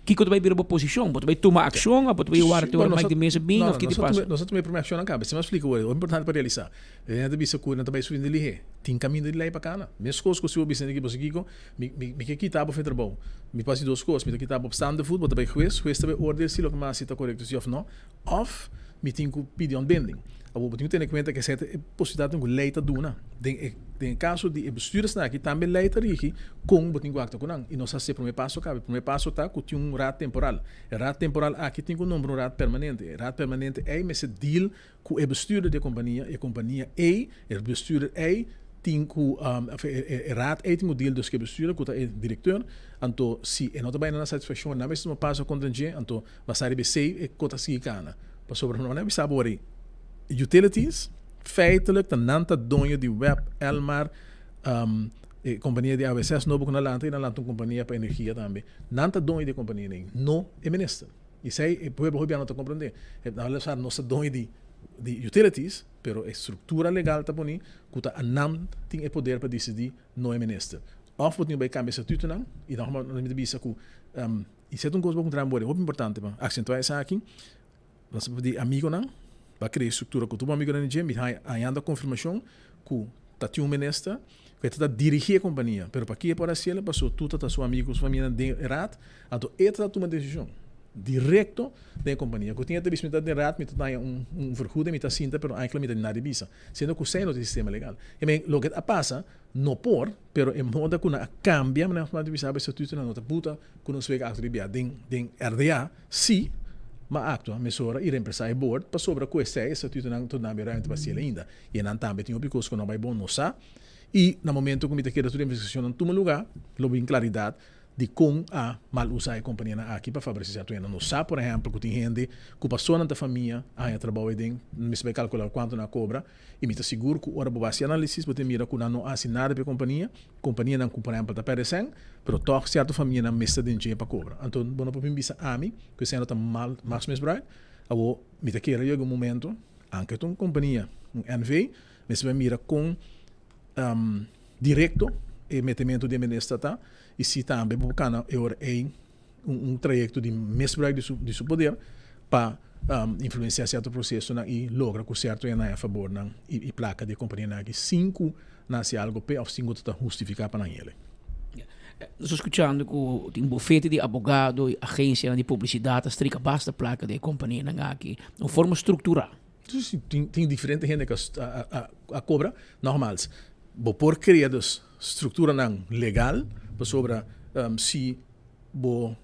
Kiko ta bai bira bo posishon? Bo ta bai tuma akshon òf bo ta bai warda te ora Mike de Meza bin òf ki ta pasa? Nos a tuma e promé akshonnan kaba. Esei mi a splika wor, hopi importante pa realisá. E hende ta bisa ku nan ta bai suficiente lihé. Tin kaminda di lei pa kana. Meskos ku si bo bisa hende ki bo si kiko, mi mi ke kita bo for e trabou. Mi por hasi dos kos, mi ta kita bo op staande voet, bo ta bai hues, hues ta bai oordeel si loke mi a hasi ta korekto si òf no, òf mi tin ku pidi ontbinding. Awor bo tin ku tene kuenta ku esei ta e posibilidatnan ku lei ta duna. Den e den e kaso di e bestuurdersnan aki tambe lei ta rigi kon bo tin ku aktua ku nan. I nos a hasi e promé paso kaba. E promé paso ta ku tin un raad temporal. E raad temporal aki tin ku nombra un raad permanente. E raad permanente ei mester deal ku e bestuurder di e kompania. E kompania ei, e bestuurder ei tin ku òf e raad ei tin ku deal dus ku e bestuurder ku ta e direkteur. Anto si e no ta bai na nan satisfakshon nan mester tuma paso kontra dje. Anto Basá riba esei e ko ta sigui kana. Pasobra no nan bisa bo ori utilities, feitelijk ta nan ta doño di web, Elmar, e kompania di AWSS nobo ku nan lanta i nan lanta un kompania pa energia tambe. Nan ta doño di e kompania ei, no e minister. I esei e pueblo hopi bia no ta komprendé. Nan sa nos ta doño di di utilities, pero e struktura legal ta poni ku ta nan tin e poder pa disidí, no e minister. Òf bo tin ku bai kambia statutonan i nan mi ta bisa ku I si ta un kos bo kontra bo hopi importante pa aksentuá esaki, nos ta di amigonan. Bo a krea e struktura ku tur bo amigunan di dje, mi hañando konfirmashon ku ta tin un minister ku e ta ta dirigí e kompania, pero paki e por hasi el? Pasobra tur ta ta su amigu ku su famianan den e raad, anto e ta ta tuma desishon direkto den e kompania. Ku tin e ta bisa mi ta den raad, mi ta haña un un vergoeding, mi ta sinta pero eindelijk mi ta nada di bisa, siendo ku esei no ta e sistema legal. I men loke a pasa no por, pero e moda ku nan a kambia manera ku nan ta bisa e statutonan no ta buta ku nos wega akto di bia den den RDA, Si, ma aktua mesora i reemplesá e board pasobra ku esei e statutonan ta duna mi ruimte pa hasiel ainda. I enan tambe tin hopi kos ku no bai bon, nos sa. I na momento ku mi ta kere tur e investigashonnan tuma lugá, lo bin klaridat di kon a mal usá e kompanianan aki pa favoresé sierto hende. Nos sa, por ehèmpel, ku tin hende ku pasobra nan ta famia a haña trabou aden, mester bai kalkulá kuantu nan a kobra. I mi ta sigur ku ora bo bai hasi análisis bo ta mira ku nan no a hasi nada pa e kompania. Kompanianan ku por ehèmpel ta pèrdè sèn, pero tòg sierto famianan mester den dje pa kobra. Anto bo no por bin bisa ami ku e sèn lo ta mal machtsmisbruik. Awor mi ta kere yega un momento, anke ta un kompania, un NV, mester bai mira kon direkto e metementu di e minister ta i si tambe bo por kana e ora ei un trayekto di misbruik di su poder pa influensiá sierto prosesonan i logra ku sierto e nan fabornan i plaka di e kompanianan aki sin ku nan hasi algu p'e òf sin ku ta hustifiká pa nan hende. Nos ta skuchando ku tin bufete di abogado i agensianan di publisidat ta strika basta plaka di e kompanianan aki na un forma strukturá. Si, tin diferente hende ku a kobra. Nogmaals, bo por krea dus strukturanan legal pasobra si bo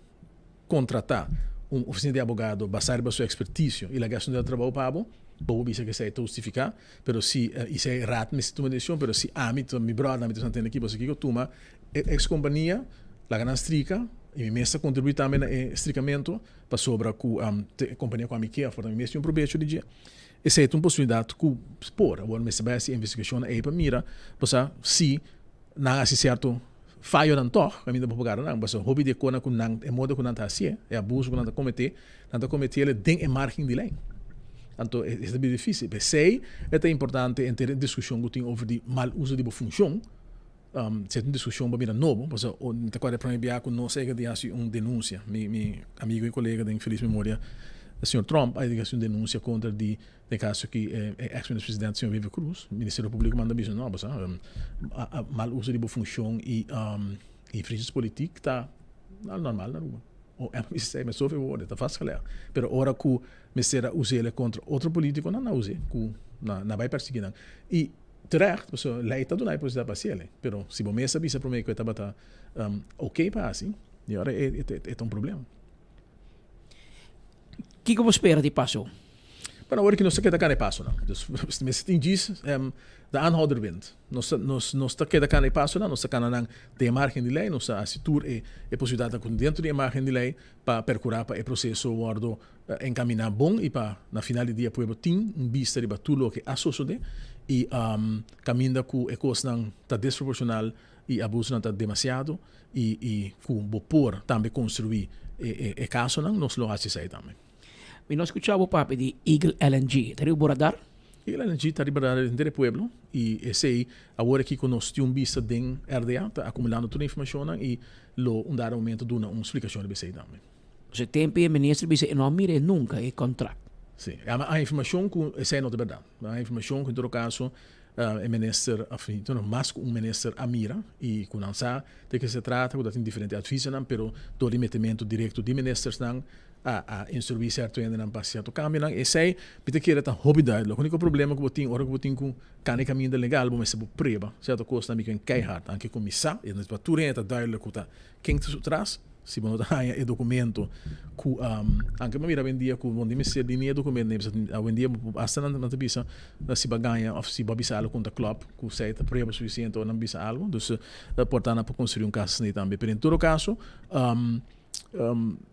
kontratá un ofisina di abogado basá riba su ekspertisio i laga esun duna trabou pa bo, bo por bisa ku esei ta hustifiká, pero si i esei raad mester tuma desishon, pero si ami ta mi bròder mi ta tende aki pasobra kiko tuma e eks kompania laga nan strika i mi mes ta kontribuí tambe na e strikamentu pasobra ku e kompania ku ami ke òf por ta mi mes tin un probecho di dje. Esei ta un posibilidat ku por. Awor mester bai hasi investigashonnan ei pa mira pasobra si nan a hasi sierto fayonan tòg, kaminda bo por gara nan, pasobra hopi di e konan ku nan, e moda ku nan ta hasié, e abuso ku nan ta kometé, nan ta kometé el den e margen di lei. Anto e ta bira difísil. P'esei e ta importante henter e diskushon ku tin over di mal uso di bo funshon, si e ta un diskushon pa bira nobo, pasobra mi ta kòrda e promé bia ku nos a yega di hasi un denunsia, mi mi amigo i kolega den felis memoria, señor Trump a yega di hasi un denunsia kontra di Den caso aki e ex minister presidente señor Wever Croes, Ministerio Publico manda bisa no, basa mal uso di bo funcion y vriendjespolitiek ta normal na Aruba. O MPC met zoveel woorden, ta vastgelegd. Pero ora cu mester a usele contra otro politiconan, nan a use, cu nan bay persegui nan. Y terecht, pasobra ley ta duna e posibilidad pa haciele. Pero si bo mes a bisa prome cu e tabata ok pa haci, y ora e ta un problema. Kiko bo spera di paso? Bueno, awor ki nos ta keda kana e pasonan. Dus mester tin djis de aanhouder wint. Nos nos nos ta keda kana e pasonan, nos ta kana nan den e margen di lei, nos ta hasi tur e e posibilidatnan ku dentro di e margen di lei pa perkurá pa e proseso wòrdu enkaminá bon i pa na final di dia pueblo tin un bista riba tur loke a sosodé i kaminda ku e kosnan ta desproporshonal i abusonan ta demasiado i i ku bo por tambe konstruí e e e kasonan, nos lo hasi esei tambe. Mi no a skucha bo papia di Eagle LNG. Ta riba bo radar? Eagle LNG ta riba radar di henter e pueblo i esei awor aki ku nos tin un bista den RDA ta akumulando tur e informashonnan i lo un dado momento duna un splikashon riba esei tambe. Su tempu e minister bisa e no a mira e nunka e kontrakt. Si, a informashon ku esei no ta bèrdat. A informashon ku en todo kaso e minister of mas ku un minister a mira i ku nan sa de ke se trata ku ta tin diferente advisonan pero dor di metementu direkto di ministersnan a a instruí sierto hendenan pa sierto kambionan. Esei mi ta kere ta hopi duidelijk. Uniko problema ku bo tin ora ku bo tin ku kana e kaminda legal bo mester bo preba sierto kosnan mi ken keihard anke ku mi sa i pa tur hende ta duidelijk ku ta Ken ta su tras? Si bo no ta haña e documento cu anke bo mira awendia cu bo no mester di ni e documento ni bisa awendia hasta nan ta bisa si bo a gaña of si bo a bisa algo cu no ta klop cu esey ta prueba suficiente ora nan bisa algo dus por ta nan por construi un cas asina tambe pero en todo caso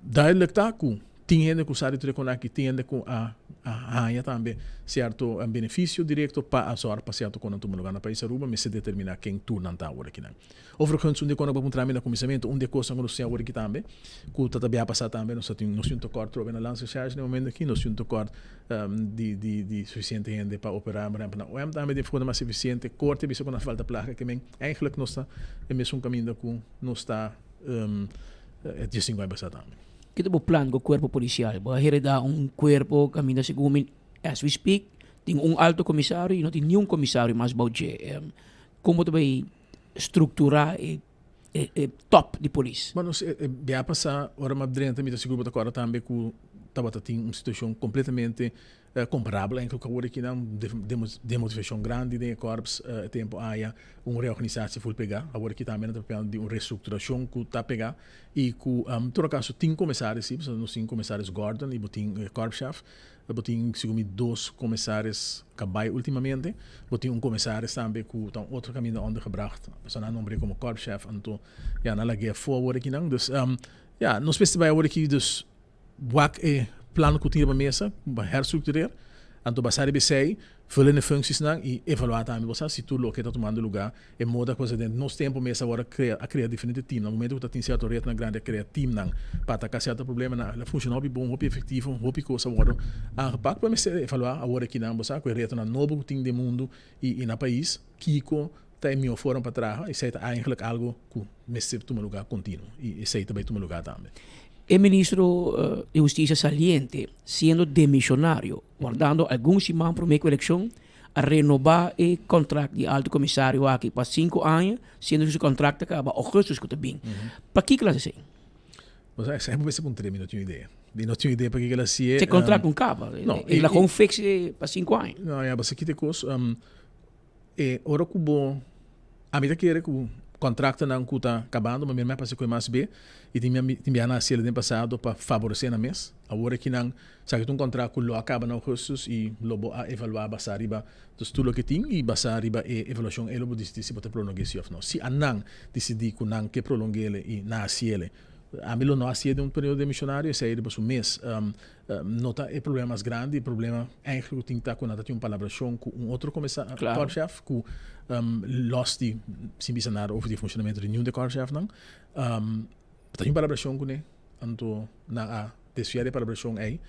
duidelijk ta cu Tin hende ku sa di tur e kon aki, tin hende ku a haña tambe sierto benefisio direkto pa a sòrg pa sierto konnan tuma lugá na pais Aruba, mester determiná ken tur nan ta awor akinan. Overigens, un di e konnan ku a puntra mi na kuminsamentu, un di e kosnan ku nos tin awor aki tambe, ku ta ta biaha pasá tambe, nos ta tin, nos tin un tekòrt trobe na Landsrecherche na e momento aki, nos tin un tekòrt di di di sufisiente hende pa operá, por ehèmpel na OM tambe den forma mas efisiente, korte a bisa ku nan falta plaka, ke men eigentlik nos ta e mesun kaminda ku nos ta e diesinku aña pasá tambe. Ki ta bo plan ku kuerpo polisial? Bo a heredá un kuerpo kaminda segun mi. As we speak, tin un alto komisario i no tin niun komisario mas bou dje. Kon bo ta bai strukturá e e top di polis? Bueno, e bia pasá ora mi a drenta mi ta sigur bo ta kòrda tambe ku tabata tin un situashon kompletamente komparabel enkele ku awor aki nan, demotivashon grandi den e kòrps e tempu aya, un reorganisatie ful pegá. Awor aki tambe nan ta papiando di un restrukturashon ku ta pegá i ku en todo kaso tin komisaris si, pasobra nos tin komisaris Gordon i bo tin e kòrpschef. Bo tin segun mi dos comisaris cabay ultimamente. Bo tin un comisaris tambe cu ta un otro caminda ondergebracht. Pasobra nan a nombr'é como korpschef anto ya nan lag'é afó awor akinan. Dus ya nos mester bay awor aki dus wak e plan cu tin riba mesa pa herstructureer. Anto basa riba esey vullende functiesnan y evalua tambe bo sa si tur loke ta tumando lugar. E moda ku den nos tempu mes awor a krea a krea diferente teamnan. Na momento ku ta tin sierto retnan grandi a krea teamnan pa ataká sierto problemanan. El a funshoná hopi bon, hopi efektivo, hopi kos a wòrdu aangepak. Pero mester evaluá awor akinan bo sa ku e retonan nobo ku tin den mundu i na pais, kiko ta e mihó forma pa traha. Esei ta eigentlik algu ku mester tuma lugá kontinuo i esei ta bai tuma lugá tambe. E ministro di hustisia saliente, siendo demisionario, wardando algun siman promé ku elekshon, a renobá e kontrakt di Alto Komisario aki pa sinku aña, siendo ku su kontrakt ta kaba ougùstus ku ta bin. Pakiko el a hasi esei? Bo sa, esei bo mester puntra mi no tin un idea. Mi no tin un idea pakiko el a hasié. Si e kontrakt no kaba, el a gewoon fix e pa sinku aña. No, ya, bo sa kita e kos, e ora ku bo, ami ta kere ku kontraktonan ku ta kabando, ma mi a pasa ku e mas be, i tin tin biaha nan a hasiel den pasado pa faboresé nan mes. Awor aki nan Esaki ta un kontrakt ku lo a kaba na ougùstùs i lo bo a evaluá basá riba dus tur loke tin i basá riba e evaluashon ei lo bo disidí si bo ta prolong'é si òf no. Si a nan disidí ku nan ke prolong'é i nan hasié, ami lo no hasié den un periodo demishonario, esei riba su mes no ta e problema mas grandi. E problema eigentlik ku tin ta ku nan ta tin un palabrashon ku un otro korpschef ku lòs di sin bisa nada over di e funshonamentu di niun di e korpschefnan ta tin un palabrashon kuné anto nan a Desvia di e palabrashon ei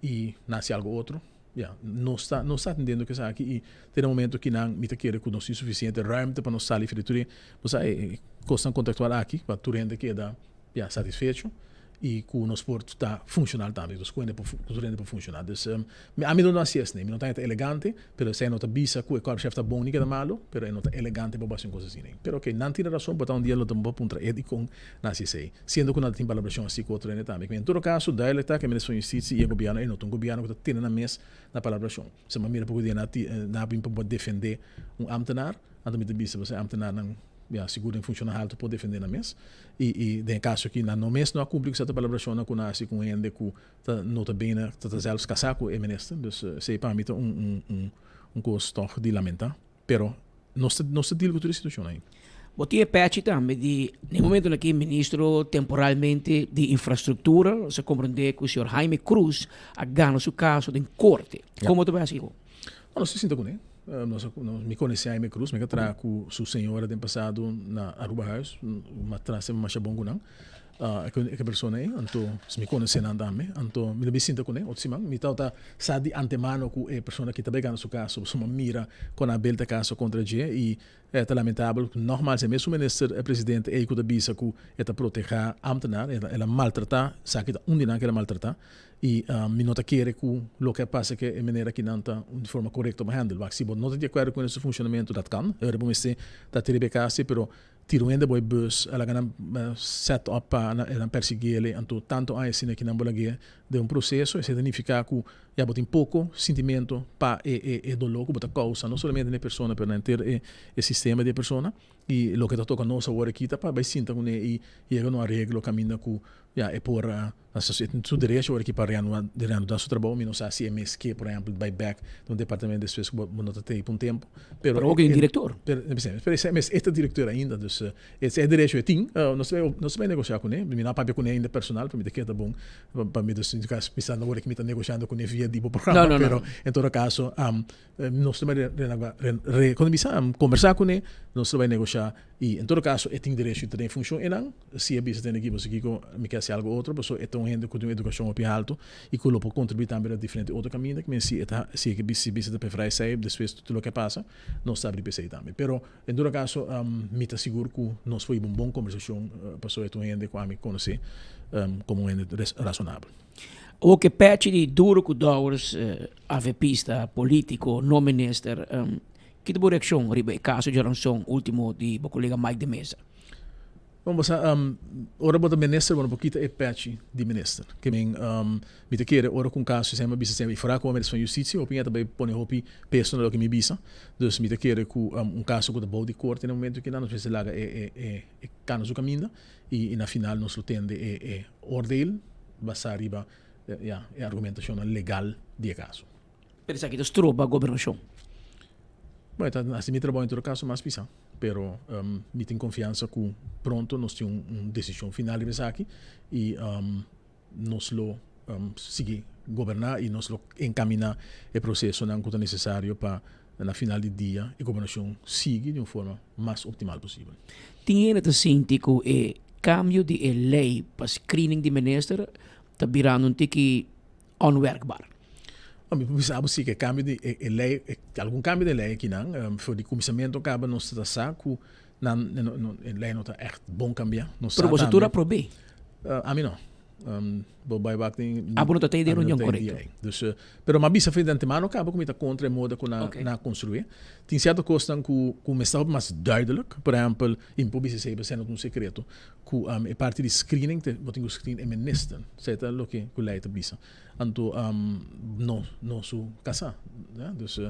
i nasi algu otro. Ya, nos ta, nos ta atendiendo ku esaki i te na momento ki nan mi ta kere ku nos tin sufisiente ruimte pa nos sali for di tur e, bo sa, e kosnan kontraktual aki pa tur hende keda, ya, satisfecho i ku nos por ta funshonal tambe, nos ku hende por, ku tur hende por funshoná. Dus, mi, ami lo no hasi esei, mi no ta hende elegante, pero esei no ta bisa ku e kòrpschef ta bon ni keda malu, pero e no ta elegante pa bo hasi un kos asina. Pero oke, nan tin rason, por ta un dia lo ta bo puntra e dikon nan hasi esei. Siendo ku nan ta tin palabrashon asi ku otro hende tambe. En todo kaso, duidelijk ta ku e Minister van Justitie i e gobièrnu ei no ta un gobièrnu ku ta tene nan mes na palabrashon. Si bo mira poko dia nan a bin pa bo defendé un ámtenar, anto mi ta bisa bo e ámtenarnan ya sigur den funshonnan haltu por defendé nan mes. I i den e kaso aki nan no mes no a kumpli ku sierto palabrashonnan ku nan a hasi ku un hende ku ta nota bene ta ta zèlfs kasá ku e minister. Dus esei pa mi ta un un un un kos tòg di lamentá. Pero nos ta nos ta deal ku tur e situashon ei. Bo tin e pechi tambe di na e momentonan aki ministro temporalmente di infrastruktura, nos a komprende ku señor Jaime Cruz a gana su kaso den korte. Kon bo ta bai hasi ku? No, nos ta sinta kuné. Nos a mi konosé Jaime Cruz, mi a traha ku su señora den pasado na Arubahuis, mi a traha semper masha bon ku nan. E persona ei, anto mi konosé nan tambe, anto mi ta bin sinta kuné otro siman. Mi tabata sa di antemano ku e persona aki ta bai gana su kaso, pasobra mi a mira kon a bel ta kaso kontra dje i ta lamentabel ku nògmals e mesun minister presidente ei ku ta bisa ku e ta protehá ámtenar, el a maltratá, esaki ta un di nan ku el a maltratá i mi no ta kere ku loke a pasa ku e manera aki nan ta di forma korekto pa hèndel. Wak si bo no ta di akuerdo ku su funshonamentu dat kan, e ora bo mester ta tira riba e kasi pero Tira un hende bo e bus, a laga nan set up pa nan persiguié el, anto tanto aña asina ki nan bo lag'é den un proseso, esei ta nifiká ku ya bo tin poko sintimentu pa e e e doló ku bo ta kousa, no solamente na e persona pero na henter e e sistema di e persona, i loke ta toka nos awor aki ta pa bai sinta kuné i yega na un areglo kaminda ku ya e por Su derecho ora ki pa reanudá su trabou, mi no sa si e mes ke, por ehèmpel, bai bèk den un departamento despues ku bo no ta tei pa un tempu. Pero awor ku e direktor. Pero e mes e ta direktor ainda, dus e derecho e tin. Nos ta bai nos ta bai negosiá kuné. Mi no a papia kuné ainda personal, pero mi ta keda bon pa mi dus pensando awor ki mi ta negosiando kuné via di bo programa. Pero en todo kaso nos ta bai re kombersá kuné, nos ta bai negoshá i en todo kaso e tin derecho di ta den funshon einan. Si e bisa tene ki boso kiko mi ke hasi algo otro paso e ta un hende ku tin un edukashon hopi haltu i ku lo por kontribuí tambe na diferente otro kaminda ki men si e ta si e si bisa ta preferá esei despues di tur loke a pasa nos ta abri pa esei tambe pero en todo kaso mi ta sigur ku nos por hiba un bon kombersashon paso e ta un hende ku ami konosé komo un hende rasonabel. Awor ke pechi di duro ku Dowers, avpista, politico, no minister, ki ta bo reaccion riba e caso djaranson ultimo di bo colega Mike de Meza? Bon, bo sa, ora bo ta minister bo no por kita e pechi di minister. Ke men, mi ta kere ora ku un caso esei mi a bisa esei, i fora ku minister van Justitie, hopi ta bai pone hopi peso na loke mi bisa. Dus mi ta kere ku un caso ku ta bou di korte na e momento aki nan nos mester laga e e e cana su caminda i na final nos lo tende e e oordeel basá riba ya e argumentashonnan legal di e kaso. Pero esaki ta stroba gobernashon. Bueno, ta hasi mi trabou en todo kaso mas pisá, pero mi tin konfiansa ku pronto nos tin un desishon final riba esaki i nos lo sigui goberná i nos lo enkaminá e prosesonan ku ta nesesario pa na final di dia e gobernashon sigui di un forma mas optimal posibel. Tin hende ta sinti ku e kambio di e lei pa screening di minister ta birando un tiki onwerkbaar. Mi por bisa bo si ku e kambio di e lei, algun kambio di e lei akinan, for di kuminsamentu kaba nos ta sa ku nan e lei no ta ègt bon kambiá. Pero boso tur a prob'é? Ami no. Bo bai wak den. Ah, bo no ta tei den reunion, korekto. Dus, pero m'a bisa for di antemano kaba ku mi ta kontra e moda ku nan a konstruí. Tin sierto kosnan ku ku mester hopi mas duidelijk. Por ehèmpel, i mi por bisa esei pasobra no ta un sekreto, ku e parti di screening te bo tin ku screen e minister. Esei ta loke ku lei ta bisa. Anto no no su kasá. Dus,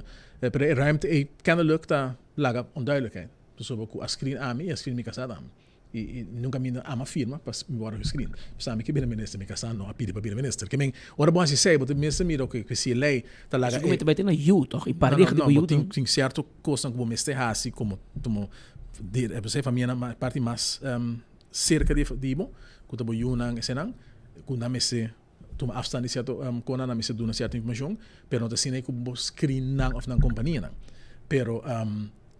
pero e ruimte ei kennelijk ta laga onduidelijkheid. Pasobra ku a screen ami i a screen mi kasá tambe. I nunka mi no ama firma pa mi wòrdu gescreen. Pasobra ami ke bira minister, mi kasá no a pidi pa bira minister. Ke men, ora bo hasi esei, bo ta mester mira oke, ke si e lei ta laga e. Bo ta na yu tòg? I pareha di bo yu tambe. Tin sierto kosnan ku bo mester hasi komo komo e famianan parti mas serka di bo, ku ta bo yunan esenan, ku nan mester tuma afstand di sierto konan, nan mester duna sierto informashon, pero no ta asina ku bo screen nan òf nan kompanianan. Pero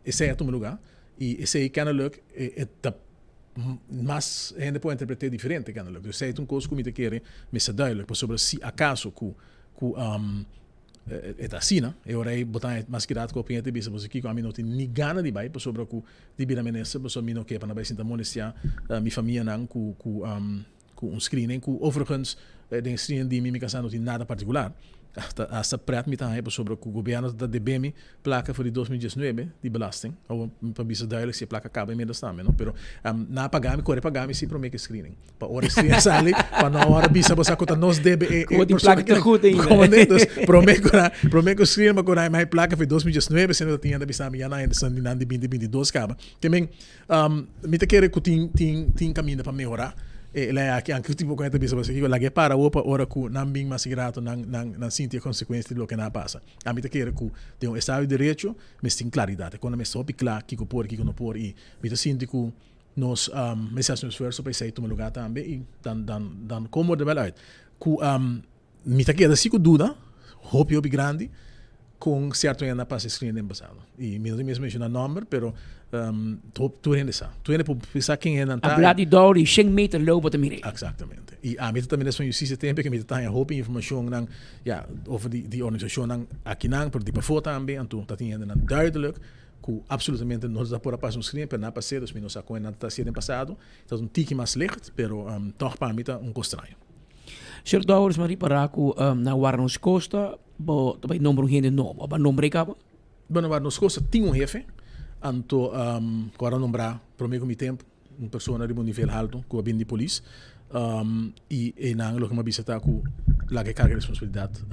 esei a tuma lugá. I esei kennelijk e ta mas hende por interpreté diferente kennelijk. Dus esei ta un kos ku mi ta kere mester duidelijk pasobra si akaso ku ku e ta asina e ora ei bo ta haña mas kidat ku opinia ta bisa boso kiko ami no tin ni gana di bai pasobra ku di bira minister pasobra mi no ke pa nan bai sinta molestiá mi famianan ku ku Ku un screening ku overigens den e screening di mi mi kasá no tin nada partikular. Hasta hasta pret mi ta haña pasobra ku gobièrnu ta debe mi plaka for di 2019 di belasting. Awor mi por bisa duidelijk si e plaka kaba inmiddels tambe no. Pero nan a paga mi, kore paga mi si promé ku e screening. Pa ora e screening sali pa no ora bisa bo sa ku ta nos debe e Komo tin persona plaka te goed ainda. Komo ne? Dus promé ku nan promé ku screening pa kore haña plaka for di 2019 siendo ta tin hende a bisa mi ya nan hende nan di binti 22 kaba. Te men Mi ta kere ku tin tin tin kaminda pa mehorá e lei aki, anke tipo ku hende ta bisa pasobra kiko lag'é para awor pa ora ku nan bin mas rato nan nan nan sinti e konsekuensia di loke nan a pasa. Ami ta kere ku den un estado di derecho mester tin klaridat, e kos nan mester hopi kla kiko por i kiko no por i mi ta sinti ku nos mester hasi un esfuerso pa esei tuma lugá tambe i dan dan dan komo er wel uit ku Mi ta keda si ku duda hopi hopi grandi kon sierto hende a pasa e screening den pasado. I mi no tin mes menshona nomber pero tur hende sa. Tur hende por sa ken hendenan ta. A bla di dòr i shen meter leu bo ta mir'é. Exactamente. I ami ta ta minister van Justicia tempe ke mi ta taña hopi informashonnan ya over di di organisashonnan akinan pero di pafó tambe anto ta tin hendenan duidelijk ku absolutamente no ta por a pasa un screening pero nan a pas'é dus mi no sa kon nan ta hasié den pasado. Ta un tiki mas licht pero tòg pa mi ta un kos straño. Señor Dowers, mi a ripará ku na Warnos Costa bo ta bai nombra un hende nobo. Aba nombra e kaba? Bueno, Warnos Costa tin un hefe, anto ku a nombrá promé ku mi tempu, un persona riba un nivel haltu ku a bini di polis. I einan loke mi a bisa ta ku laga e karga di responsabilidat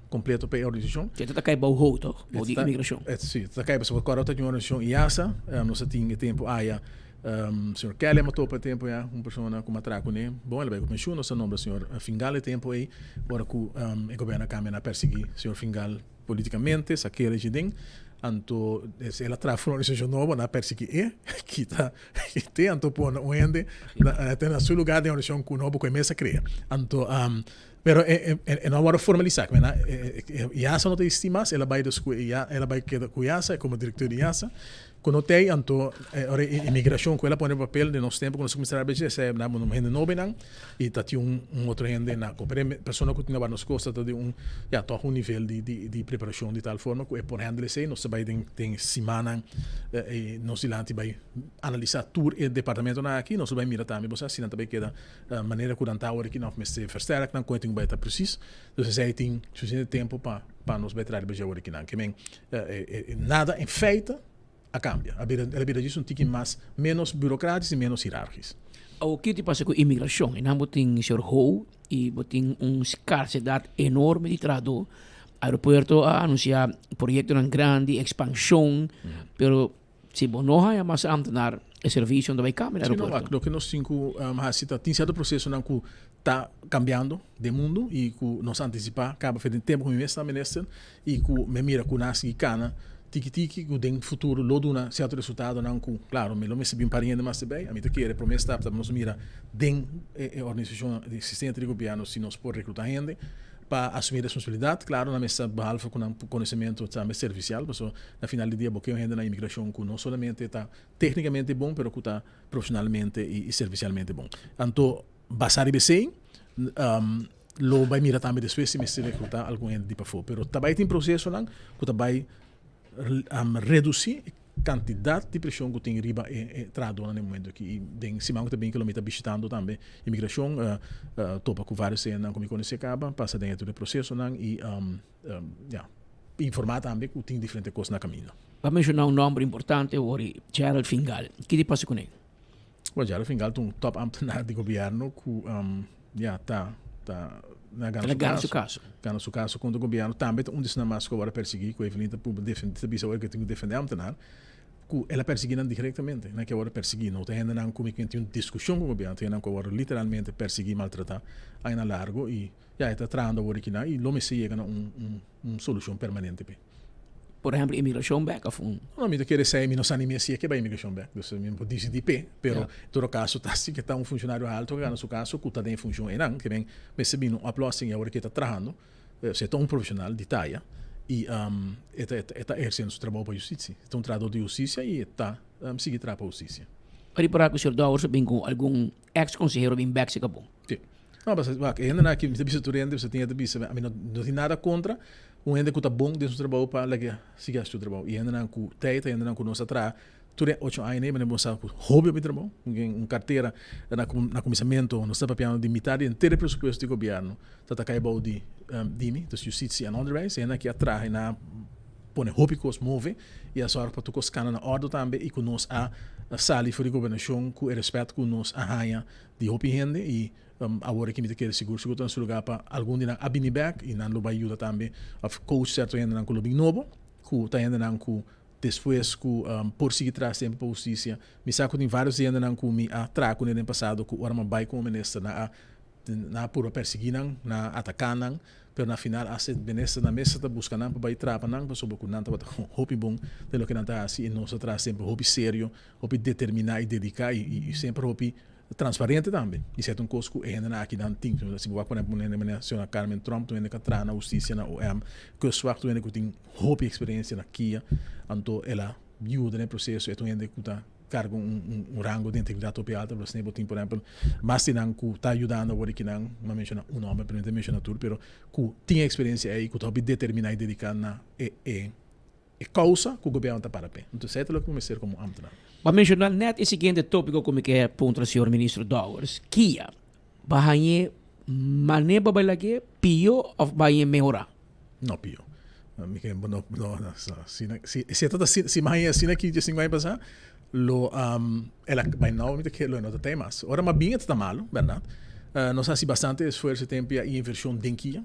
kompleto pa e organisashon. E ta kai bou ho toch? Bou di imigrashon. Si, e ta kai pasobra kòrda ta tin un organisashon IASA, nos a tin e tempu aya. Señor Kelly a mató pa e tempu ya, un persona ku m'a traha kuné. Bon, el a bai ku penshun, nos a nombra señor Fingal e tempu ei, ora ku e gobierno a kambia nan a persiguí señor Fingal politikamente, sak'é el den. Anto el a traha un organisashon nobo, nan a persiguí e, kita kit'é, anto pone un hende na su lugar den e organisashon ku nobo ku e mes a krea. Anto, pero e e no a wòrdu formalisá, IASA no ta existí mas, el a bai dus ku el a bai keda ku IASA komo direktor di IASA. Ku no t'ei, anto ora e imigrashon ku el a pone papel den nos tempu ku nos a kuminsá traha b'e esei nan un hende nobenan i ta tin un un otro hende na ku. Pero e persona ku tin na nos kosta ta di un ya tòg un nivel di di di preparashon di tal forma ku e por handle esei. Nos ta bai den den simannan e nos dilanti bai analisá tur e departamentonan aki. Nos lo bai mira tambe bo sa si nan ta bai keda manera ku nan ta awor aki nan mester versterk nan ku e tin. bai ta precies. Dus esei tin suficiente tempo pa pa nos bai traha riba dje awor akinan. Ke men nada en feite a cambia. A bira, el a bira djis un tiki mas menos burocratisch y menos hierarchisch. Awor kiko ta pasa ku imigrashon? Einan bo tin señor Ho y bo tin un scarsedad enorme di trahadó. Aeropuerto a anuncia proyectonan grandi, expansion, pero si bo no haya mas ambtenaar e servicio no ta bay cambia na Sí, no, aeropuerto. loke nos tin ku hasi ta tin cierto procesonan ku ta cambiando den mundo y ku nos a anticipa caba fe den tempo ku mi mes ta minister y ku mi a mira ku nan a sigui cana tiki tiki ku den futuro lo duna cierto resultadonan ku claro mi lo mester bin un par di hende mas erbij. Ami ta kere prome stap ta nos mira den e organisacion existente di gobierno si nos por recluta hende pa asumi responsabilidad. Claro nan mester behalve ku nan conocimento tambe servicial pasobra na final di dia bo ke un hende na imigracion ku no solamente ta tecnicamente bon pero ku ta profesionalmente y servicialmente bon. Anto basa riba esey lo bay mira tambe despues si mester recluta algun hende di pafo. Pero ta bay tin procesonan cu ta bay reduci e cantidad di presion cu tin riba e trahadornan den momento aki. Y den siman cu ta bin cu lo mi ta bishitando tambe imigracion topa cu varios hendenan cu mi conoce caba pasa den e tur e procesonan y ya informa tambe cu tin diferente cos na caminda. Bo a menciona un nomber importante awor, Gerald Fingal. Ki ta pasa cu ne? Bueno, Gerald Fingal ta un top ambtenaar di gobierno cu ya ta ta na gana su gana su caso. caso. Gana su caso contra gobierno. Tambe ta un di esnan mas cu awor a persegui cu Evelyn ta purba defende, ta bisa awor cu tin cu defende ambtenaar. Cu el a persegui nan directamente. Nan ke awor a persegui. No ta hendenan cu mi tin un discusion cu gobierno. Ta hendenan cu awor literalmente persegui, maltrata añanan largo y ya e ta trahando awor aki nan y lo mester yega na un un un solucion permanente p'e. Por ehempel imigracion bek of un. No, mi ta kere esei, mi no sa ni mes si e ke bai imigracion bek, dus mi no por dicidi p'e, pero en todo caso ta si ke ta un funcionario alto ke gana su caso cu ta den e funcion einan, ke men mester bini un oplossing y awor ke e ta trahando, si e ta un profesional di taya y e ta e ta eherciendo su trabou pa husticia, e ta un trahador di husticia y e ta sigui traha pa husticia. Pa ripara cu señor Dowers a bin cu algun ex consehero bin bek si cabo. Si. No, pasobra wak, e hendenan aki, mi ta bisa tur hende, pasobra tin hende ta bisa, ami no no tin nada kontra un hende ku ta bon den su trabou pa lag'e sigui hasi su trabou. I hendenan ku tei ta hendenan ku nos a traha tur e ocho aña nei, manera bo sa ku hopi hopi trabou. Un un kartera na na kuminsamentu nos ta papiando di mitad di henter e presupuesto di gobièrnu ta ta kai bou di di mi, dus Justitie en Onderwijs. E hendenan aki a traha i nan a pone hopi kos move i a sòrg pa tur kos kana na òrdu tambe i ku nos a sali for di gobernashon ku e rèspèt ku nos a haña di hopi hende y awor aki mi ta kere sigur sigur ta na su lugar pa algun di nan a bini bek y nan lo bay yuda tambe of coach cierto hendenan cu lo bin nobo cu ta hendenan cu despues cu por sigui tras tempo pa husticia. Mi sa cu tin varios di hendenan cu mi a traha cune den pasado cu ora mi a bay como minister nan a nan a purba persegui nan, nan a ataca nan pero na final hasta e minister nan mes ta busca nan pa bay trapa nan pasobra cu nan tabata hopi bon den loke nan ta haci y nos a traha semper hopi serio, hopi determina y dedica y semper hopi Transparente tambe. I esei ta un kos ku e hendenan akinan tin. Si bo wak por ehempel un hende manera señora Carmen Tromp, un hende ku a traha na hustisia na OM, Kustwacht, un hende ku tin hopi eksperensia na kia, anto el a yuda den e proseso. E ta un hende ku ta karga un un rango di integridat hopi alto. Pero asina bo tin por ehempel mas di nan ku ta yudando awor akinan, mi a menshona un nòmber pero mi no ta menshona tur, pero ku tin e eksperensia ei, ku ta hopi determiná i dediká na e e. E kousa ku gobièrnu ta para p'e. Enton esei ta loke bo mester komo ámtenar. Bo a menshoná nèt e siguiente tópiko ku mi ke puntra señor Ministro Dowers, Kia bo a hañ'é manera bo bai lag'é pió òf bo a hañ'é mehorá? No pió. Mi ke no no no si si si e ta asina si mi a hañ'é asina aki diesinku aña pasá lo el a bai nou mi ta kere lo e no ta tei mas. Ora mi a bin e ta ta malu bèrdat. Nos a hasi bastante esfuerso e tempu ya i invershon den Kia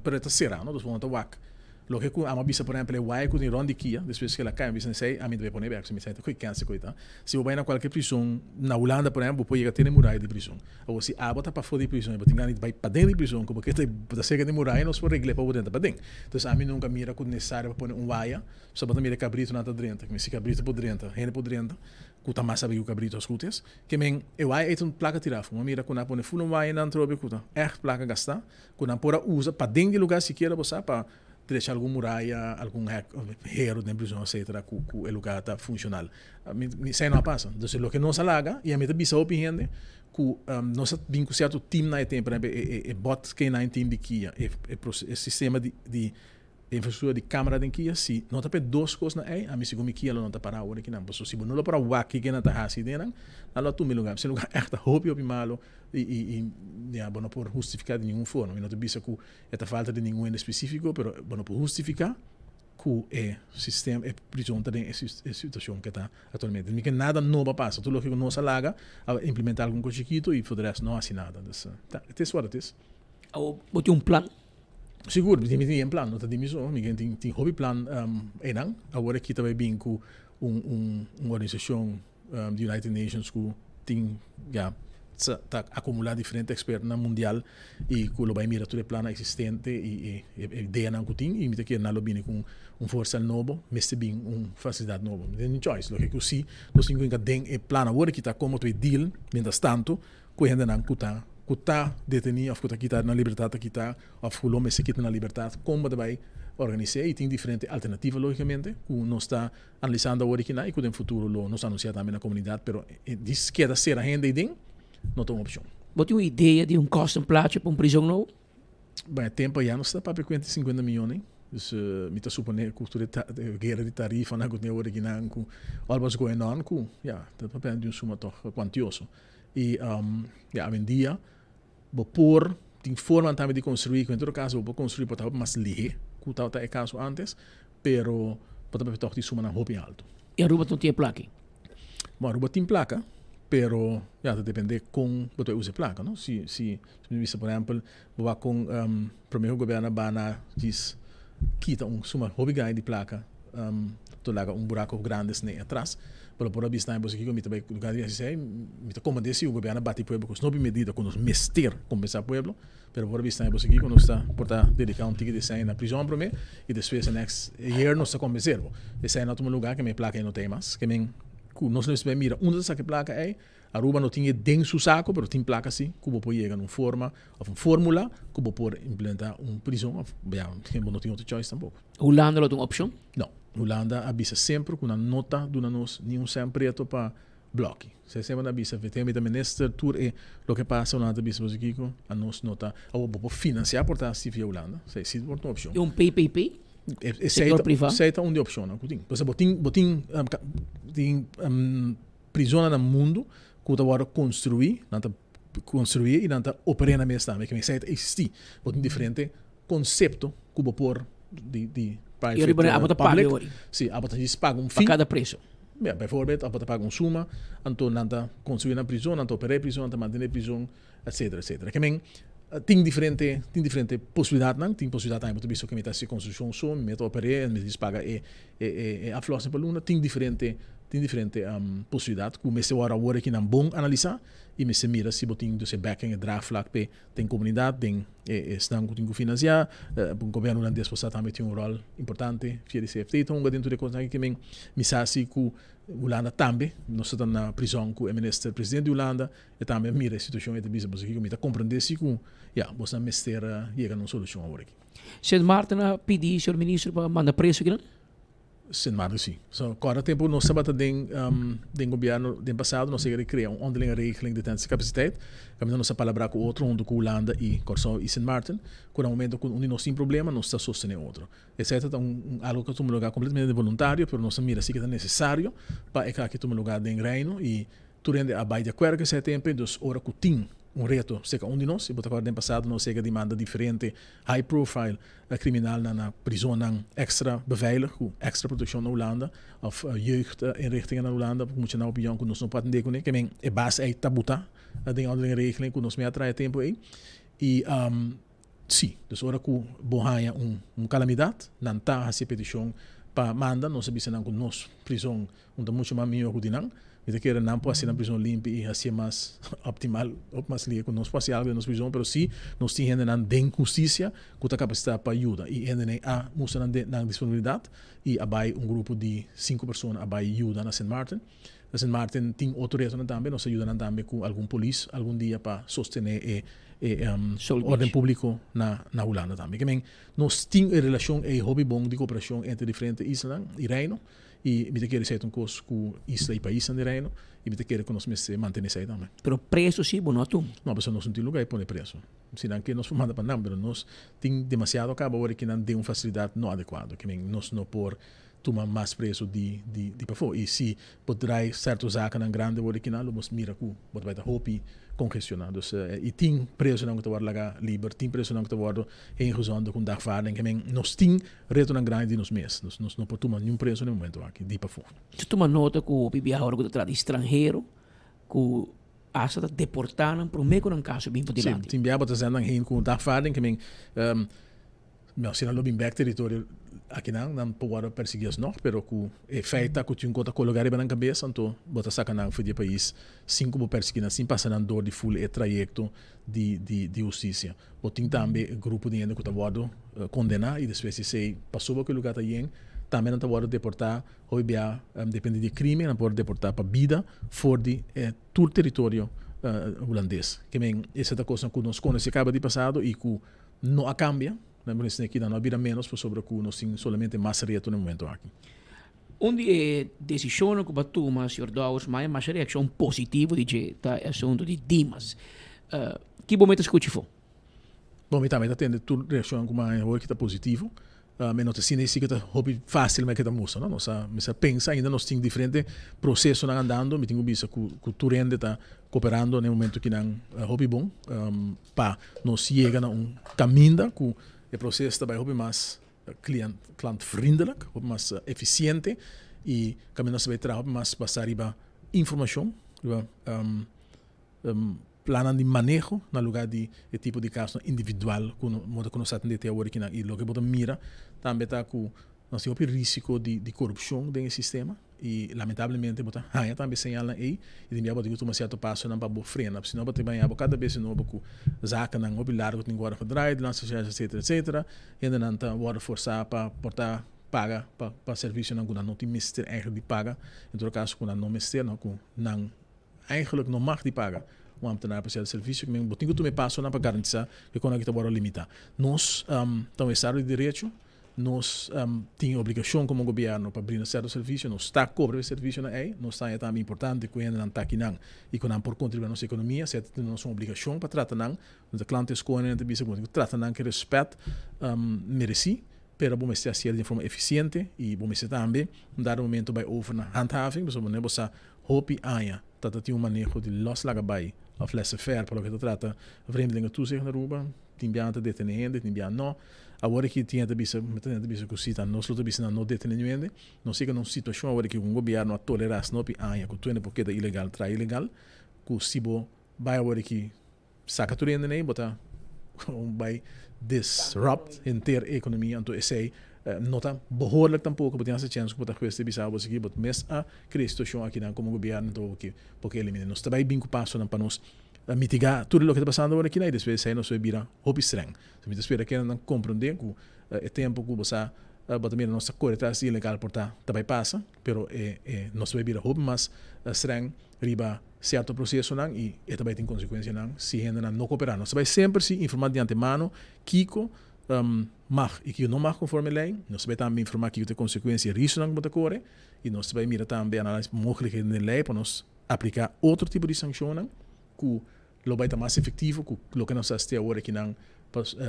pero e ta será no dus bo no ta wak Loke ku amo a bisa por ehempel e waya ku tin rond di kia, despues ku el a kai, mi bisa nesei ami debe pone bek, so mi sa ta koe kense koe ta. Si bo bai na kualke prison na Hulanda por ehempel bo por yega te na e muraya di prison. Awor si abo ta pafó di prison i bo tin gana di bai paden di prison ku bo ke ta serka di muraya nos por regl'é pa bo drenta paden. Entonces ami nunka mira ku nesesario pa pone un waya, so bo ta mira e kabritonan ta drenta, si kabrito por drenta, hende por drenta ku ta mas sabi ku kabrito as goed is. Ke men e waya ei ta un plaka tirá afó. Mi a mira ku nan a pone ful un waya nan trobe ku ta ègt plaka gastá. Ku nan por a usa paden di lugá sikiera bo sa pa drecha algun muraya, algun hèk, hero den prizòn etcetera ku ku e lugá ta funshonal. Mi mi esei no a pasa. Entonces loke nos a laga i ami ta bisa hopi hende ku nos a bin ku sierto team na e tempu, por ehempel e e bot K nine team di kia, e e sistema di di. E infrastruktura di kamera den kia, si no ta pa e dos kosnan ei, ami segun mi kia lo no ta para awor aki nan. Pasobra si bo no lo por a wak kiko nan ta hasi den nan, nan lo a tuma e lugar. Pasobra e lugar ègt ta hopi hopi malo i i i ya bo no por hustifiká di ningun forma. Mi no ta bisa ku e ta falta di ningun hende spesífiko, pero bo no por hustifiká ku e sistema, e prizon ta den e situashon ku e ta aktualmente. Mi ke nada nobo a pasa. Tur loke ku nos a laga a implementá algun kos chikitu i for de rèst no hasi nada. Dus ta, it is what it is. Awor bo tin un plan? Sigur, mi tin yen plan, no ta di mi so, mi tin tin hopi plan einan. Awor aki ta bai bin ku un un un organisashon di United Nations ku tin ya ta akumulá diferente ekspertonan mundial i ku lo bai mira tur e plannan eksistente i e ideanan ku tin i mi ta kere nan lo bini ku un voorstel nobo, mester bin un fasilidat nobo. Mi tin choice, loke ku si nos tin ku hinka den e plan awor aki ta komo ta bai deal mientras tanto Ku hendenan ku ta ku ta detení òf ku ta kita nan libertat ta kita òf ku lo mester kita nan libertat, kon bo ta bai organis'é? I tin diferente alternativa lógikamente ku nos ta analisando awor aki na i ku den futuro lo nos anunsiá tambe na komunidat, pero di keda sera hende ei den no ta un opshon. Bo tin un idea di un kòst un plachi pa un prizon nobo? Bon, e tempo ya nos ta papia kuenta di sinkuenta mion ei. Dus mi ta suponé ku tur e guera di tarifanan ku tin awor akinan ku all what's going on ku ya ta papia di un suma tòg kuantioso. I ya awendia bo por tin formanan tambe di konstruí ku en todo kaso bo por konstruí por ta hopi mas lihé ku tabata e kaso ántes, pero bo ta papia tòg di sumanan hopi altu. I Aruba no tin e plaka? Bon, Aruba tin plaka, pero ya ta depende kon bo ta usa e plaka, no? Si si mi bisa por ehèmpel bo wak kon promé ku gobièrnu a bana djis kita un suma hopi grandi di plaka to laga un buraco grandi esne atras, pero por a bisa tambe boso kiko mi ta bai lugar di hasi esei, mi ta komprende si gobièrnu a bati pueblo ku nos no bin medida ku nos mester kompensá pueblo, pero por a bisa tambe boso kiko nos ta por ta dediká un tiki di esei na prizòn promé i despues e next year nos ta kompens'é bo. Esei no a tuma lugar ke men e plaka ei no ta ei mas, ke men ku nos mester bai mira unda ta saka e plaka ei. Aruba no tin e den su saco, pero tin placa si cu bo por yega na un forma of un formula cu bo por implementa un prison of ya bo no tin otro choice tampoco. Hulanda lo ta un opcion? No. Hulanda a bisa semper cu nan no ta duna nos ni un cent preto pa bloki. Se semper nan a bisa, vete mi ta minister, tur e loke pasa Hulanda ta bisa boso kico, a nos no ta, awor bo por financia por ta si via Hulanda, esey si por ta un opcion. Y un PPP? Sector priva? Esey ta un di opcionnan cu tin. Pasobra bo tin, bo tin, tin. Prisonnan na mundu ku ta wòrdu konstruí, nan ta konstruí i nan ta oper'é nan mes tambe. Kimen esei ta eksistí. Bo tin diferente konsepto ku bo por di di I ora bo abo ta paga public. Si, abo ta djis paga un fee. Pa kada preso. Ya, bijvoorbeeld abo ta paga un suma, anto nan ta konstruí nan prison, nan ta oper'é e prison, nan ta mantené e prison, etcetera, etcetera. Kimen tin diferente, tin diferente posibilidatnan. Tin posibilidat tambe bo ta bisa ku mi ta hasi konstrukshon so, mi ta oper'é, mi ta djis paga e E aflossing pa luna tin diferente tin diferente posibilidad cu mester worde awor aki nan bon analisa y mester mira si bo tin dus e backing e draagvlak p'e den comunidad den e esnan cu tin cu financia. Gobierno Hulandes por sa tambe tin un rol importante via di CFT ta hunga den tur e cosnan aki men mi sa si cu Hulanda tambe nos ta na prison cu e minister president di Hulanda e tambe a mira e situacion e ta bisa boso kico mi ta comprende si cu ya bosnan mester yega na un solucion awor aki. Sint Maarten a pidi señor minister pa manda preso kinan? Sint Maarten si. So kòrda tempu nos tabata den den gobierno den pasado nos a yega di krea un onderlinge regeling detentiecapaciteit kaminda nos a palabrá ku otro huntu ku Hulanda i Kòrsou i Sint Maarten ku na momento ku un di nos tin problema nos ta sostené otro. Esei ta un algu ku a tuma lugá kompletamente voluntario pero nos a mira si ke ta nesesario pa e kaki tuma lugá den Reino i Tur hende a bai di akuerdo ku esei tempu, dus ora ku tin un reto serka un di nos, i bo ta kòrda den pasado nos yega di manda diferente high profile kriminalnan na prisonnan èkstra beveilig ku èkstra protekshon na Hulanda òf jeugd inrichtingen na Hulanda ku muchanan hopi yòn ku nos no por atendé kuné. Ke men e base ei ta butá den òrdening regeling ku nos mei a traha e tempu ei. I sí, dus ora ku bo haña un kalamidat nan ta hasi e petishon pa manda, nos a bisa nan ku nos prison Un ta mucho mas mihó ku di nan. Mi ta kere nan por hasi nan prison limpi i hasié mas optimal òf mas lihe ku nos por hasi algu den nos prison, pero sí nos tin hendenan den hustisia ku ta kapasitá pa yuda i hendenan a mustra nan nan disponibilidat i a bai un grupo di sinku persona a bai yuda na Sint Maarten. Na Sint Maarten tin otro retonan tambe, nos a yuda nan tambe ku algun polis algun dia pa sostené e e órden públiko na na Hulanda tambe. Ke men nos tin e relashon ei hopi bon di koperashon entre diferente islanan i Reino. I mi ta kere esei ta un kos ku isla i paisnan di Reino i mi ta kere ku nos mester mantene esei tambe. Pero preso si bo no a tuma? No, pasobra nos no tin luga di pone preso. Si nan ke nos por manda pa nan, pero nos tin demasiado kaba ora ki nan den un fasilidat no adekuado. Ke men nos no por tuma mas preso di di di pafó. I si bo drai sèrto zakennan grandi awor aki nan lo bo mira ku bo ta bai ta hopi kongestioná. Dus i tin presonan ku ta wòrdu laga liber, tin presonan ku ta wòrdu heengezonden ku un dagvaarding. Ke men nos tin retonan grandi di nos mes. Dus nos no por tuma niun preso na e momento aki di pafó. Ta tuma nota ku hopi biaha ora ku ta trata di stranhero ku hasta ta deportá nan promé ku nan kaso bin padilanti. Si, tin biaha bo ta sende nan heen ku un dagvaarding. Ke men No, si nan lo bin bek teritorio akinan, nan por wòrdu persiguí asnòg, pero ku e feit ta ku tin un kos ta kologá riba nan kabes, anto bo ta saka nan for di e pais sin ku bo persiguí nan, sin pasa nan dor di ful e trayekto di di di hustisia. Bo tin tambe e grupo di hende ku ta wòrdu kondená i despues di esei pasobra ku e lugá ta yen, tambe nan ta wòrdu deportá, hopi bia depende di e krimen nan por wòrdu deportá pa bida for di e tur teritorio hulandes. Ke men esei ta kosnan ku nos konosé kaba di pasado i ku No a cambia, na mester aki nan no a bira menos pasobra cu nos tin solamente mas reto na e momento aki. Un di e decisionnan cu bo a tuma, señor Dowers, maya masha reaccion positivo di dje ta e asunto di Dimas. Ki bo mester scuchi fo? Bon, mi tambe ta tende tur reaccionnan cu maya hoor ki ta positivo. Mi no ta sinti si cu ta hopi facil ma ke ta mustra, no. Nos a mester pensa ainda nos tin diferente procesonan andando. Mi tin cu bisa cu cu tur hende ta cooperando na e momento kinan hopi bon. Pa nos yega na un caminda cu e proces ta bay hopi mas client klantvriendelijk, hopi mas eficiente y caminda nos ta bay traha hopi mas basa riba informacion, riba plannan di maneho na lugar di e tipo di casonan individual cu no cu nos ta atende te awor akinan. Y loke bo ta mira tambe ta cu nos tin hopi risico di corupcion den e sistema. I lamentablemente bo ta haña tambe señalnan ei i tin bia bo tin ku tuma sierto pasonan pa bo frena, sino bo ta baña bo kada bes di nobo ku zakennan hopi largu tin ku wòrdu gedraaid, landsrecherche etcetera etcetera, hendenan ta wòrdu forsá pa por ta paga pa pa servisionan ku nan no tin mester eigenlijk di paga, en todo kaso ku nan no mester no ku nan eigenlijk no mag di paga un ambtenaar pa sierto servisio, bo tin ku tuma e pasonan pa garantisá ku e konan aki ta wòrdu limitá. Nos ta un estado di derecho. Nos tin e obligashon komo gobièrnu pa brinda sèrto servisio, nos ta kobra e servisionan ei, nos ta haña tambe importante ku hendenan ta akinan i ku nan por kontribuí na nos ekonomia, esei ta nos un obligashon pa trata nan, nos ta klanten skol nan ta bisa ku bo tin ku trata nan ku e rèspèt meresí, pero bo mester hasiel den forma efisiente i bo mester tambe un dado momento bai over na handhaving pasobra manera bo sa hopi aña ta ta tin un maneho di lòs laga bai òf laissez-faire pa loke ta trata vreemdelingentoezicht na Aruba. Tin biaha ta detene hende, tin biaha no. Awor aki tin hende ta bisa, mi ta bisa ku si ta nos lo ta bisa nan no detene niun hende. Nos yega na un situashon awor aki ku un gobièrnu a tolerá snopi aña ku tur hende por keda ilegal, traha ilegal, ku si bo bai awor aki saka tur hende nei bo ta bai disrupt henter e ekonomia. Anto esei no ta behoorlijk tampoko, bo tin hasta chèns ku bo ta hues ta bisa bo esaki, bo mes a krea e situashon akinan komo gobièrnu anto bo por ke eliminá. Nos ta bai bin ku pasonan pa nos Ta mitiga tur loke ta pasando awor aki na i despues esei nos lo bira hopi streng. So mi ta spera ke nan komprende ku e tempu ku bo sa bo ta mira nos ta kore tras di ilegal por ta ta bai pasa, pero e e nos ta bai bira hopi mas streng riba sierto prosesonan i e ta bai tin konsekuensianan si hendenan no koperá. Nos ta bai semper si informá di antemano kiko mag i kiko no mag konforme lei. Nos ta bai tambe informá kiko ta e konsekuensia i risonan ku bo ta kore i nos ta bai mira tambe analisis mogelijkheden den lei pa nos apliká otro tipo di sankshonnan ku lo bai ta mas efektivo ku loke nos ta hasi awor akinan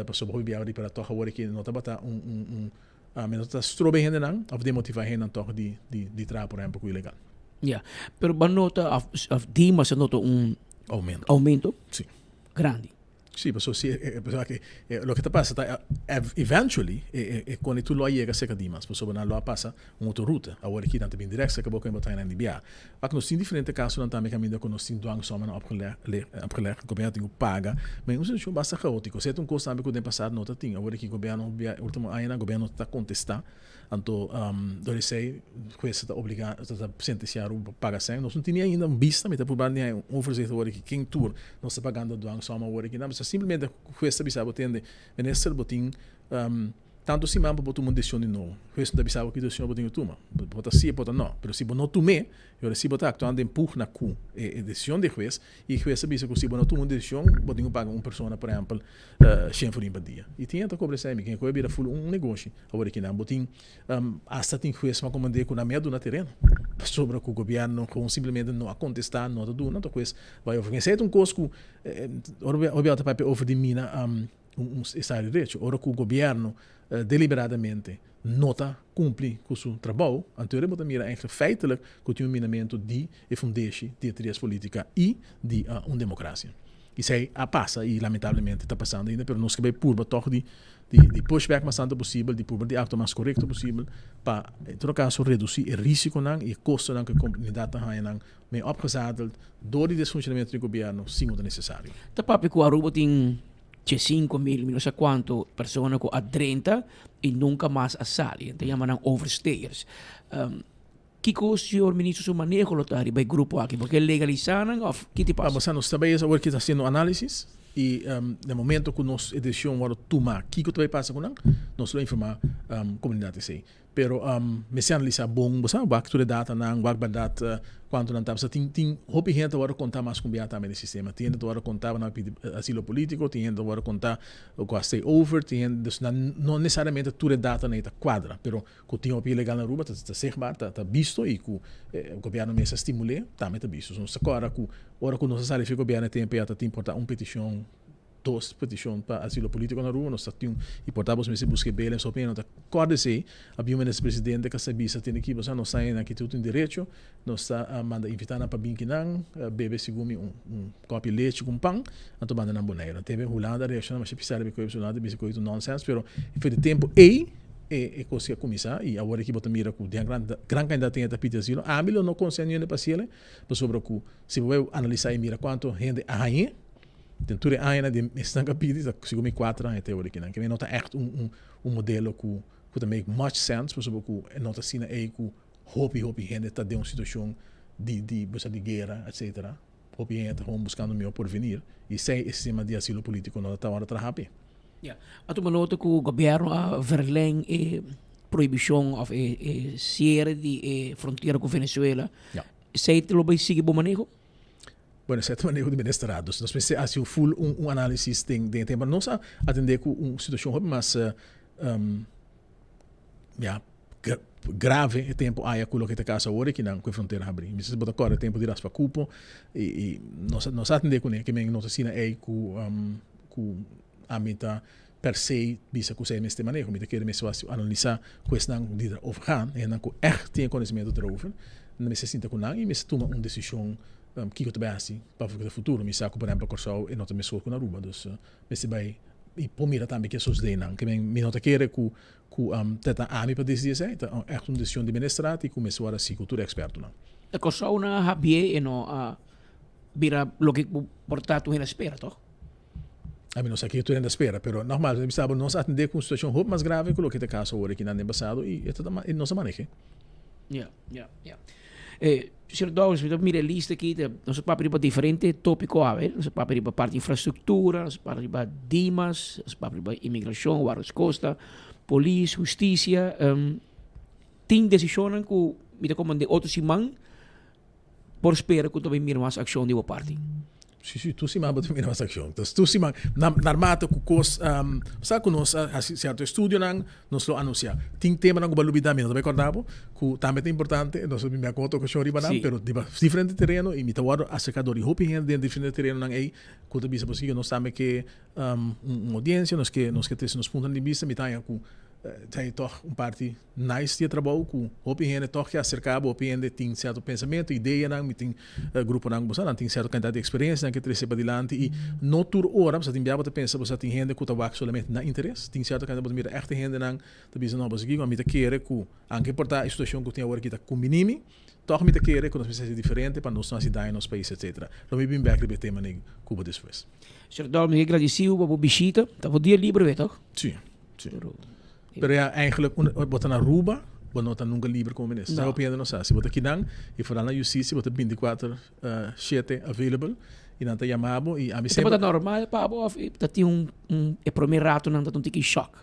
pasobra hopi biaha ripará tòg awor aki no tabata un un un mi no ta stroba e hendenan òf demotivá e hendenan tòg di di di traha por ehèmpel ku ilegal. Ya, pero bo a nota òf òf Dimas a nota un Oumento. oumento Si. grandi. Sí, pasobra si e pasobra ke loke ta pasa ta eventually e e koni tur lo a yega serka Dimas pasobra nan lo a pasa un otro ruta. Awor aki nan ta bin dirèkt serka bo ku bo ta haña nan di bia. Wak nos tin diferente kasonan tambe kaminda ku nos tin dwangsommanan opgeleg opgelegd gobièrnu tin ku paga. Ma e un situashon basta kaótiko. Esei ta un kos tambe ku den pasado no ta tin. Awor aki gobièrnu ultimo añanan gobièrnu ta kontestá. Anto dor esei hues ta obliga ta sentencia Aruba pa paga sèn. Nos no tini ainda un bista, mi ta purba di haña un overzicht awor aki ken tur nos ta pagando dwangsom awor aki. Nan simplemente hues ta bisa bo tende, minister bo tin. Tantu siman pa bo tuma un desishon di nobo. Hues no ta bisa bo ki desishon bo tin ku tuma. Bo ta si o bo ta no. Pero si bo no tum'é, e ora si bo ta aktuando den pugna ku e desishon di e hues, i e hues ta bisa ku si bo no tuma un desishon, bo tin ku paga un persona, por ehèmpel, shen florin pa dia. I tin hende ta kobra esei, mi ken ku a bira ful un negoshi. Awor aki nan bo tin, asta tin hues mas komand'é ku nan mi a duna tereno, pasobra ku gobièrnu gewoon simplemente no a kontestá, no ta duna, anto hues bai over. Esei ta un kos ku ora bo ta papia over di mina un estado di derecho. Ora ku gobièrnu deliberadamente no ta kumpli ku su trabou, anto bo ta mira eigenlijk feitelijk ku tin un minamentu di e fundeshi di e trias politica i di un democracia. Esei a pasa i lamentablemente ta pasando ainda, pero nos ke bai purba tòg di di push back mas tantu posibel, di purba di aktua mas korekto posibel pa en todo kaso redusí e risikonan i e kostonan ku e komunidat ta haña nan mee opgezadeld dor di desfunshonamentu di gobièrnu sin ku ta nesesario. Ta papia ku Aruba tin 105.000, mi no sa kuantu persona ku a drenta i nunka mas a sali. Nan ta yama nan overstayers. Kiko señor ministro su maneho lo ta riba e grupo aki? Bo ke legalisa nan of ki ta pasa? Nos ta bay awor ki ta haciendo análisis y na momento cu nos e decision worde tuma kiko ta bay pasa cu nan, nos lo informa comunidad esey. Pero mester analisa bon, bo sa, wak tur e datanan, wak berdad cuanto nan ta. Pasobra tin tin hopi hende ta worde conta mas cu un bia tambe den e sistema. Tin hende ta worde conta pa nan pidi asilo politico, tin hende ta worde conta cu a stay over, tin hende, dus nan no necesariamente tur e datanan ey ta cuadra, pero Ku tin hopi ilegal na Aruba ta zichtbaar, ta bisto i ku gobièrnu mes a stimul'é tambe ta bisto. So nos ta kòrda ku ora ku nos a sali fi gobièrnu e tempu ya ta tin por ta un petishon, dos petishon pa asilo polítiko na Aruba, nos ta tin i por ta boso mester buska e bela en su opinion. No ta kòrda esei, a bin un minister presidente ku a sa bisa tene ki boso nos ta hende aki tur tin derecho, nos ta manda invitá nan pa bin kinan bebe segun mi un kòpi lechi ku un pan, anto manda nan Boneiru. Tempu Hulanda a reakshoná masha pisá riba e koe, Hulanda a bisa koe ta nònsèns, pero for di tempu ei e kos a kuminsá i awor aki bo ta mira ku den gran gran kantidat di hende ta pidi asilo. Ami lo no konseha niun hende pa hasiel pasobra ku si bo bai analisá i mira kuantu hende a hañ'é den tur e añanan di esnan ku a pidi ta segun mi kuater aña te awor aki nan. Ke no ta ègt un un modelo ku ku ta make much sense pasobra ku e no ta asina ei ku hopi hopi hende ta den un situashon di di bo sa di guera etcetera. Hopi hende ta gewoon buskando mihó porvenir i esei e sistema di asilo polítiko no ta tabata traha p'e. Ya. A tuma nota ku gobièrnu a verleng e prohibishon òf e e siere di e frontera ku Venezuela. Ya. Esei lo bai sigui bo maneho? Bueno, esei ta maneho di ministerado. Dus nos mester hasi un full un un análisis den den e tema. Nos a atendé ku un situashon hopi mas ya grave e tempo aya ku loke ta kasa awor aki nan ku e frontera habri. Mi sa si bo ta kòrda e tempo di raspa kupo i i nos nos a atendé kuné ke men nos asina ei ku ku ami ta per se bisa ku esei mester maneho. Mi ta kere mester wak analisá ku esnan di erover gaan, esnan ku ègt tin e konosementu erover, nan mester sinta ku nan i mester tuma un desishon kiko ta bai hasi pa futuro. Mi sa ku por ehèmpel Kòrsou e no ta meskos ku na Aruba, dus mester bai i por mira tambe ke sosdé nan. Ke men mi no ta kere ku Ku ta ta ami pa desidi esei, ta ègt un desishon di ministerat i ku mester wòrdu hasi ku tur e ekspertonan. E Kòrsou nan a habié e no a bira loke ku por ta tur hende a spera, tòg? Ami no sa kiko tur hende a spera, pero nògmals mi bisa bo nos a atendé ku un situashon hopi mas grave ku loke ta e kaso awor aki nan den pasado i e ta i nos a maneh'é. Ya, ya, ya. Señor Dowers, mi ta mira e lista aki, ta nos a papia riba diferente tópiko awe. Nos a papia riba parti infrastruktura, nos a papia riba Dimas, nos a papia riba imigrashon, Wardes Kosta, polis, hustisia. Tin desishonnan ku mi ta komand'é otro siman por spera ku ta bin mira mas akshon di bo parti. Si, si, tur siman bo ta mira mas akshon. Entonces, tur siman, na, narmate ku kos, um, sa ku nos a hasi sierto estudionan, nos lo anunsiá. Tin temanan ku bo a lubidá, mi no ta bai kòrda bo, ku tambe ta importante, nos lo bin bia ku otro okashon riba nan, pero riba diferente tereno, i mi ta wòrdu aserká dor di hopi hende den diferente terenonan ei, ku ta bisa bo si nos tambe ke, um, un oudiensia, nos ke, nos ke trese nos puntonan di bista, mi ta haña ku ta e tòg un parti nice di e trabou ku hopi hende tòg ke aserká bo, hopi hende tin sierto pensamentu, ideanan, mi tin gruponan ku bo sa nan tin sierto kantidat di eksperensia nan ke trese padilanti i no tur ora bo sa tin bia bo ta pensa bo sa tin hende ku ta wak solamente nan interes, tin sierto kantidat bo ta mira ègt e hendenan ta bisa no bo sa kiko mi ta kere ku anke por ta e situashon ku tin awor aki ta kumbiní mi tòg mi ta kere ku nos mester hasi diferente pa nos no hasi daño nos pais etsetera. Lo mi bin bèk riba e tema nei ku bo despues. Señor Dòlmen, mi gradisiu pa bo bishita. Ta bo dia libre wet tòg? Sí. Sí. Pero ja, eigenlijk, un, bo ta na Aruba, bo no ta nunca liber como minister. No. Hopi hende no sa. Si bo ta kinan, y vooral na justicia, bo ta 24, uh, 7 available, y nan ta yama bo, y ami sempre... Ta normal pa bo, of ta tin un, un, e prome rato nan ta un tiki shock?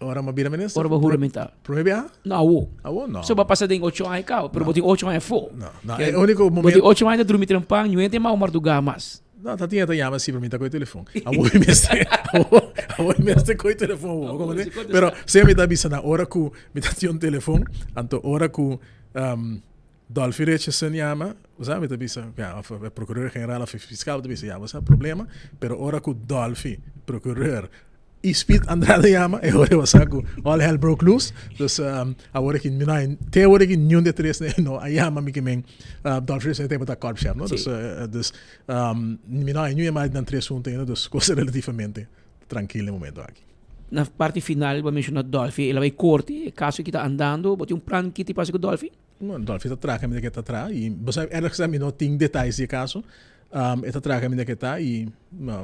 Ora m'a bira minister? Ora bo huramentá. Promé biaha? No, awo. Awo no. So bo a pasa den ocho aña kaba, pero bo tin ocho aña afó. No, no, e úniko momento. Bo tin ocho aña ta drumi trempan, ñu'e te mau mardugá mas. No, ta tin e ta yama si, pero mi ta koe telefon. Awo mi mester, awo, awo mi mester koe telefon awo, bo komprende? Pero sea mi ta bisa na ora ku mi ta tin un telefon, anto ora ku Dolfi Richardson yama, bo sa, mi ta bisa, ya, of e procureur general of e fiscal, bo ta bisa, ya, bo sa, problema, pero ora ku Dolfi, procureur, y Speed Andrade yama, e ora bo sa ku all hell broke loose. Dus awor aki mi no hay, te awor aki niun di e tres no a yama mi ke men Dolfi Richardson e tempo ta korpschef, no? Dus, dus mi no hay niun yamada di nan tres huntu ainda, dus kos ta relativamente trankil na e momento aki. Na parti final bo a menshona Dolfi, el a bai korte, e kaso aki ta andando, bo tin un plan ki ta pasa ku Dolfi? Bueno, Dolfi ta traha kaminda ke ta traha y bo sa eerlijk gezegd mi no tin detayes di e kaso. E ta traha kaminda ke ta y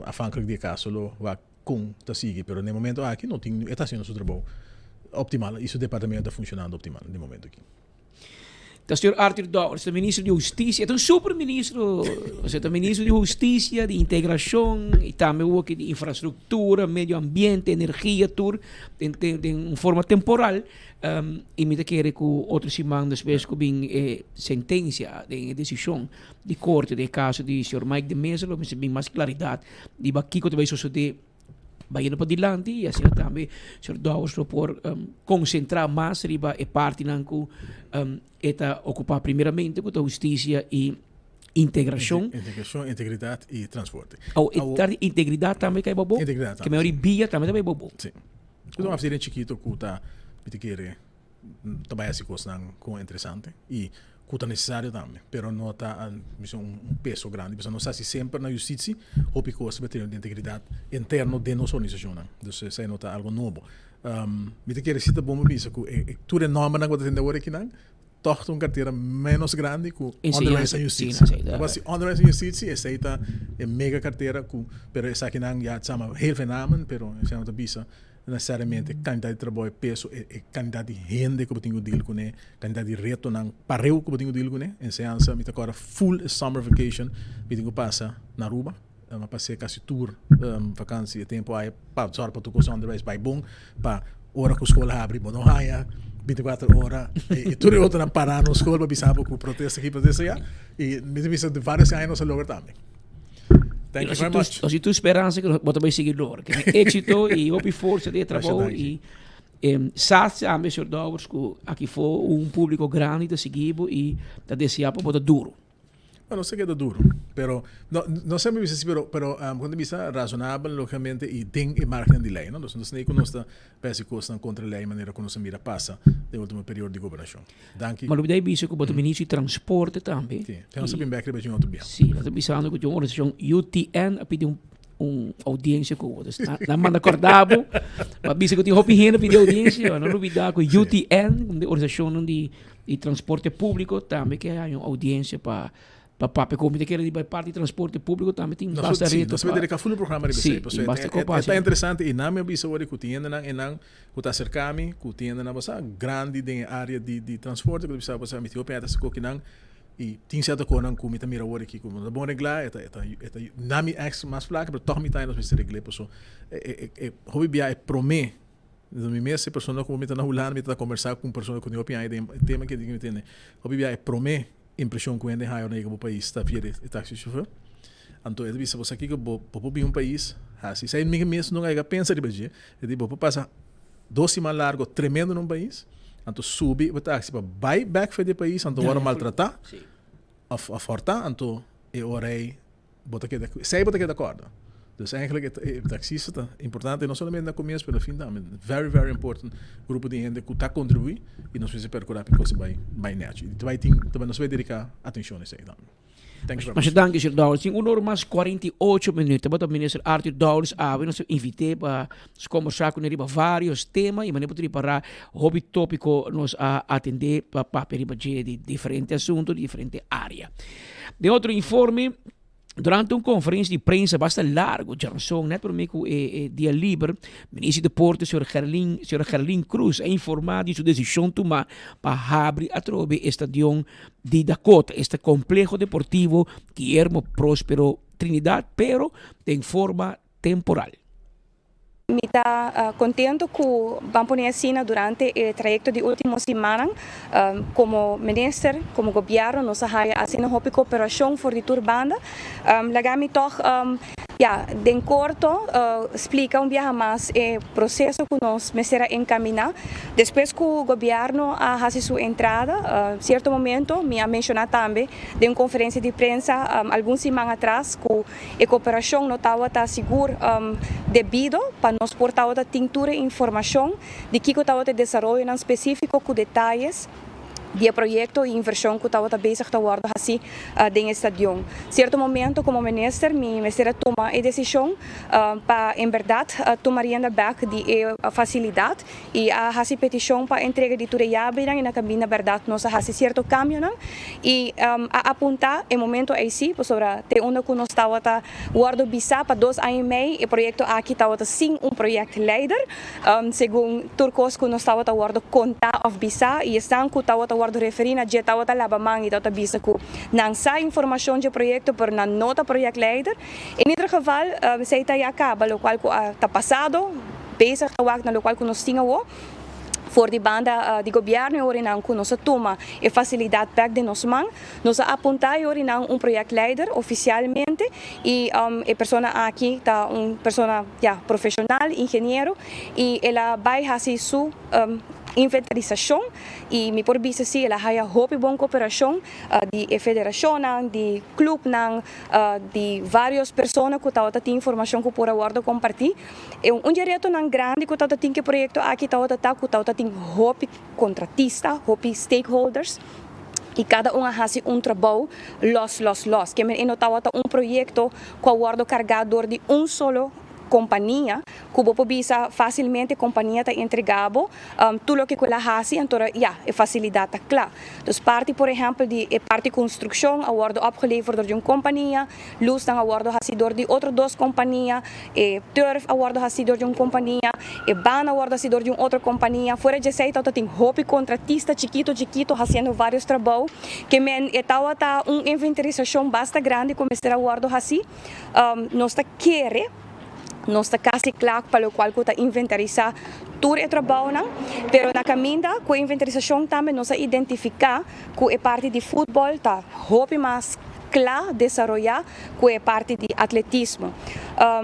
afhankelijk di e kaso lo wak kon ta sigui. Pero na e momento aki no tin, e ta haciendo su trabou optimal y su departamento ta funcionando optimal na e momento aki. Ta señor Arthur Dowers, ta ministro di Husticia, e ta un super ministro, osea ta ministro di Husticia, di Integracion y tambe wok di Infrastructura, Medio Ambiente, Energia tur den den un forma temporal. I mi ta kere ku otro siman despues ku bin e sentensia den e desishon di korte den e kaso di señor Mike de Meza lo mester bin mas klaridat riba kiko ta bai sosodé bayendo padilanti i asina tambe señor Dowers lo por konsentrá mas riba e partinan ku e ta okupá primeramente ku ta hustisia i integrashon. Integrashon, integridat i transporte. Awo e parti integridat tambe kai bobo? Integridat tambe. Ke mehor bia tambe ta bai bobo? Si. Ku ta un afdeling chikito ku ta mi ta kere ta bai hasi kosnan ku interesante i ku ta nesesario tambe, pero no ta un peso grandi pasobra nos ta hasi semper na justitsia hopi kos pa tene integridat interno den nos organisashonnan, dus esei no ta algo nobo. Mi ta kere si ta bon pa bisa ku tur e nòmbernan ku bo ta tende awor akinan tòg ta un kartera ménos grandi ku Onderwijs en Justitie. Si Onderwijs en Justitie esei ta e mega kartera ku pero esakinan ya sama heel veel namen pero esei no ta bisa nesesariamente kantidat di trabou e peso e kantidat di hende ku bo tin ku deal kuné kantidat di retonan pareu ku bo tin ku deal kuné. Enseñansa mi ta kòrda full e summer vacation mi tin ku pasa na Aruba mi a pas'é kasi tur vakansi e tempu ai pa zòrg pa tur kos onderwijs bai bon pa ora ku skol habri bo no haña bintikuater ora i tur e otronan pará nos skol pa bisa bo ku protesta aki protesta allá i mi ta bisa varios aña nos a logra tambe. Thank you very much. Nos tin tur speransa ku bo ta bai sigui logra. Ke éksito i hopi forsa den e trabou i sa tambe señor Dowers ku aki for un públiko grandi ta sigui bo i ta deseá pa bo ta duro. Bueno, no se keda duro, pero no no semper bisa si, pero pero um, cuando bisa razonabel lógicamente y den e margen di ley, no? Dus nos nei ku nos ta pesi cosnan contra ley manera ku nos a mira pasa den ultimo periodo di gobernacion. Danki. Ma lo bida bisa ku bo ta ministro di transporte tambe. Si, te nos a bin bek riba dje un otro bia. Si, nos ta bisando ku dje un organisacion UTN a pidi un un audiencia ku bo. Dus nan nan manda korda bo, pa bisa ku tin hopi hende a pidi audiencia, no lubida ku UTN, un di organisacionnan di di transporte público tambe ke haña un audiencia pa pa papia ku mi ta kere riba e parti di transporte público tambe tin Nos basta sí, reto nos pa dedica full un programa riba Sí, esei, tin pasobra basta e ko pa e ta hasi. interesante i nan mi a bisa wor ku tin hendenan einan ku ta aserka mi, ku tin hendenan basa grandi den e área di di transporte ku ta bisa basa mi tin hopi hende ta koki nan i tin sierto konan ku mi ta mira wor aki ku no ta bon reglá e ta e ta e ta na mi ex mas plaka pero tòg mi ta nos mester regl'é paso e e e hopi bia e promé Entonces mi mes e persona ku mi ta na Hulanda mi ta kombersá ku un persona ku tin hopi aña den e tema ke mi tende. Hopi bia e promé impreshon ku hende haña ora nan yega bo pais ta via e taxi chauffeur. Anto e ta bisa bo sa kiko bo bo por bin un pais hasi esei mi mes nunka a pensa riba dje. E di bo por pasa dos siman largo tremendo na un pais anto subi bo taxi pa bai bek for di e pais anto wòrdu maltratá òf òf hòrtá anto e ora ei Bo ta keda cu esey bo ta keda corda. Dus eigenlijk e taxista ta importante no solamente na comienzo pero na fin tambe. Very very important grupo di hende cu ta contribui y nos mester percura pa e cos bay bay nechi. Y ta bay tin ta bay nos bay dedica atencion na esey tambe. Thank you very much. Masha danki señor Dowers. Tin un ora mas 48 minuut. Tabata Minister Arthur Dowers awe. Nos a invit'é pa nos combersa cu ne riba varios tema y manera bo ta ripara hopi topico nos a atende pa papia riba dje di diferente asunto di diferente area. Den otro informe, durante un conferencia di prensa basta largo djaranson net prome cu e e dia liber, Minister di Deporte señor Gerlin, señora Gerlin Cruz a informa di su decision tuma pa habri atrobe e stadion di Dakota, esta compleho deportivo Guillermo Prospero Trinidad, pero den forma temporal. Mi ta contento cu ban pone asina durante e trayecto di ultimo simannan como minister, como gobierno nos a haya asina hopi cooperacion for di tur banda. Laga mi tog ya den corto splica un biaha mas e proceso cu nos mester a encamina. Despues cu gobierno a haci su entrada, cierto momento mi a menciona tambe den un conferencia di prensa algun siman atras cu E koperashon no tabata sigur debido pa nos por tabata tin tur e informashon di kiko tabata e desaroyonan spesífiko ku detayes di e proyekto i invershon ku tabata bezig ta wòrdu hasi den e stadion. Sierto momento komo minister mi mester a tuma e desishon pa en bèrdat tuma rienda bèk di e fasilidat i a hasi petishon pa entrega di tur e yabinan i na kaminda bèrdat nos a hasi sierto kambionan i a apuntá e momento ei sí pasobra te unda ku nos tabata wòrdu bisá pa dos aña i mei e proyekto aki tabata sin un projectleider segun tur kos ku nos tabata wòrdu kontá òf bisá i esnan ku tabata wòrdu referí na dje tabata laba man i tabata bisa ku nan sa informashon dje proyekto pero nan no ta projectleider. En ieder geval esei ta ya kaba lokual ku a ta pasado. Bezig ta wak na lokual ku nos tin awo for di banda di gobièrnu e orinan ku nos a tuma e fasilidat bèk den nos man. Nos a apuntá e orinan un projectleider ofisialmente i e persona aki ta un persona ya profeshonal, ingeniero i el a bai hasi su inventarisashon i mi por bisa si el a haya hopi bon koperashon di e federashonnan, di klupnan, di vários persona ku tabata tin informashon ku por a wòrdu kompartí. E un dje retonan grandi ku tabata tin ku e proyekto aki tabata ta ku tabata tin hopi kontratista, hopi stakeholders i kada un a hasi un trabou lòs lòs lòs. Ke men e no tabata un proyekto ku a wòrdu kargá dor di un solo kompania ku bo por bisa fásilmente kompania ta entregá bo tur loke ku el a hasi anto ya e fasilidat ta kla. Dus parti por ehèmpel di e parti konstrukshon a wòrdu opgeleverd dor di un kompania, Lusnan a wordo haci door di otro dos compania, e turf a wordo haci door di un compania, e baan a wordo haci door di un otro compania. Fuera djesey tawata tin hopi contratista chikito chikito haciendo varios trabou. Ke men e tawata un inventarisacion basta grandi cu mester a wordo haci. Nos ta kere, nos ta casi cla pa locual cu ta inventarisa tur e trabounan, pero na caminda cu e inventarisacion tambe nos a identifica cu e parti di futbol ta hopi mas kla desaroyá ku e parti di atletismo.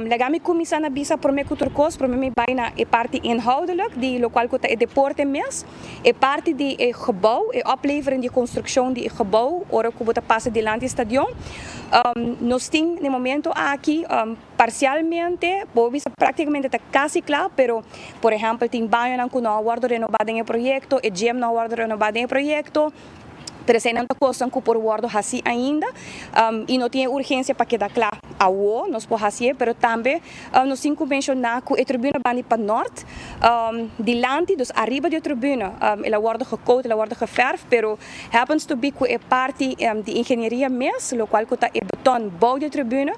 Laga mi kuminsá na bisa promé ku tur kos, promé mi bai na e parti inhoudelijk di lokual ku ta e deporte mes, e parti di e gebou, e oplevering di e konstrukshon di e gebou ora ku bo ta pasa dilanti e stadion. Nos tin na e momento aki parsialmente, bo bisa práktikamente ta kasi kla, pero por ehèmpel tin bañonan ku no a wòrdu renobá den e proyekto, e gym no a wòrdu renobá den e proyekto. Pero eseinan ta kosnan ku por wòrdu hasí ainda i no tin e urgensia pa keda kla awo, nos por hasié, pero tambe nos tin ku menshoná ku e tribuna bandi pa nòrt dilanti, dus ariba di e tribuna el a wòrdu gekout, el a wòrdu geferf, pero happens to be ku e parti di ingenieria mes, lokual ku ta e beton bou di e tribuna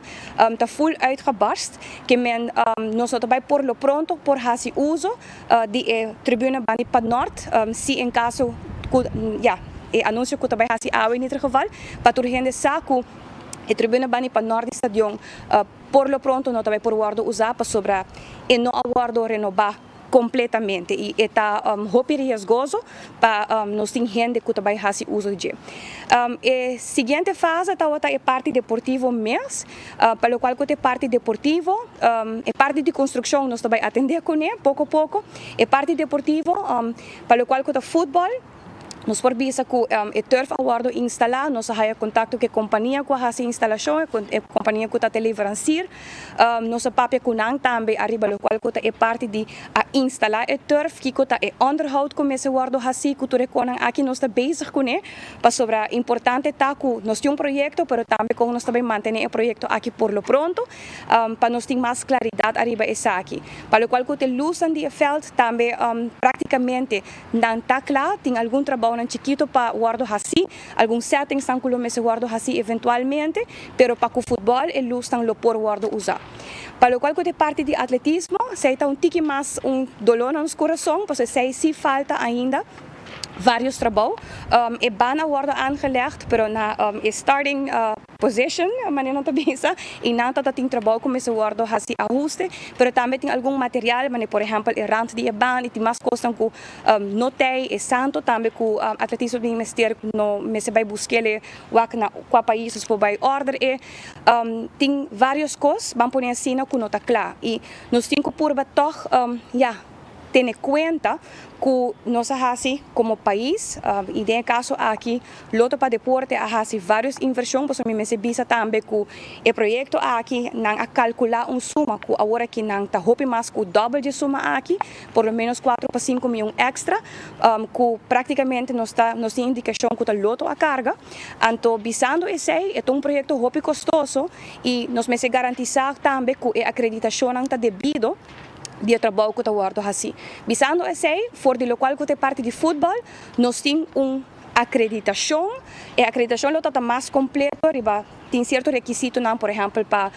ta full uitgebarst, ke men nos no ta bai por lo pronto por hasi uso di e tribuna bandi pa nort si en caso cu ya e anuncio cu ta bay haci awe in ieder geval pa tur hende sa cu e tribuna bandi pa nort di stadion por lo pronto no ta bay por wordo usa pasobra e no a wordo renoba completamente y e ta hopi riesgoso pa nos tin hende cu ta bay haci uso di dje. E siguiente fase tabata e parti deportivo mes. Pa lokual ku ta e parti deportivo, e parti di konstrukshon nos ta bai atendé kuné poko poko. E parti deportivo, pa lokual ku ta futbòl, nos por bisa ku e turf a wòrdu instalá, nos a haya kontakto ku e kompania ku a hasi e instalashon, e kompania ku ta te leveransir. Nos a papia ku nan tambe ariba lokual ku ta e parti di a instalá e turf, kiko ta e ònderhoud ku mester wòrdu hasí ku tur e konan aki nos ta bezig kuné. Pasobra importante ta cu nos tin un proyecto, pero tambe con nos ta bay mantene e proyecto aki por lo pronto, pa nos tin mas claridad ariba esaki. Pa locual cu t'e luznan di e veld, tambe practicamente nan ta cla, tin algun trabounan chikito pa wordo haci, algun settingsnan cu lo mester wordo haci eventualmente, pero pa cu futbol e luznan lo por wordo usa. Pa locual cu t'e parti di atletismo, esey ta un tiki mas un dolor na nos curason, pasobra esey si falta ainda. Varios trabou. E baan a wordo aangelegd, pero na e starting position, manera nan ta bisa, y nan ta tin trabou cu mester wordo haci ahuste, pero tambe tin algun material, manera por ehempel e rand di e baan y tin mas cosnan cu no tey, e santo tambe cu atletismo tin mester cu no mester bay busquele wak na cua pais nos por bay order e. Tin varios cos, ban pone asina, cu no ta cla y nos tin cu purba toch, ya. Tene cuenta cu nos a haci como pais y den e caso aki Lotto pa Deporte a haci varios inversion pasobra mi mester bisa tambe cu e proyecto aki nan a calcula un suma cu awor aki nan ta hopi mas cu dobbel dje suma aki, por lo menos cuatro pa cinco miyon extra cu practicamente nos ta nos tin indicacion cu ta Lotto a carga. Anto bisando esey e ta un proyecto hopi costoso y nos mester garantisa tambe cu e acreditacionnan ta debido. di e trabou ku ta wòrdu hasí. Bisando esei, for di lokual ku ta e parti di futbòl, nos tin un akreditashon. E akreditashon lo ta ta mas kompleto riba tin sierto rekisitonan, por ehèmpel pa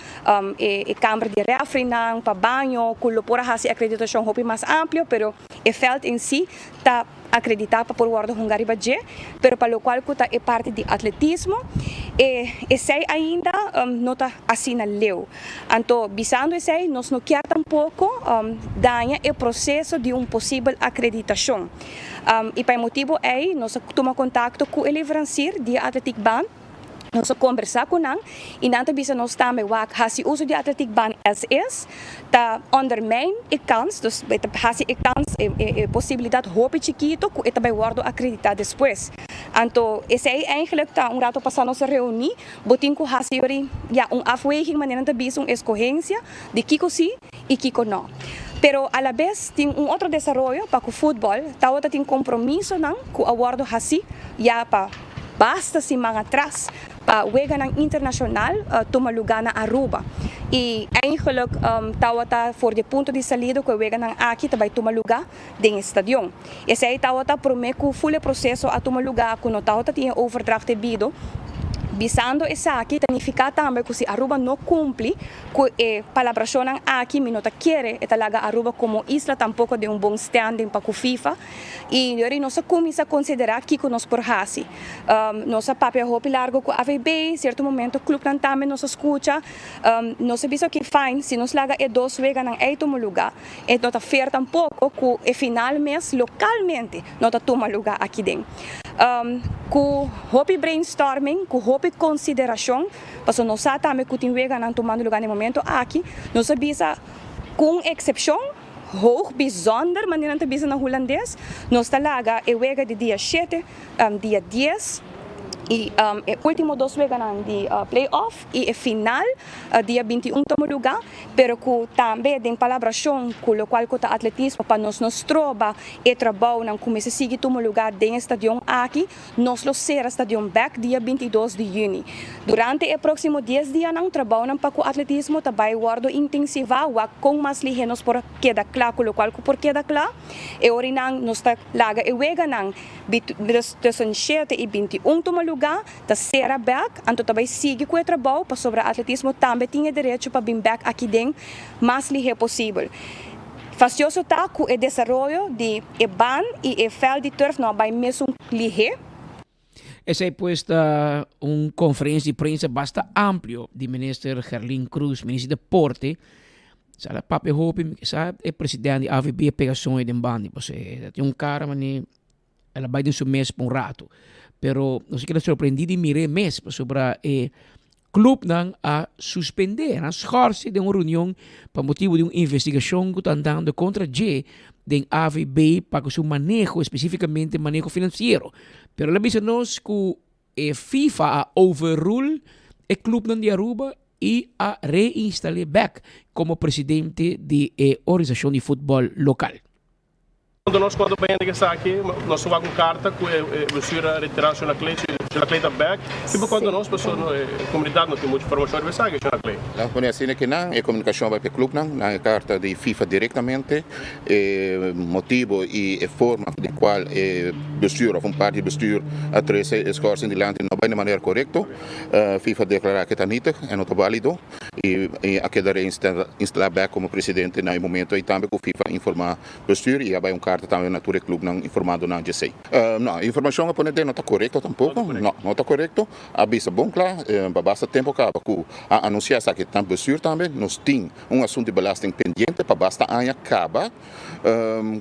e kamber di rèfrinan, pa baño, ku lo por a hasi e akreditashon hopi mas amplio, pero e vèlt en si ta akreditá pa por wòrdu hunga riba dje, pero pa lokual ku ta e parti di atletismo, e esei ainda no ta asina leu. Anto, bisando esei, nos no kier tampoko daña e proseso di un posibel akreditashon. I pa e motibu ei nos a tuma kontakto ku e leveransir di e atletiekbaan. Nos a kombersá ku nan i nan ta bisa nos tambe wak hasi uso di atletiekbaan as is ta ondermijn e kans, dus e ta hasi e kans, e posibilidat hopi chikito ku e ta bai wòrdu akreditá despues. Anto esei eigenlijk ta un rato pasá nos a reuní, bo tin ku hasi yori ya un afweging manera nan ta bisa un eskohensia di kiko si i kiko no. Pero alabes tin un otro desaroyo pa ku futbòl tawata tin kompromisonan ku a wòrdu hasi ya pa Basta siman atras pa weganan internacional tuma luga na Aruba. Y eigenlijk tawata for di e punto di salida cu e weganan aki ta bay tuma luga den e stadion. Esey tawata prome cu ful e proceso a tuma luga cu no tawata tin e overdracht debido. Bisando esaki ta nifica tambe cu si Aruba no cumpli Cu e palabracionnan aki mi no ta kere e ta laga Aruba como isla tampoco den un bon standing pa cu FIFA y yori nos a cuminsa considera kico nos por haci. Nos a papia hopi largo cu AVB, cierto momento clubnan tambe nos a scucha. Nos a bisa ok fine, si nos laga e dos weganan ey tuma luga e no ta fair tampoco cu e final mes localmente no ta tuma luga aki den. Cu hopi brainstorming, cu hopi consideracion. Pasobra nos sa tambe ku tin weganan tumando lugá na e momento aki. Nos a bisa ku un eksepshon, hoog bijzonder, manera nan ta bisa na hulandes, nos ta laga e wega di dia shete, dia dies i e ultimo dos weganan di play-off i e final dia 21 tuma lugá, pero ku tambe den palabrashon ku lokual ku ta atletismo pa nos no stroba e trabounan ku mester sigui tuma lugá den e stadion aki. Nos lo sera stadion bek dia 22 di yüni. Durante e próksimo dies dianan trabounan pa ku atletismo ta bai wòrdu intensivá wak kon mas lihé nos por keda kla ku lokual ku por keda kla. E orinan nos ta laga e weganan tussen shete i 21 tuma lugá, ta sera bek, anto ta bai sigui ku e trabou pasobra atletismo tambe tin e derecho pa bin bek aki den mas lihé posibel. Fastioso ta ku e desaroyo di e baan i e vèlt di turf no a bai mesun lihé. Esei pues ta un konferensia di prensa basta amplio di minister Gerlin Croes, minister di deporte. Sa la papia hopi, mi sa e president di AVB a pega soño den banda, pasobra e tin un kara manera El a bai den su mes pa un ratu. Pero nos a keda sorprendí di mir'é mes pasobra e klupnan a suspendé, nan a skòrs'é den un reunion pa motibu di un investigashon ku ta andando kontra dje den AVB pa ku su maneho, espesífikamente maneho finansiero. Pero el a bisa nos ku e FIFA a overrule e klupnan di Aruba i a reinstal'é bèk komo presidente di e organisashon di futbòl lokal. Cuando nos cuando bay hende esaki, nos a wak un carta cu e bestuur a retira Shona Clay, Shona Clay ta back. Tipo cuando nos paso e comunidad no tin mucho informacion riba esaki, Shona Clay. Nan pone asina cu nan e comunicacion bay pa e clubnan, nan e carta di FIFA directamente, e motibo y e forma den cual e bestuur of un parti di bestuur a trece e schorsing dilanti no bay na manera corecto. FIFA a declara cu ta nietig en no ta valido. Y a keda reinstala bek como presidente na e momento ey tambe cu FIFA a informa bestuur y a bay un carta tambe na tur e clubnan informando nan djesey. No, e informacion a pone den no ta corecto tampoco, no, no ta corecto. A bisa bon cla pa basta tempo caba cu a anuncia esaki na bestuur tambe. Nos tin un asunto di belasting pendiente pa basta aña caba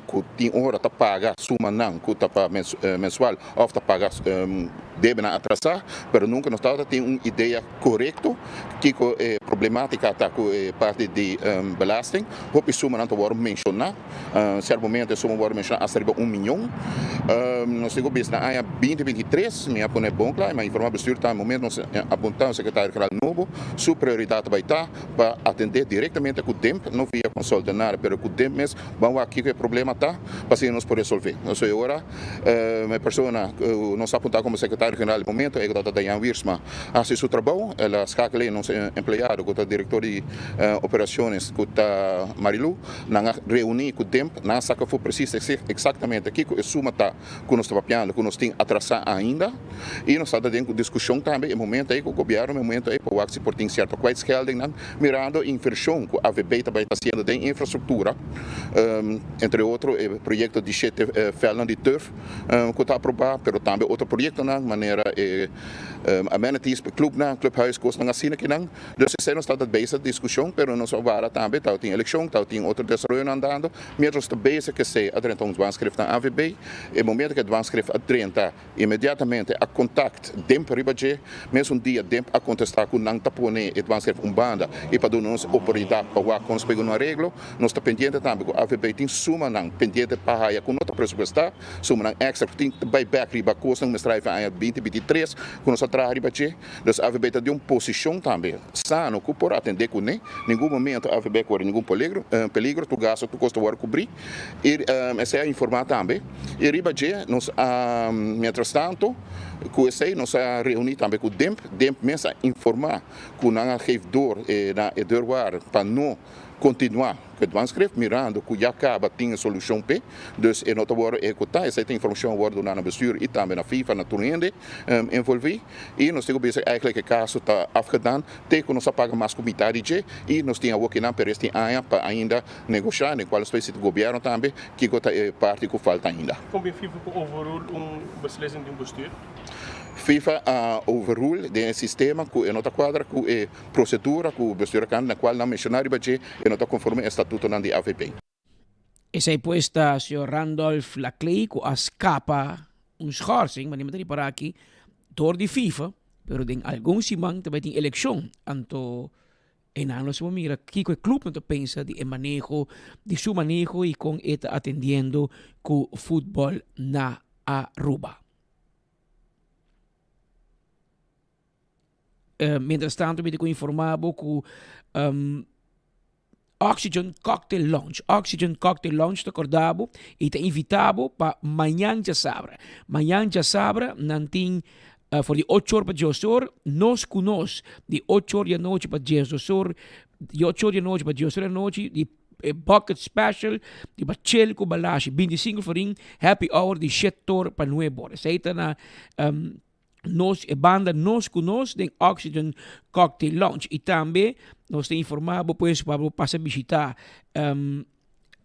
cu tin ora ta paga sumanan cu ta pa mensual of ta paga debenan atrasa, pero nunca nos tabata tin un idea Korekto, kiko e problematika ta ku e parti di belasting? Hopi sumanan ta wòrdu menshoná. Sierto momento e suma wòrdu menshoná asta riba un miyon. Nos tin ku bisa na aña binti 23, mi a pone bon kla i mi a informá bestuur ta momento nos apuntá un sekretario general nobo, su prioridat ta bai ta pa atendé direktamente ku DIMP, no via konsultenario, pero ku DIMP mes ban wak kiko e problema ta pa asina nos por resolvé. So e ora e persona ku nos a apuntá komo sekretario general e momento ei ku tabata Dayan Wiersma, Hasi su trabou, el a skakel e nos empleado ku ta direktor di operaciones ku ta Marilu, nan a reuni ku DIMP, nan a saka afó presis eksaktamente kiko e suma ta ku nos ta papiando ku nos tin atrasá ainda i nos ta den diskushon tambe e momento ei ku gobièrnu e momento ei pa wak si por tin sierto kwijtscheldingnan mirando e invershon ku AVB ta bai ta hasiendo den infrastruktura entre otro e proyekto di shete vèlnan di turf ku ta aprobá pero tambe otro proyektonan manera e Amenities pa clubnan, clubhuis, cosnan asina kinan. Dus esey nos tabata bezig discusion, pero nos a wara tambe tabatin eleccion, tabatin otro desaroyonan andando. Mientras nos ta bezig cu esey a drenta un dwangschrift na AVB. E momento cu e dwangschrift a drenta, inmediatamente a contact DIMP riba dje. Mesun dia DIMP a contesta cu nan ta pone e dwangschrift un banda y pa duna nos oportunidad pa wak con nos pega un areglo. Nos ta pendiente tambe cu AVB tin sumanan pendiente pa haya cu no ta presupuesta. Sumanan extra ku tin ta bai bek riba kosnan ku mester traha aña binti 23 ku nos a traha riba dje. Dus AVB ta den un posishon tambe sano ku por atendé kuné. Ningun momento AVB kore ningun peligro, peligro, tur gasto, tur kos ta wòrdu kubrí. I esei a informá tambe. I riba dje nos a mientras tanto ku esei nos a reuní tambe ku DIMP. DIMP mes a informá ku nan a geef door na e deurwaarder pa no Kontinuá ku e dwangschrift mirando ku ya kaba tin e solushon p'e, dus e no ta wòrdu ehekutá. Esei ta informashon a wòrdu duná na bestuur i tambe na FIFA, na tur hende envolví. I nos tin ku bisa eigentlik e kaso ta afgedaan te ku nos a paga mas ku mitá di dje i nos tin awor kinan pero es tin aña pa ainda negoshá den kual nos ta bisita gobièrnu tambe kiko ta e parti ku falta ainda. Kon bin FIFA ku overrule un beslissing di un bestuur? FIFA a overrule den e sistema ku e no ta kuadra ku e Procedura cu bestuur a cambia na cual nan menciona riba dje e no ta conforme e statutonan di avp. Esei pues ta señor Randolph Laclay cu a scapa un schorsing, manera mi ta ripara aki, door di FIFA, pero den algun siman ta bay tin eleccion, anto einan nos por mira kico e clubnan ta pensa di e maneho, di su maneho y con e ta atendiendo cu futbol na Aruba. Mientras tanto mi ta ku informa bo ku Oxygen Cocktail Lounge, Oxygen Cocktail Lounge ta korda bo i ta invita bo pa mañan djasabra. Mañan djasabra nan tin for di ocho or pa dies or, nos ku nos, di ocho or di anochi pa diesdos or, di ocho or di anochi pa dies or di anochi, di e bucket special di bachel ku balashi, 25 florin, happy hour di shete or pa nuebe or. Esei ta na Nos e banda Nos ku Nos den Oxygen Cocktail Lounge. I tambe nos ta informá bo pues pa bo pasa bishitá um,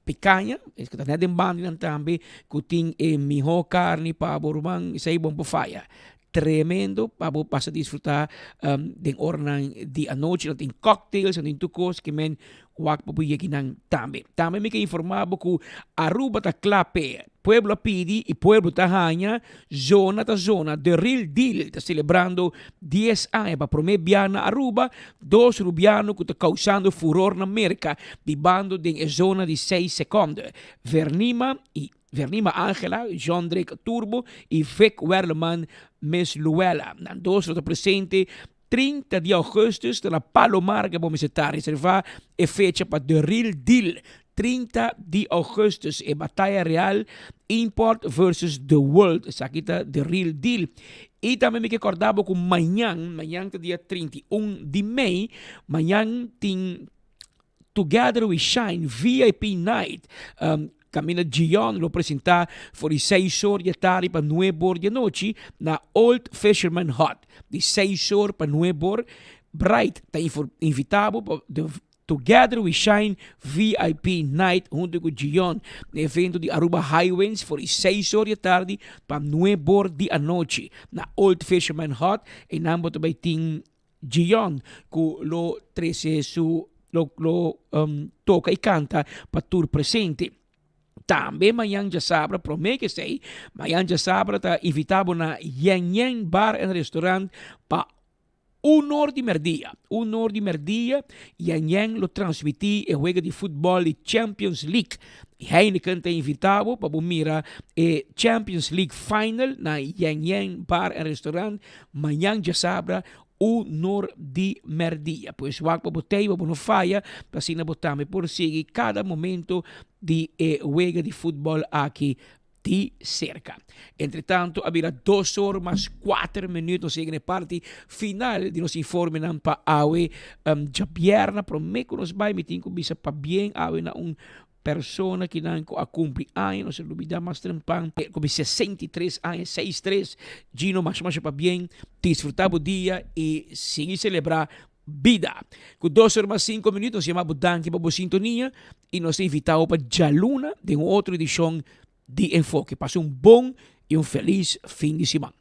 Picaña, es ku ta net den bandinan tambe, ku tin e mihó karni pa bo ruman, esei bon por faya. Tremendo pa bo pasa disfrutá um, den oranan di anochi, nan tin cocktails, nan tin tur kos ke men wak pa bo yegi nan tambe. Tambe mi ke informá bo ku Aruba ta kla p'e. Pueblo a pidi i pueblo ta haña, zona ta zona, The Real Deal ta selebrando dies aña pa promé bia na Aruba, dos rubiano ku ta kousando furor na Merka bibando den e zona di seis sekonde, Vernima i Vernima Angela, Jondrick Turbo i Vic Werleman Miss Luella. Nan dos lo ta presente 30 di augustus ta na Palomar ke bo mester ta reserva e fecha pa The Real Deal 30 di augustus e bataya real Import versus The World esaki ta The Real Deal y tambe mi ke korda bo ku mañan mañan ta dia 31 di mei mañan tin Together We Shine VIP Night um, Camila Gion lo presenta for di 6 or di tardi pa 9 or di anochi na Old Fisherman Hut. Di 6 or pa 9 or. Bright ta invita bo pa The Together We Shine VIP Night hunto cu Gion na evento di Aruba Highwinds for di seis or di atardi pa nuebe or di anochi na Old Fisherman Hut. Eynan bo ta bay tin Gion cu lo trece su lo lo toca y canta pa tur presente. Tambe mañan djasabra prome ke esei, mañan djasabra ta invita bo na Yen Yen Bar and Restaurant pa Un or di merdia, un or di merdia, Yen Yen lo transmití e wega di futbòl di Champions League. Heineken ta invitá bo pa bo mira e Champions League Final na Yen Yen Bar en Restaurant mañan djasabra un or di merdia. Pues wak pa bo tei pa bo no faya, pa asina bo tambe por sigui kada momento di e wega di futbòl aki di cerca. Entre tanto a bira dos or mas cuater minuut nos yega na e parti final di nos informenan pa awe um, djabierna. Prome cu nos bay mi tin cu bisa pabien awe na un persona kinan cu a cumpli aña, nos a lubida mas trempan, cu mi 63 aña, seis tres. Gino, masha masha pabien, disfruta bo dia y sigui celebra bida. Cu dos or mas cinco minuut nos yama bo danki pa bo sintonia y nos ta invita bo pa djaluna den un otro edicion di Enfoke. Pasa un bon y un feliz fin di siman.